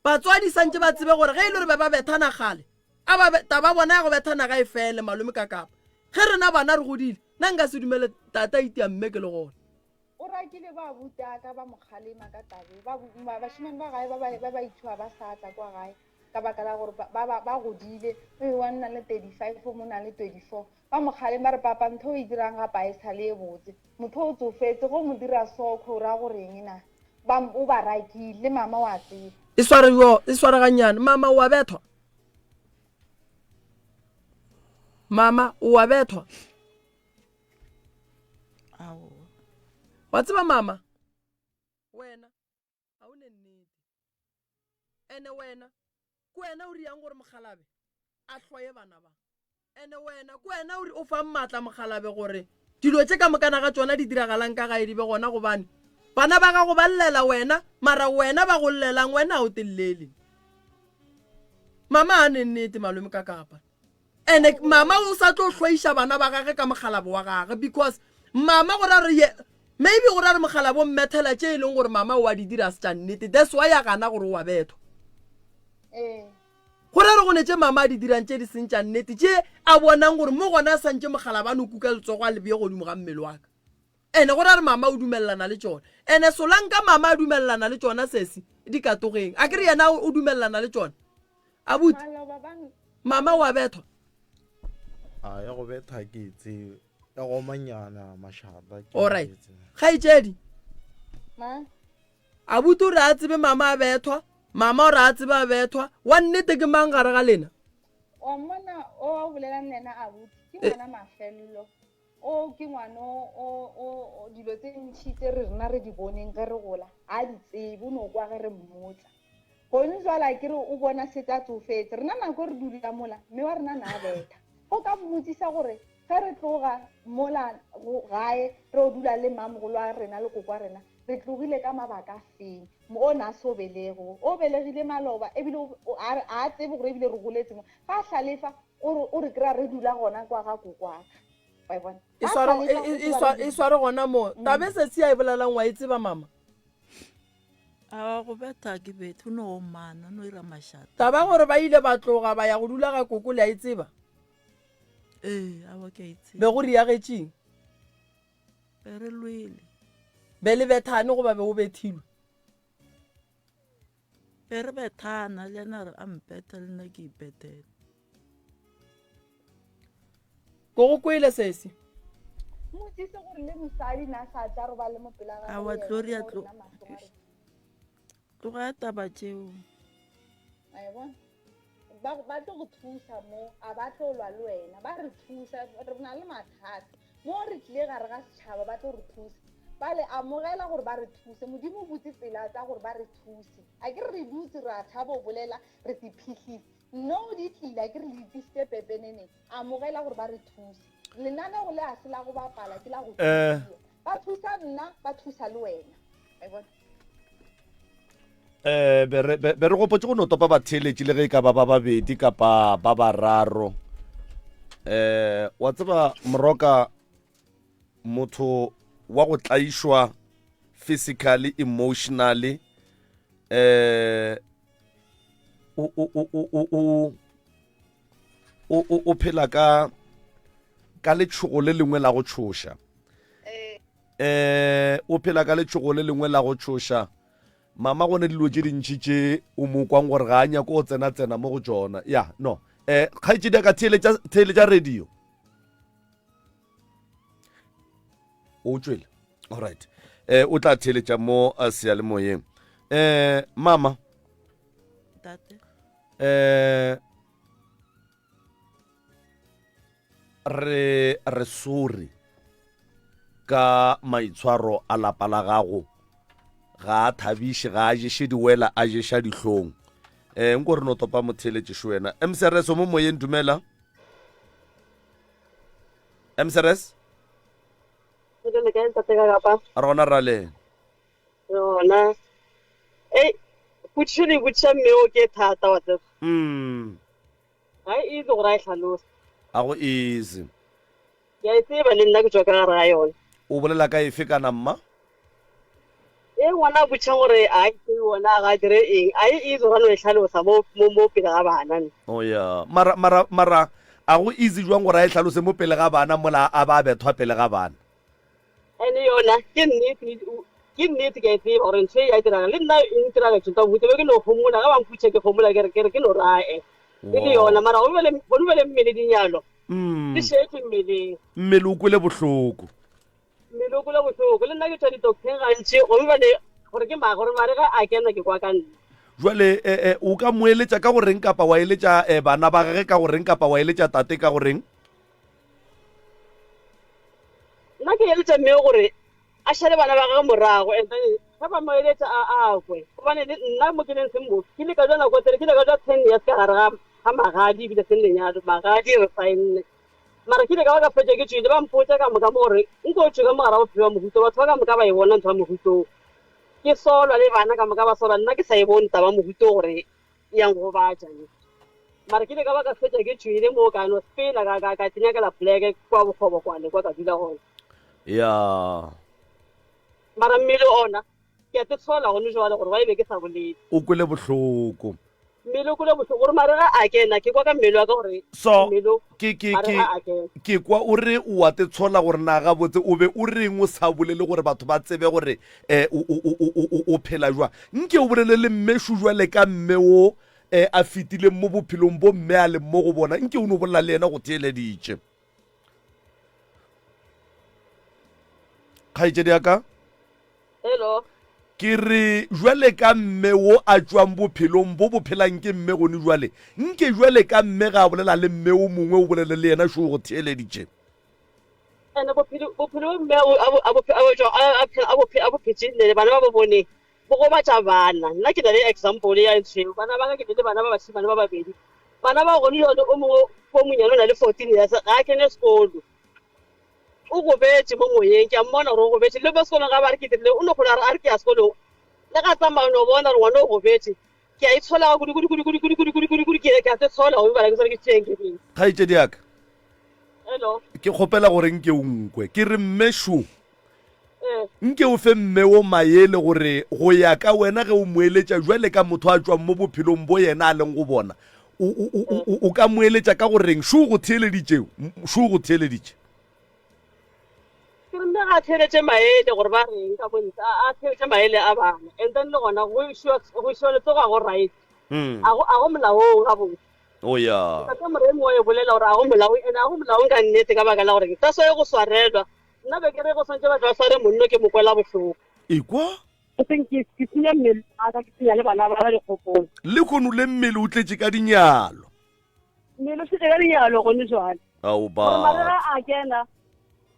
Batswadi santše ba tsebe gore ge e le gore be ba bethana kgale, a ba taba bona ya go bethana ga e fele malome ka kapa. Ge rena bana re godile, nna nka se dumele tata a itia mme ke le gona. O rakile ba butaka ba mo kgalema ka tabe. Ba bashimane ba gae ba ba ba ithuwa ba sa tla kwa gae ka baka la gore ba ba ba godile. O wa nna le 35 o mo na le 24. Ba mo kgalema ba re papa ntho o e dirang gapa e sa le e botse. Motho o tsofetse go mo dira sokho o ra goreng na? Ba o ba rakile le mama wa tseba. E sware yo, e sware ganyane. Mama o a bethwa. Mama o a bethwa. Aowa. Wa tseba mama? Wena ga o ne nnete. Ene wena ke wena o riang gore mokgalabe a hloye bana ba. Ene wena ke wena o o fang maatla mokgalabe gore dilo tše ka mokana ga tšona di diragalang ka gae di be gona gobane bana ba gago ba llela wena mara wena ba go llelang wena o tellele. Mama a ne nnete malome ka kapa. Ene mama o sa tlo hloiša bana ba gage ka mokgalabo wa gage because mama gore a re ye maybe gore a re mokgalabo o mmethela tše e leng gore mama o a di dira se tša nnete that's why a gana gore o wa bethwa. Ee. Go ra re go ne tše mama a di dirang tše di seng tša nnete, tše a bonang gore mo gona a santše mokgalaba a no kuka letsogo a le bee godimo ga mmele wa ka. Ene go ra re mama o dumelelana le tšona. Ene solanka mama a dumelelana le tšona sesi di katogeng. A ke re yena o dumelelana le tšona. Abuti, mama o a bethwa? A ya go betha ke e tsebe. Ya go omanyana mašata ke Alright. e tsebe. Kgaetšedi, Ma? Abuti o re a tsebe mama a bethwa, mama o re a tsebe a bethwa. Wa nnete ke mang gare ga lena? Wa mmona o a bolelang le yena abuti ke ngwana mafello. O ke ngwana o, o, o, o dilo tse ntšhi tse re rena re di boneng ge re gola ga a di tsebe, o no kwa ge re mmotsa. Gone jwale a ke re o bona setse a tsofetse. Rena nako re dula mola, mme wa rena na a betha. Go ka mmotsisa gore ge re tloga mola gae re o dula le mmamogolo wa rena le koko wa rena, re tlogile ka mabaka a feng? O na a so belego, o belegile maloba ebile a a tsebe gore ebile re goletse mo. Ga a hlalefa o re o re kry-a re dula gona kwa ga koko wa ka. Wa e bona? E Ga a sware, hlalefa e, o e, tseba e, re e sware gona mo. Mm. Tabe se se a e bolelang wa e tseba mama? A go betha ke bethe o no omana o no ira mašata. Taba gore ba ile ba tloga ba ya go dula ga koko le a e tseba? Ee, awa ke a e tseba. Be go riagetšeng? Be re lwele. Be le bethane goba be o bethilwe? Be re bethana le yena a re a mpetha le nna ke ipethela. Ko go kwele sesi. Mmotsise gore le mosadi na sa tla robale mo pela gagwe Awa le yena Gloria mo tlo rena mahlong a re tloga taba tšeo. A e bona? Ba ba tlo go thusa mo, a ba tlo lwa le wena, ba re thusa, re na le mathata. Mo re tlile gare ga setšhaba ba tlo re thusa. Ba le amogela gore ba re thuse. Modimo o butse tsela tsa gore ba re thuse. A ke re re dutse ra tshaba go bolela, re se phihlile. No di tlile, a ke re le itlisitse pepeneneng. Amogela gore ba re thuse. Lenaneo le a se la go bapala, ke la go Eh. thusiwa. Ba thusa nna, ba thusa le wena. Wa e bona? Eh, be re be- be re gopotse go no topa batheeletši le ge e ka ba ba babedi kapa ba bararo eh wa tseba moroka motho wa go tlaišwa physically emotionally eh o o o o o o o o o phela ka ka letšhogo le lengwe la go tšhoša eh o phela ka letšhogo le lengwe la go tšhoša. Mama go ne dilo tše dintši tše o mo kwang gore ga a nyake go tsena-tsena mo go tšona. Ya, no. Eh, kgaetšedi ya ka theeletša, theeletša radio. O tšwele. All right. Eh, o tla theeletša mo eh, seyalemoyeng. Eh, mama. Tate. Eh, Re re sorry ka maitshwaro a lapa la gago ga a thabiše ga a ješe diwela a ješa dihlong um nko re no topa motheeletšešo wena mcrs o mo moyeng dumela mcrs rona raleng Yona. Ei, potšišo le e botšiša mme o ke thata wa tseba. Mm. Ga e easy gore a e hlalose. Ga go easy. Ke a e tseba le nna ke tšwa ka gare ga yona. O bolela ka efe kana mma? E ngwana a botšang gore a e tsebe ona ga a dire eng. A e easy gore a no e hlalosa mo mo mo pele ga bana ne. Oh ya. Mara mara mara a go easy jwang gore a e hlalose mo pele ga bana mola a ba bethwa pele ga bana? Ene yona ke nnete, ke nnete ke a e tseba gore ntho e ya diragala le nna e ntiragetše ka botse be ke no homola ga ba mputša ke homola ke re ke re ke no rae e le yona mara go bele go bele mmele dinyalo di šetše mmeleng. Mmele o kwele bohloko. Mmele o kwele bohloko le nna ke tšwa ditoktheng gantši go bele gore ke ma gore mare ga a kena ke kwa ka nna. Jwale eh, eh, o ka mo eletša ka go reng kapa wa eletša eh, bana ba gage ka go reng kapa wa eletša tate ka go reng? Nna ke eletša mme gore a šale bana ba gagwe morago and then ge ba mo eletša a a kwe gobane le nna mo ke leng seng motho ke ile ka jwa nako tele ke ile ka jwa 10 years ka gare ga ga magadi ebile seng lenyalo magadi re saenne mara ke ile ka ba ka fetša ke tšwile ba mpotša ka moka mo gore nko o tšwe ka mogara bophelo ba mohuto batho ba ka moka ba e bona ntho ya mohuto ke solwa le bana ka moka ba solwa nna ke sa e bone taba mohuto gore ya ngobatša ne. Mara ke ile ka ba ka fetša ke tšwele moo ka no sepela ka ka ka tinyakela pleke kwa bokgobo kwane kwa ka dula gona. Ya. Mara mmele ona ke a te tshola gone jwale gore wa e be ke sa bolele. O kwele bohloko. Mmele o kwele bohloko gore marega a kena ke kwa ka mmele wa ka gore So mmele o ke ke ke marega a kena. ke kwa o re o a te tshola gore na gabotse o be o reng o sa bolele gore batho ba tsebe gore um o, o, o, o, o, o phela jwang. Nke o bolele le mme šo jwale ka mme wo um a fetileng mo bophelong bo mme a leng mo go bona, nke o no bolela le yena go theeleditše. Kgaetšedi ya ka. Hello. Ke re jwale ka mme wo a tšwang bophelong bo bo phelang ke mme gone jwale, nke jwale ka mme ga a bolela le mme o mongwe o bolele le yena šo go theeleditše. Ene bophelo bophelo bo mme a bo a bo a bo a bo a bo phetše le bana ba bo bone bo gobatša bana. Nna ke na le example ya ntho eo. Bana ba ka ke ne le bana ba bašemane ba babedi. Bana ba gone jwale o mongwe o monyane o na le 14 years ga a kene sekolo. O gobetše mo moyeng ke a mmona gore o gobetše le mo sekolong ga ba re ke dirile o no kgona gore a re ke ya sekolong le ga tsamaya o no bona gore ngwana o gobetše. Ke a itshola kudu kudu kudu kudu kudu kudu kudu kudu kudu ke ke a tshola go bala ke tsore ke tšeng ke ding. Kgaetšedi ya ka. Hello. Ke kgopela gore nke o nkwe. Ke re mme šo. Eh. Nke o fe mme wo maele gore go ya ka wena ge o mo eletša jwale ka motho a tšwang mo bophelong bo yena a leng go bona. O, o, o, o, o ka mo eletša ka goreng? Šo o go theeleditše, šo o go theeleditše. Ke re mme ga a theeletše maele gore ba reng ka bontle, a a theeletše maele a bana and then le gona go išiwa go išiwa letsogo ga go right, a go a go molaong gabotse. Oh ya. Ntate Moremi wa e bolela gore a go molaong and a go molaong ka nnete ka baka la gore that's why go swarelwa. Nna be ke re go swantše batho ba sware monno ke mo kwela bohloko. Ekwa? E seng ke ke senya mmele wa ka ke senya le bana ba ka dikgopolo. Lehono le mmele o tletše ka dinyalo. Mmele o tletše ka dinyalo gone jwale. Ao Gore marega batho. a kena,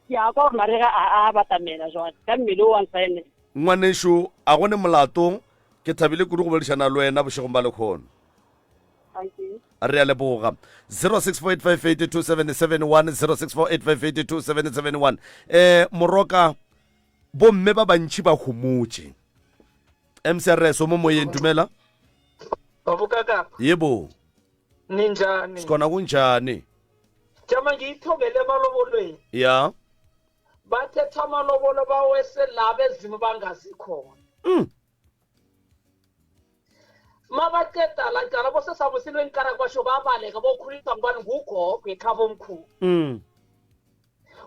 ke a kwa gore marega a a batamela jwale ka mmele o wa nsaenela. Ngwanešo, a go ne molato. Ke thabile kudu go boledišana le wena bošegong ba lekhono. Thank you. Re a leboga. 0648582771, 0648582771. Eh, Moroka, bomme ba bantši ba homotše. MCRS, o mo moyeng, dumela. Babukaka. Yebo. Ninjani? Sikhona kunjani? Jama ngiyithobele emalobolweni. Ya. Bathetha amalobolo bawese la bezimu bangazi khona. Mabaqeda la cala bosesabo silwenkara kwasho babaleka bokhuliswa ngubani ngugogo ekhabo omkhulu.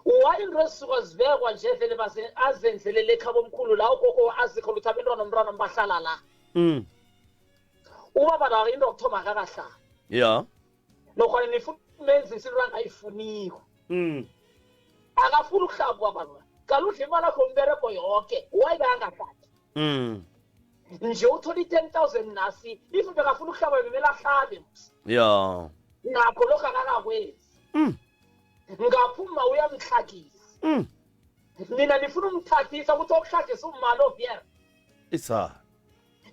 Why into ezisuka zibekwa nje vele baze azenzelele ekhabo omkhulu la ugogo azikho ukuthi abentwana nomntwana bahlala la. Ubaba la into yokuthoma akakahlali. Ya. Nokhona nifuna umenzisa into angayifuniko. Akafuni ukuhlaba ubaba lo. Qala udla imali yakho umberego yoke. Why bekangahlali? Nje uthola i-10,000 nasi if bekafuna ukuhlaba bemele ahlabe mos. Ya. Nakho lokho akakakwenzi. Ngaphuma uyamtlhagisa. Nina nifuna umtlhagisa ukuthi okutlhagisa umma lo vier. Isa.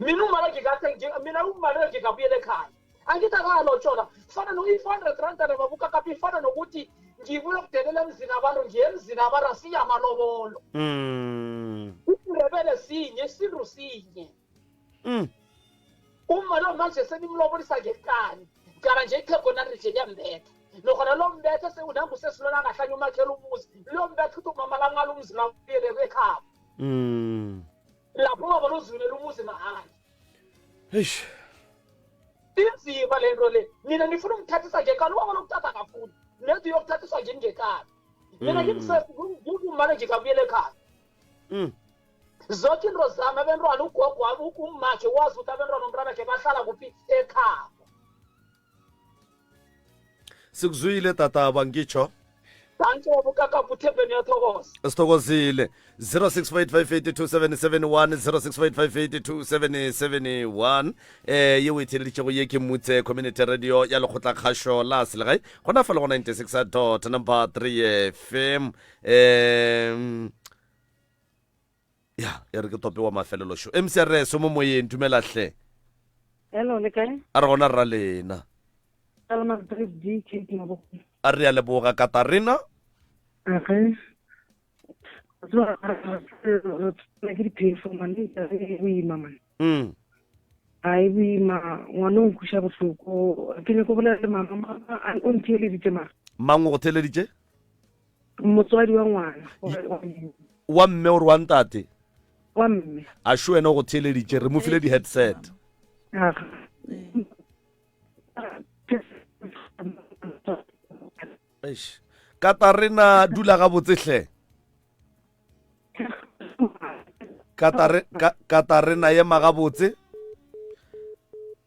Mina umma lo ngikathe mina umma lo ngikabuyela ekhaya. Angithi akalotshola. Fana no i-400 rand nababukakapi ifana nokuthi ngibuya ukudelela emzini abantu ngiye emzini abantu asiyamalobolo. Isindebele sinye, isintu sinye. Umma lo manje senimlobolisa ngekani. Qala nje iqhego nari nje liyambetha. Nokhona lo mbethe sewunangu sesilona angahlanye umakhela umuzi. Lo mbethe uthi umama langala umuzi lawuyele ekhaya. Lapho ubaba lozwinela umuzi mahhala. Eish. Inzima le nto le. Nina nifuna umthathisa ngekani ubaba lokuthatha akafuni. Nethi uyokuthathiswa ngini ngekani. Mina ngimsesi ngimane ngikabuyela ekhaya. Zonke into zami abentwana ugogo wami umakhe wazi ukuthi abentwana nomntwana wakhe bahlala kuphi ekhaya. Sikuzwile tata bangitsho. Dankie bukaka buthembeni uyathokoza. Sithokozile. 0658582771 0658582771 eh ye o e theleditšego ye ke Mutse Community Radio ya lekgotlakgašo la selegae gona fa le go 96 dot number 3 FM. Ya e re ke tope wa mafelelo šo. MCRS o mo moyeng, dumela hle. Hello, le kae? A re gona rra lena. Salma 3D Kate Mabogo. A re a leboga Katarina. Age. Tswa re ke diphefo man, e boima man. A e boima, ngwana o nkuša bohloko. Ke nyako bolela le mama, mama o ntheeleditše mara. Mang o go theeleditše? Motswadi wa ngwana. Wa mme ore wa ntate? Wa mme. A šo wena o go theeleditše, re mo file di-headset. Aga. Eish. Katarina dula gabotse hle. Katarina ema gabotse.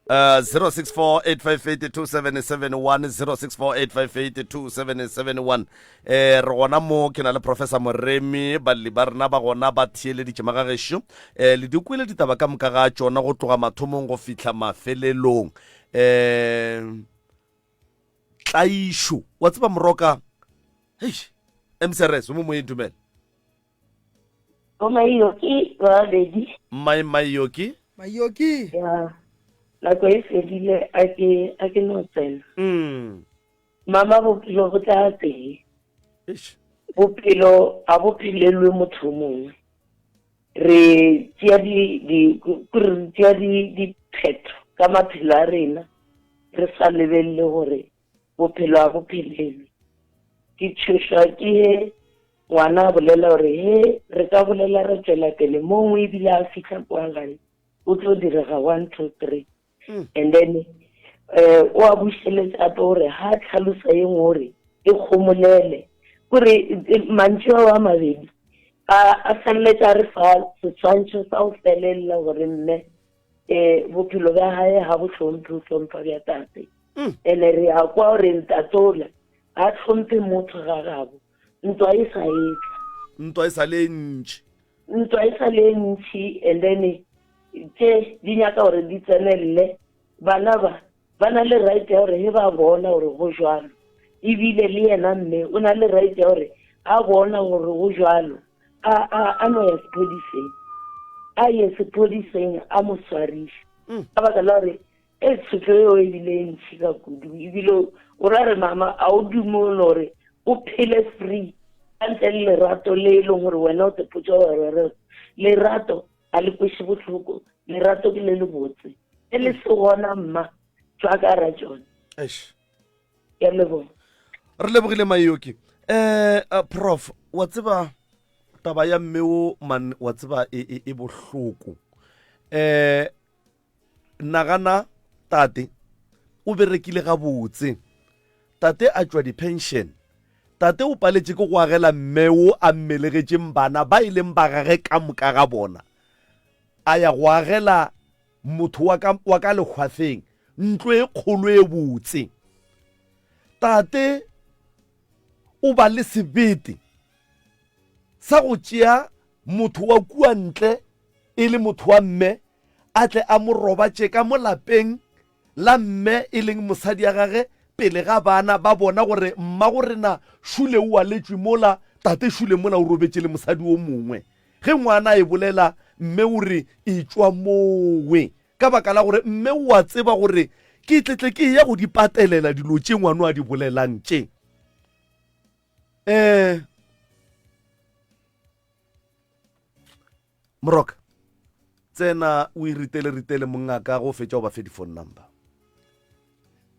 0648582771 0648582771 eh re gona mo ke na le Professor Moremi balli ba rena ba gona ba theeleditše magagešo eh le di kwele ditaba ka moka ga tšona go tloga mathomong go fihla mafelelong eh tlaišo wa tseba moroka heish MCRS o mo moyeng dumela Bo Mayoki ba babedi. Mai Mayoki. Mayoki. Ya. Nako e fedile a ke a ke no tsena. Mama bophelo bo tla tee. Eish. Bophelo a bo phelelwe motho o mongwe. Re tšea di di kore re tšea di diphetho ka maphelo a rena re sa lebelele gore bophelo a bo phelelwe. Ke tšhošwa ke he ngwana a bolela gore he re ka bolela re tšwela pele mongwe ebile a fihla kwa gae o tlo direga 1 2 3. And then o a bušeletša gape gore ha tlhalosa ye nngwe gore e kgomolele kore mantšu ao a mabedi a feleletša re fa seswantšho sa go felelela gore mme bophelo bja gae ga bo hlomphe o hlompha bja tate. Ene re a kwa gore ntatola a hlomphe motho ga gabo ntwa e sa etla. Ntwa e sa le ntši. Ntwa e sa le ntši and then tše di nyaka gore di tsenelele bana ba ba na le right ya gore he ba bona gore go jwalo ebile le yena mme o na le right ya gore a bona gore go jwalo a no ya sephodiseng a ye sephodiseng a mo swariše ka baka la gore e tshotlo eo ebile e ntšhi ka kudu ebile o ra re mama a o dumele gore o phele free ka ntle le lerato le e leng gore wena o tepotsa gore lerato a le kweše bohloko lerato ke le le botse e le se gona mma tswa ka ra tsone. Eish. Ke a leboga. Re lebogile Mayoki. Prof, wa tseba taba ya mme o man wa tseba e, e, e bohloko. Nagana tate o berekile gabotse. Tate a tšwa di-pension. Tate o paletše ke go agela mme wo a mmelegetšeng bana ba e leng ba gage ka moka ga bona, a ya go agela motho wa ka, wa ka lehwafeng ntlo e kgolo e botse. Tate o ba le sebete sa go tšea motho wa kua ntle e le motho wa mme a tle a mo robatše ka mo lapeng la mme e leng mosadi ya gage pele ga bana ba bona gore mmago rena šule o aletšwe mola tate šule mola o robetše le mosadi o mongwe. Ge ngwana a e bolela mme o re etšwa mowe ka baka la gore mme o a tseba gore ke tletle ke eya go di patelela dilo tše ngwano a di bolelang tše. Um Moroka, tsena o e ritele ritele mongaka go fetša o ba fe di-phone number.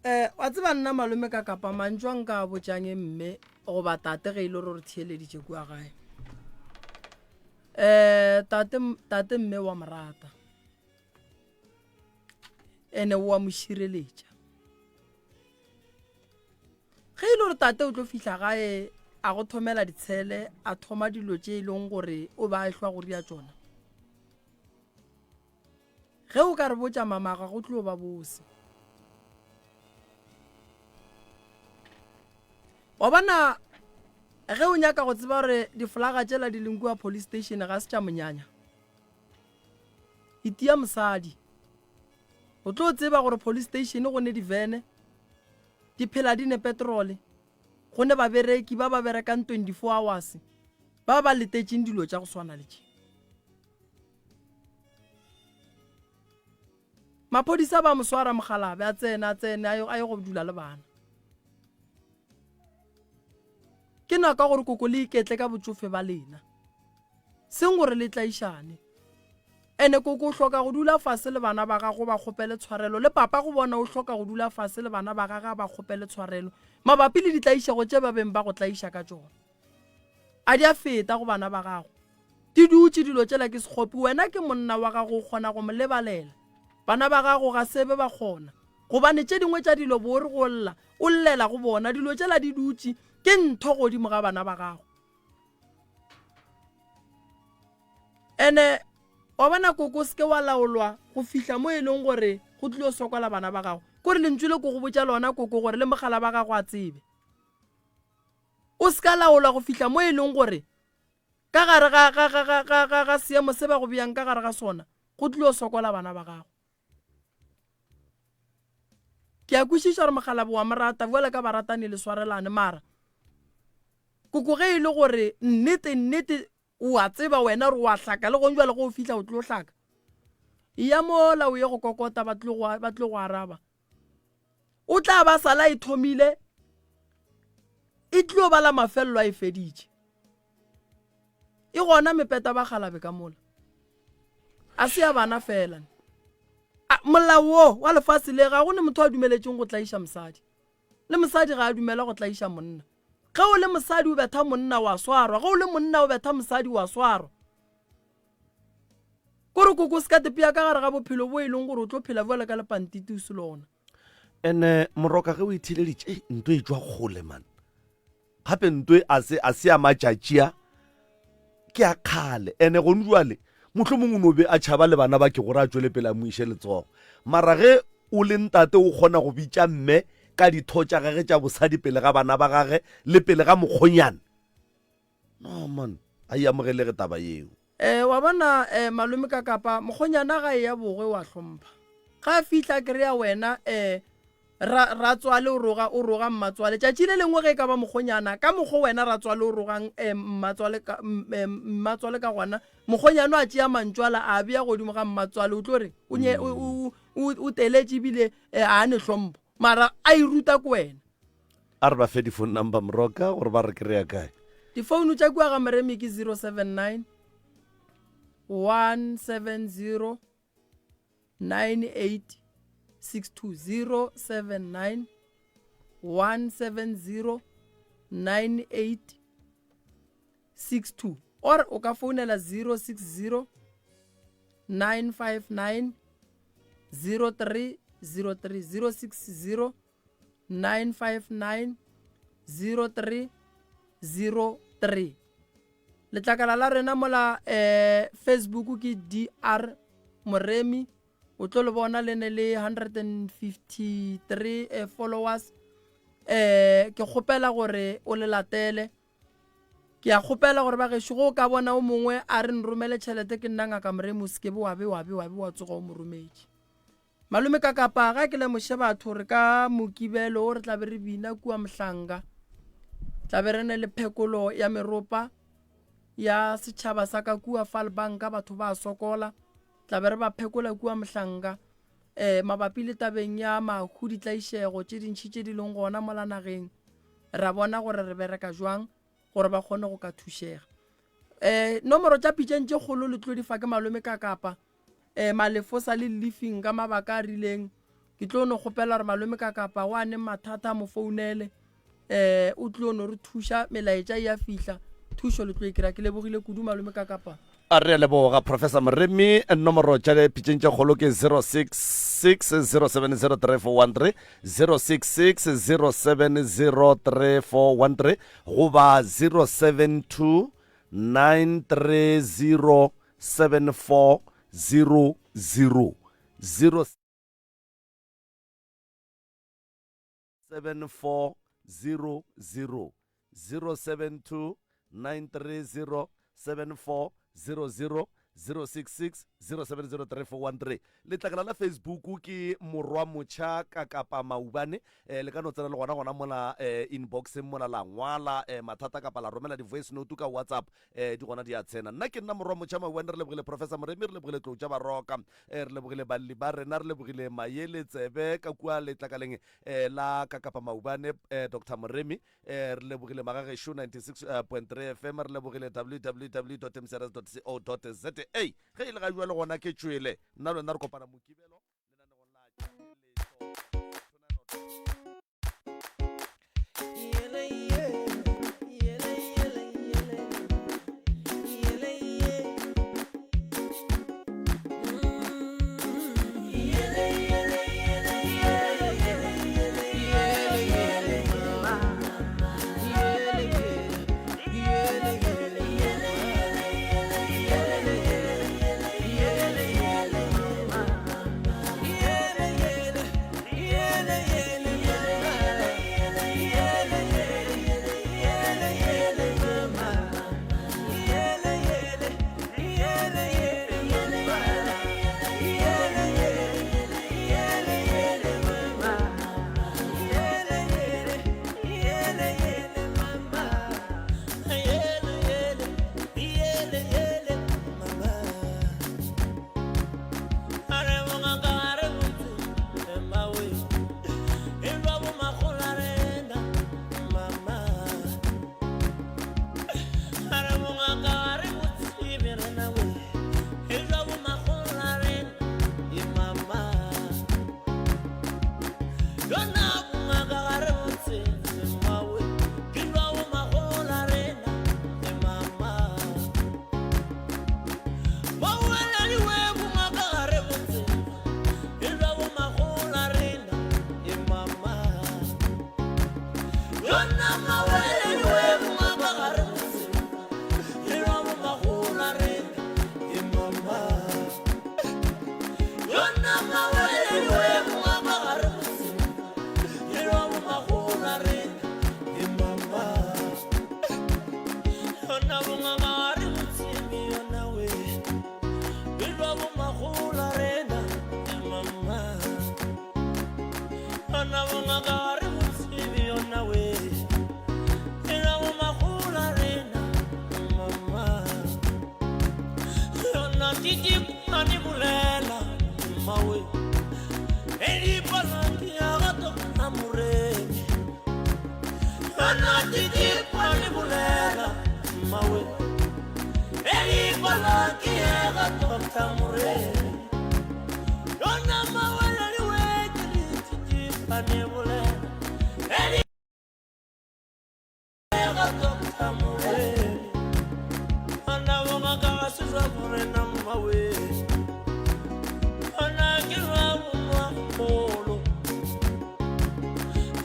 Eh, wa tseba nna malome ka kapa mantšu a nka a botšang mme goba tate ge e le gore re theeleditše kua gae. Eh, tate, tate mme wa mo rata. Ene o a mo šireletša. Ge e le gore tate o tlo fihla gae a go thomela ditshele, a thoma dilo tše e leng gore o be a ehlwa go ria tšona, ge o ka re botša mama ga go tlo ba bose. Wa bona ge o nyaka go tseba gore difolaga tšela di leng kua police station ga se tša monyanya, itia mosadi. O tlo tseba gore police station go ne divene, Di phela di ne petrole, go ne babereki ba ba berekang 24 hours ba ba letetšeng dilo tša go swana le tše. Maphodisa ba mo swara mogalabe a tsene a tsene a ye go dula le bana. Ke nako ya gore koko le iketle ka botšofe ba lena, seng gore le tlaišane. Ene koko o hloka go dula fase le bana ba gago ba kgopele tshwarelo, le papa go bona o hloka go dula fase le bana ba gage a ba kgopele tshwarelo mabapi le ditlaišego tše ba beng ba go tlaiša ka tšona. A di a feta go bana ba gago. Di dutše dilo tšela ke sekgopi, wena ke monna wa gago o kgona go mo lebalela. Bana ba gago ga se be ba kgona, gobane tše dingwe tša dilo bo re go lla o llela go bona, dilo tšela di dutše ke ntho godimo ga bana ba gago. Ene wa bona koko o seke wa laolwa go fihla mo e leng gore go tlilo sokola bana ba gago. Kore lentšu le ko go botša lona koko gore le mogala ba gago a tsebe. O seka laolwa go fihla mo e leng gore ka gare ga, ga, ga, ga, ga, ga, ga seemo se ba go beyang ka gare ga sona go tlilo sokola bana ba gago. Ke a kwešiša gore mokgalabje wa mo rata bjale ka baratani le swarelane mara koko ge e le gore nnete nnete o a tseba wena gore o a hlaka le gong jale go o fihla o tlo hlaka ya mola o ye go kokota ba tlo go araba o tla ba sala e thomile e tlo ba la mafelelo a e feditše e gona mepeta ba galabe ka mola a se ya bana fela molao wo wa lefase le ga go ne motho a dumeletšeng go tlaiša mosadi le mosadi ga a dumela go tlaiša monna ge o le mosadi o betha monna wa swarwa ge o le monna o betha mosadi wa swarwa kore koko se ka tepea ka gare ga bophelo bo e leng gore o tlo phela bjale ka lepantiti o se lona ene moroka ge o itheleditše nto e tšwa kgole man Gape ntwe a se, a se ya matšatši a, ke ya kgale. Ene gone jwale, mohlomong o no be a tšhaba le bana ba ke gore a tšwele pele a mo iše letsogo. Mara ge o le ntate o kgona go bitša mme ka ditho tša gage tša bosadi pele ga bana ba gage le pele ga mokgonyana. No man, a e amogelege taba yeo. Eh, wa bona eh, malome ka kapa mokgonyana ga e ya bogwe wa hlompha. Ga a fihla a kry-a wena eh, ra, ratswale o roga, o roga mmatswale. Tšatši le lengwe ge e ka ba mokgonyana, ka mokgo wena ratswale o rogang eh, mmatswale ka, eh, mmatswale ka gona, mokgonyana a tšea mantšu ala a bea godimo ga mmatswale, o tlo re o, nye, o, o, o, o teletše ebile eh, a ne hlompho, mara a e ruta ko wena. A re ba fe di-phone number Moroka gore ba re kry-a kae. Difounu tša kua ga Moremi ke 079 170 9862 079 170 9862 or o ka founela 060 959 0303 060 959 0303. 03. Letlakala la rena mola eh, Facebook ke DR Moremi o tlo le bona le ne le 153 eh, followers eh ke kgopela gore o le latele ke a kgopela gore ba gešo go ka bona o mongwe a re nromele tšhelete ke nna ngaka moremi o sekebe wa be wa be wa be wa tsoga o mo rometše Malome ka kapa ga ke lemoše batho re ka mokibelo o re tlabe re bina kua Mohlanga. Tlabe re ne le phekolo ya meropa ya setšhaba sa ka kua Falbanka batho ba sokola. Tlabe re ba phekola kua Mohlanga. Eh, mabapi le tabeng ya mahu ditlaišego tše dintši tše di leng gona mola nageng ra bona gore re bereka jwang gore ba kgone go ka thušega. Eh, nomoro tša pitšeng tše kgolo le tlo di fa ke malome ka kapa um malefosa le lifing ka mabaka a rileng ke tlo no kgopela gore malome ka kapa go a neng mathata a mo founele um o tlo no re thuša melaetša e ya fihla thušo le tlo e kry-a ke lebogile kudu malome ka kapa A re a leboga Professor Moremi. Nomoro tša dipitšeng tše kgolo ke 066 0703413, 066 0703413 goba 072 930 7400 07400 072 930 7400 066 0703413 Letlakala la Facebook ke Morwa Motšha Kakapa Maubane. Eh, le ka no tsena le gona gona mola eh, inboxeng mola la ngwala eh, mathata kapa la romela di-voice note ka WhatsApp. Eh, di gona di a tsena. Nna ke nna Morwa Motšha Mauwane, re lebogile Professor Moremi, re lebogile Tlou tša Baroka, eh, re lebogile balli ba rena, re lebogile Mayele Tsebe ka kua letlakaleng eh, la Kakapa Maubane, eh, Doctor Moremi, eh, re lebogile Magagešo 96.3 FM, re lebogile www.mcrs.co.za. Ge e le ga jwale gona ke tšwele, nna le wena re kopana Mokibelo lenaneong la Tša Meletlo.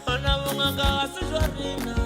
Ana bongaka ga se jwa rena.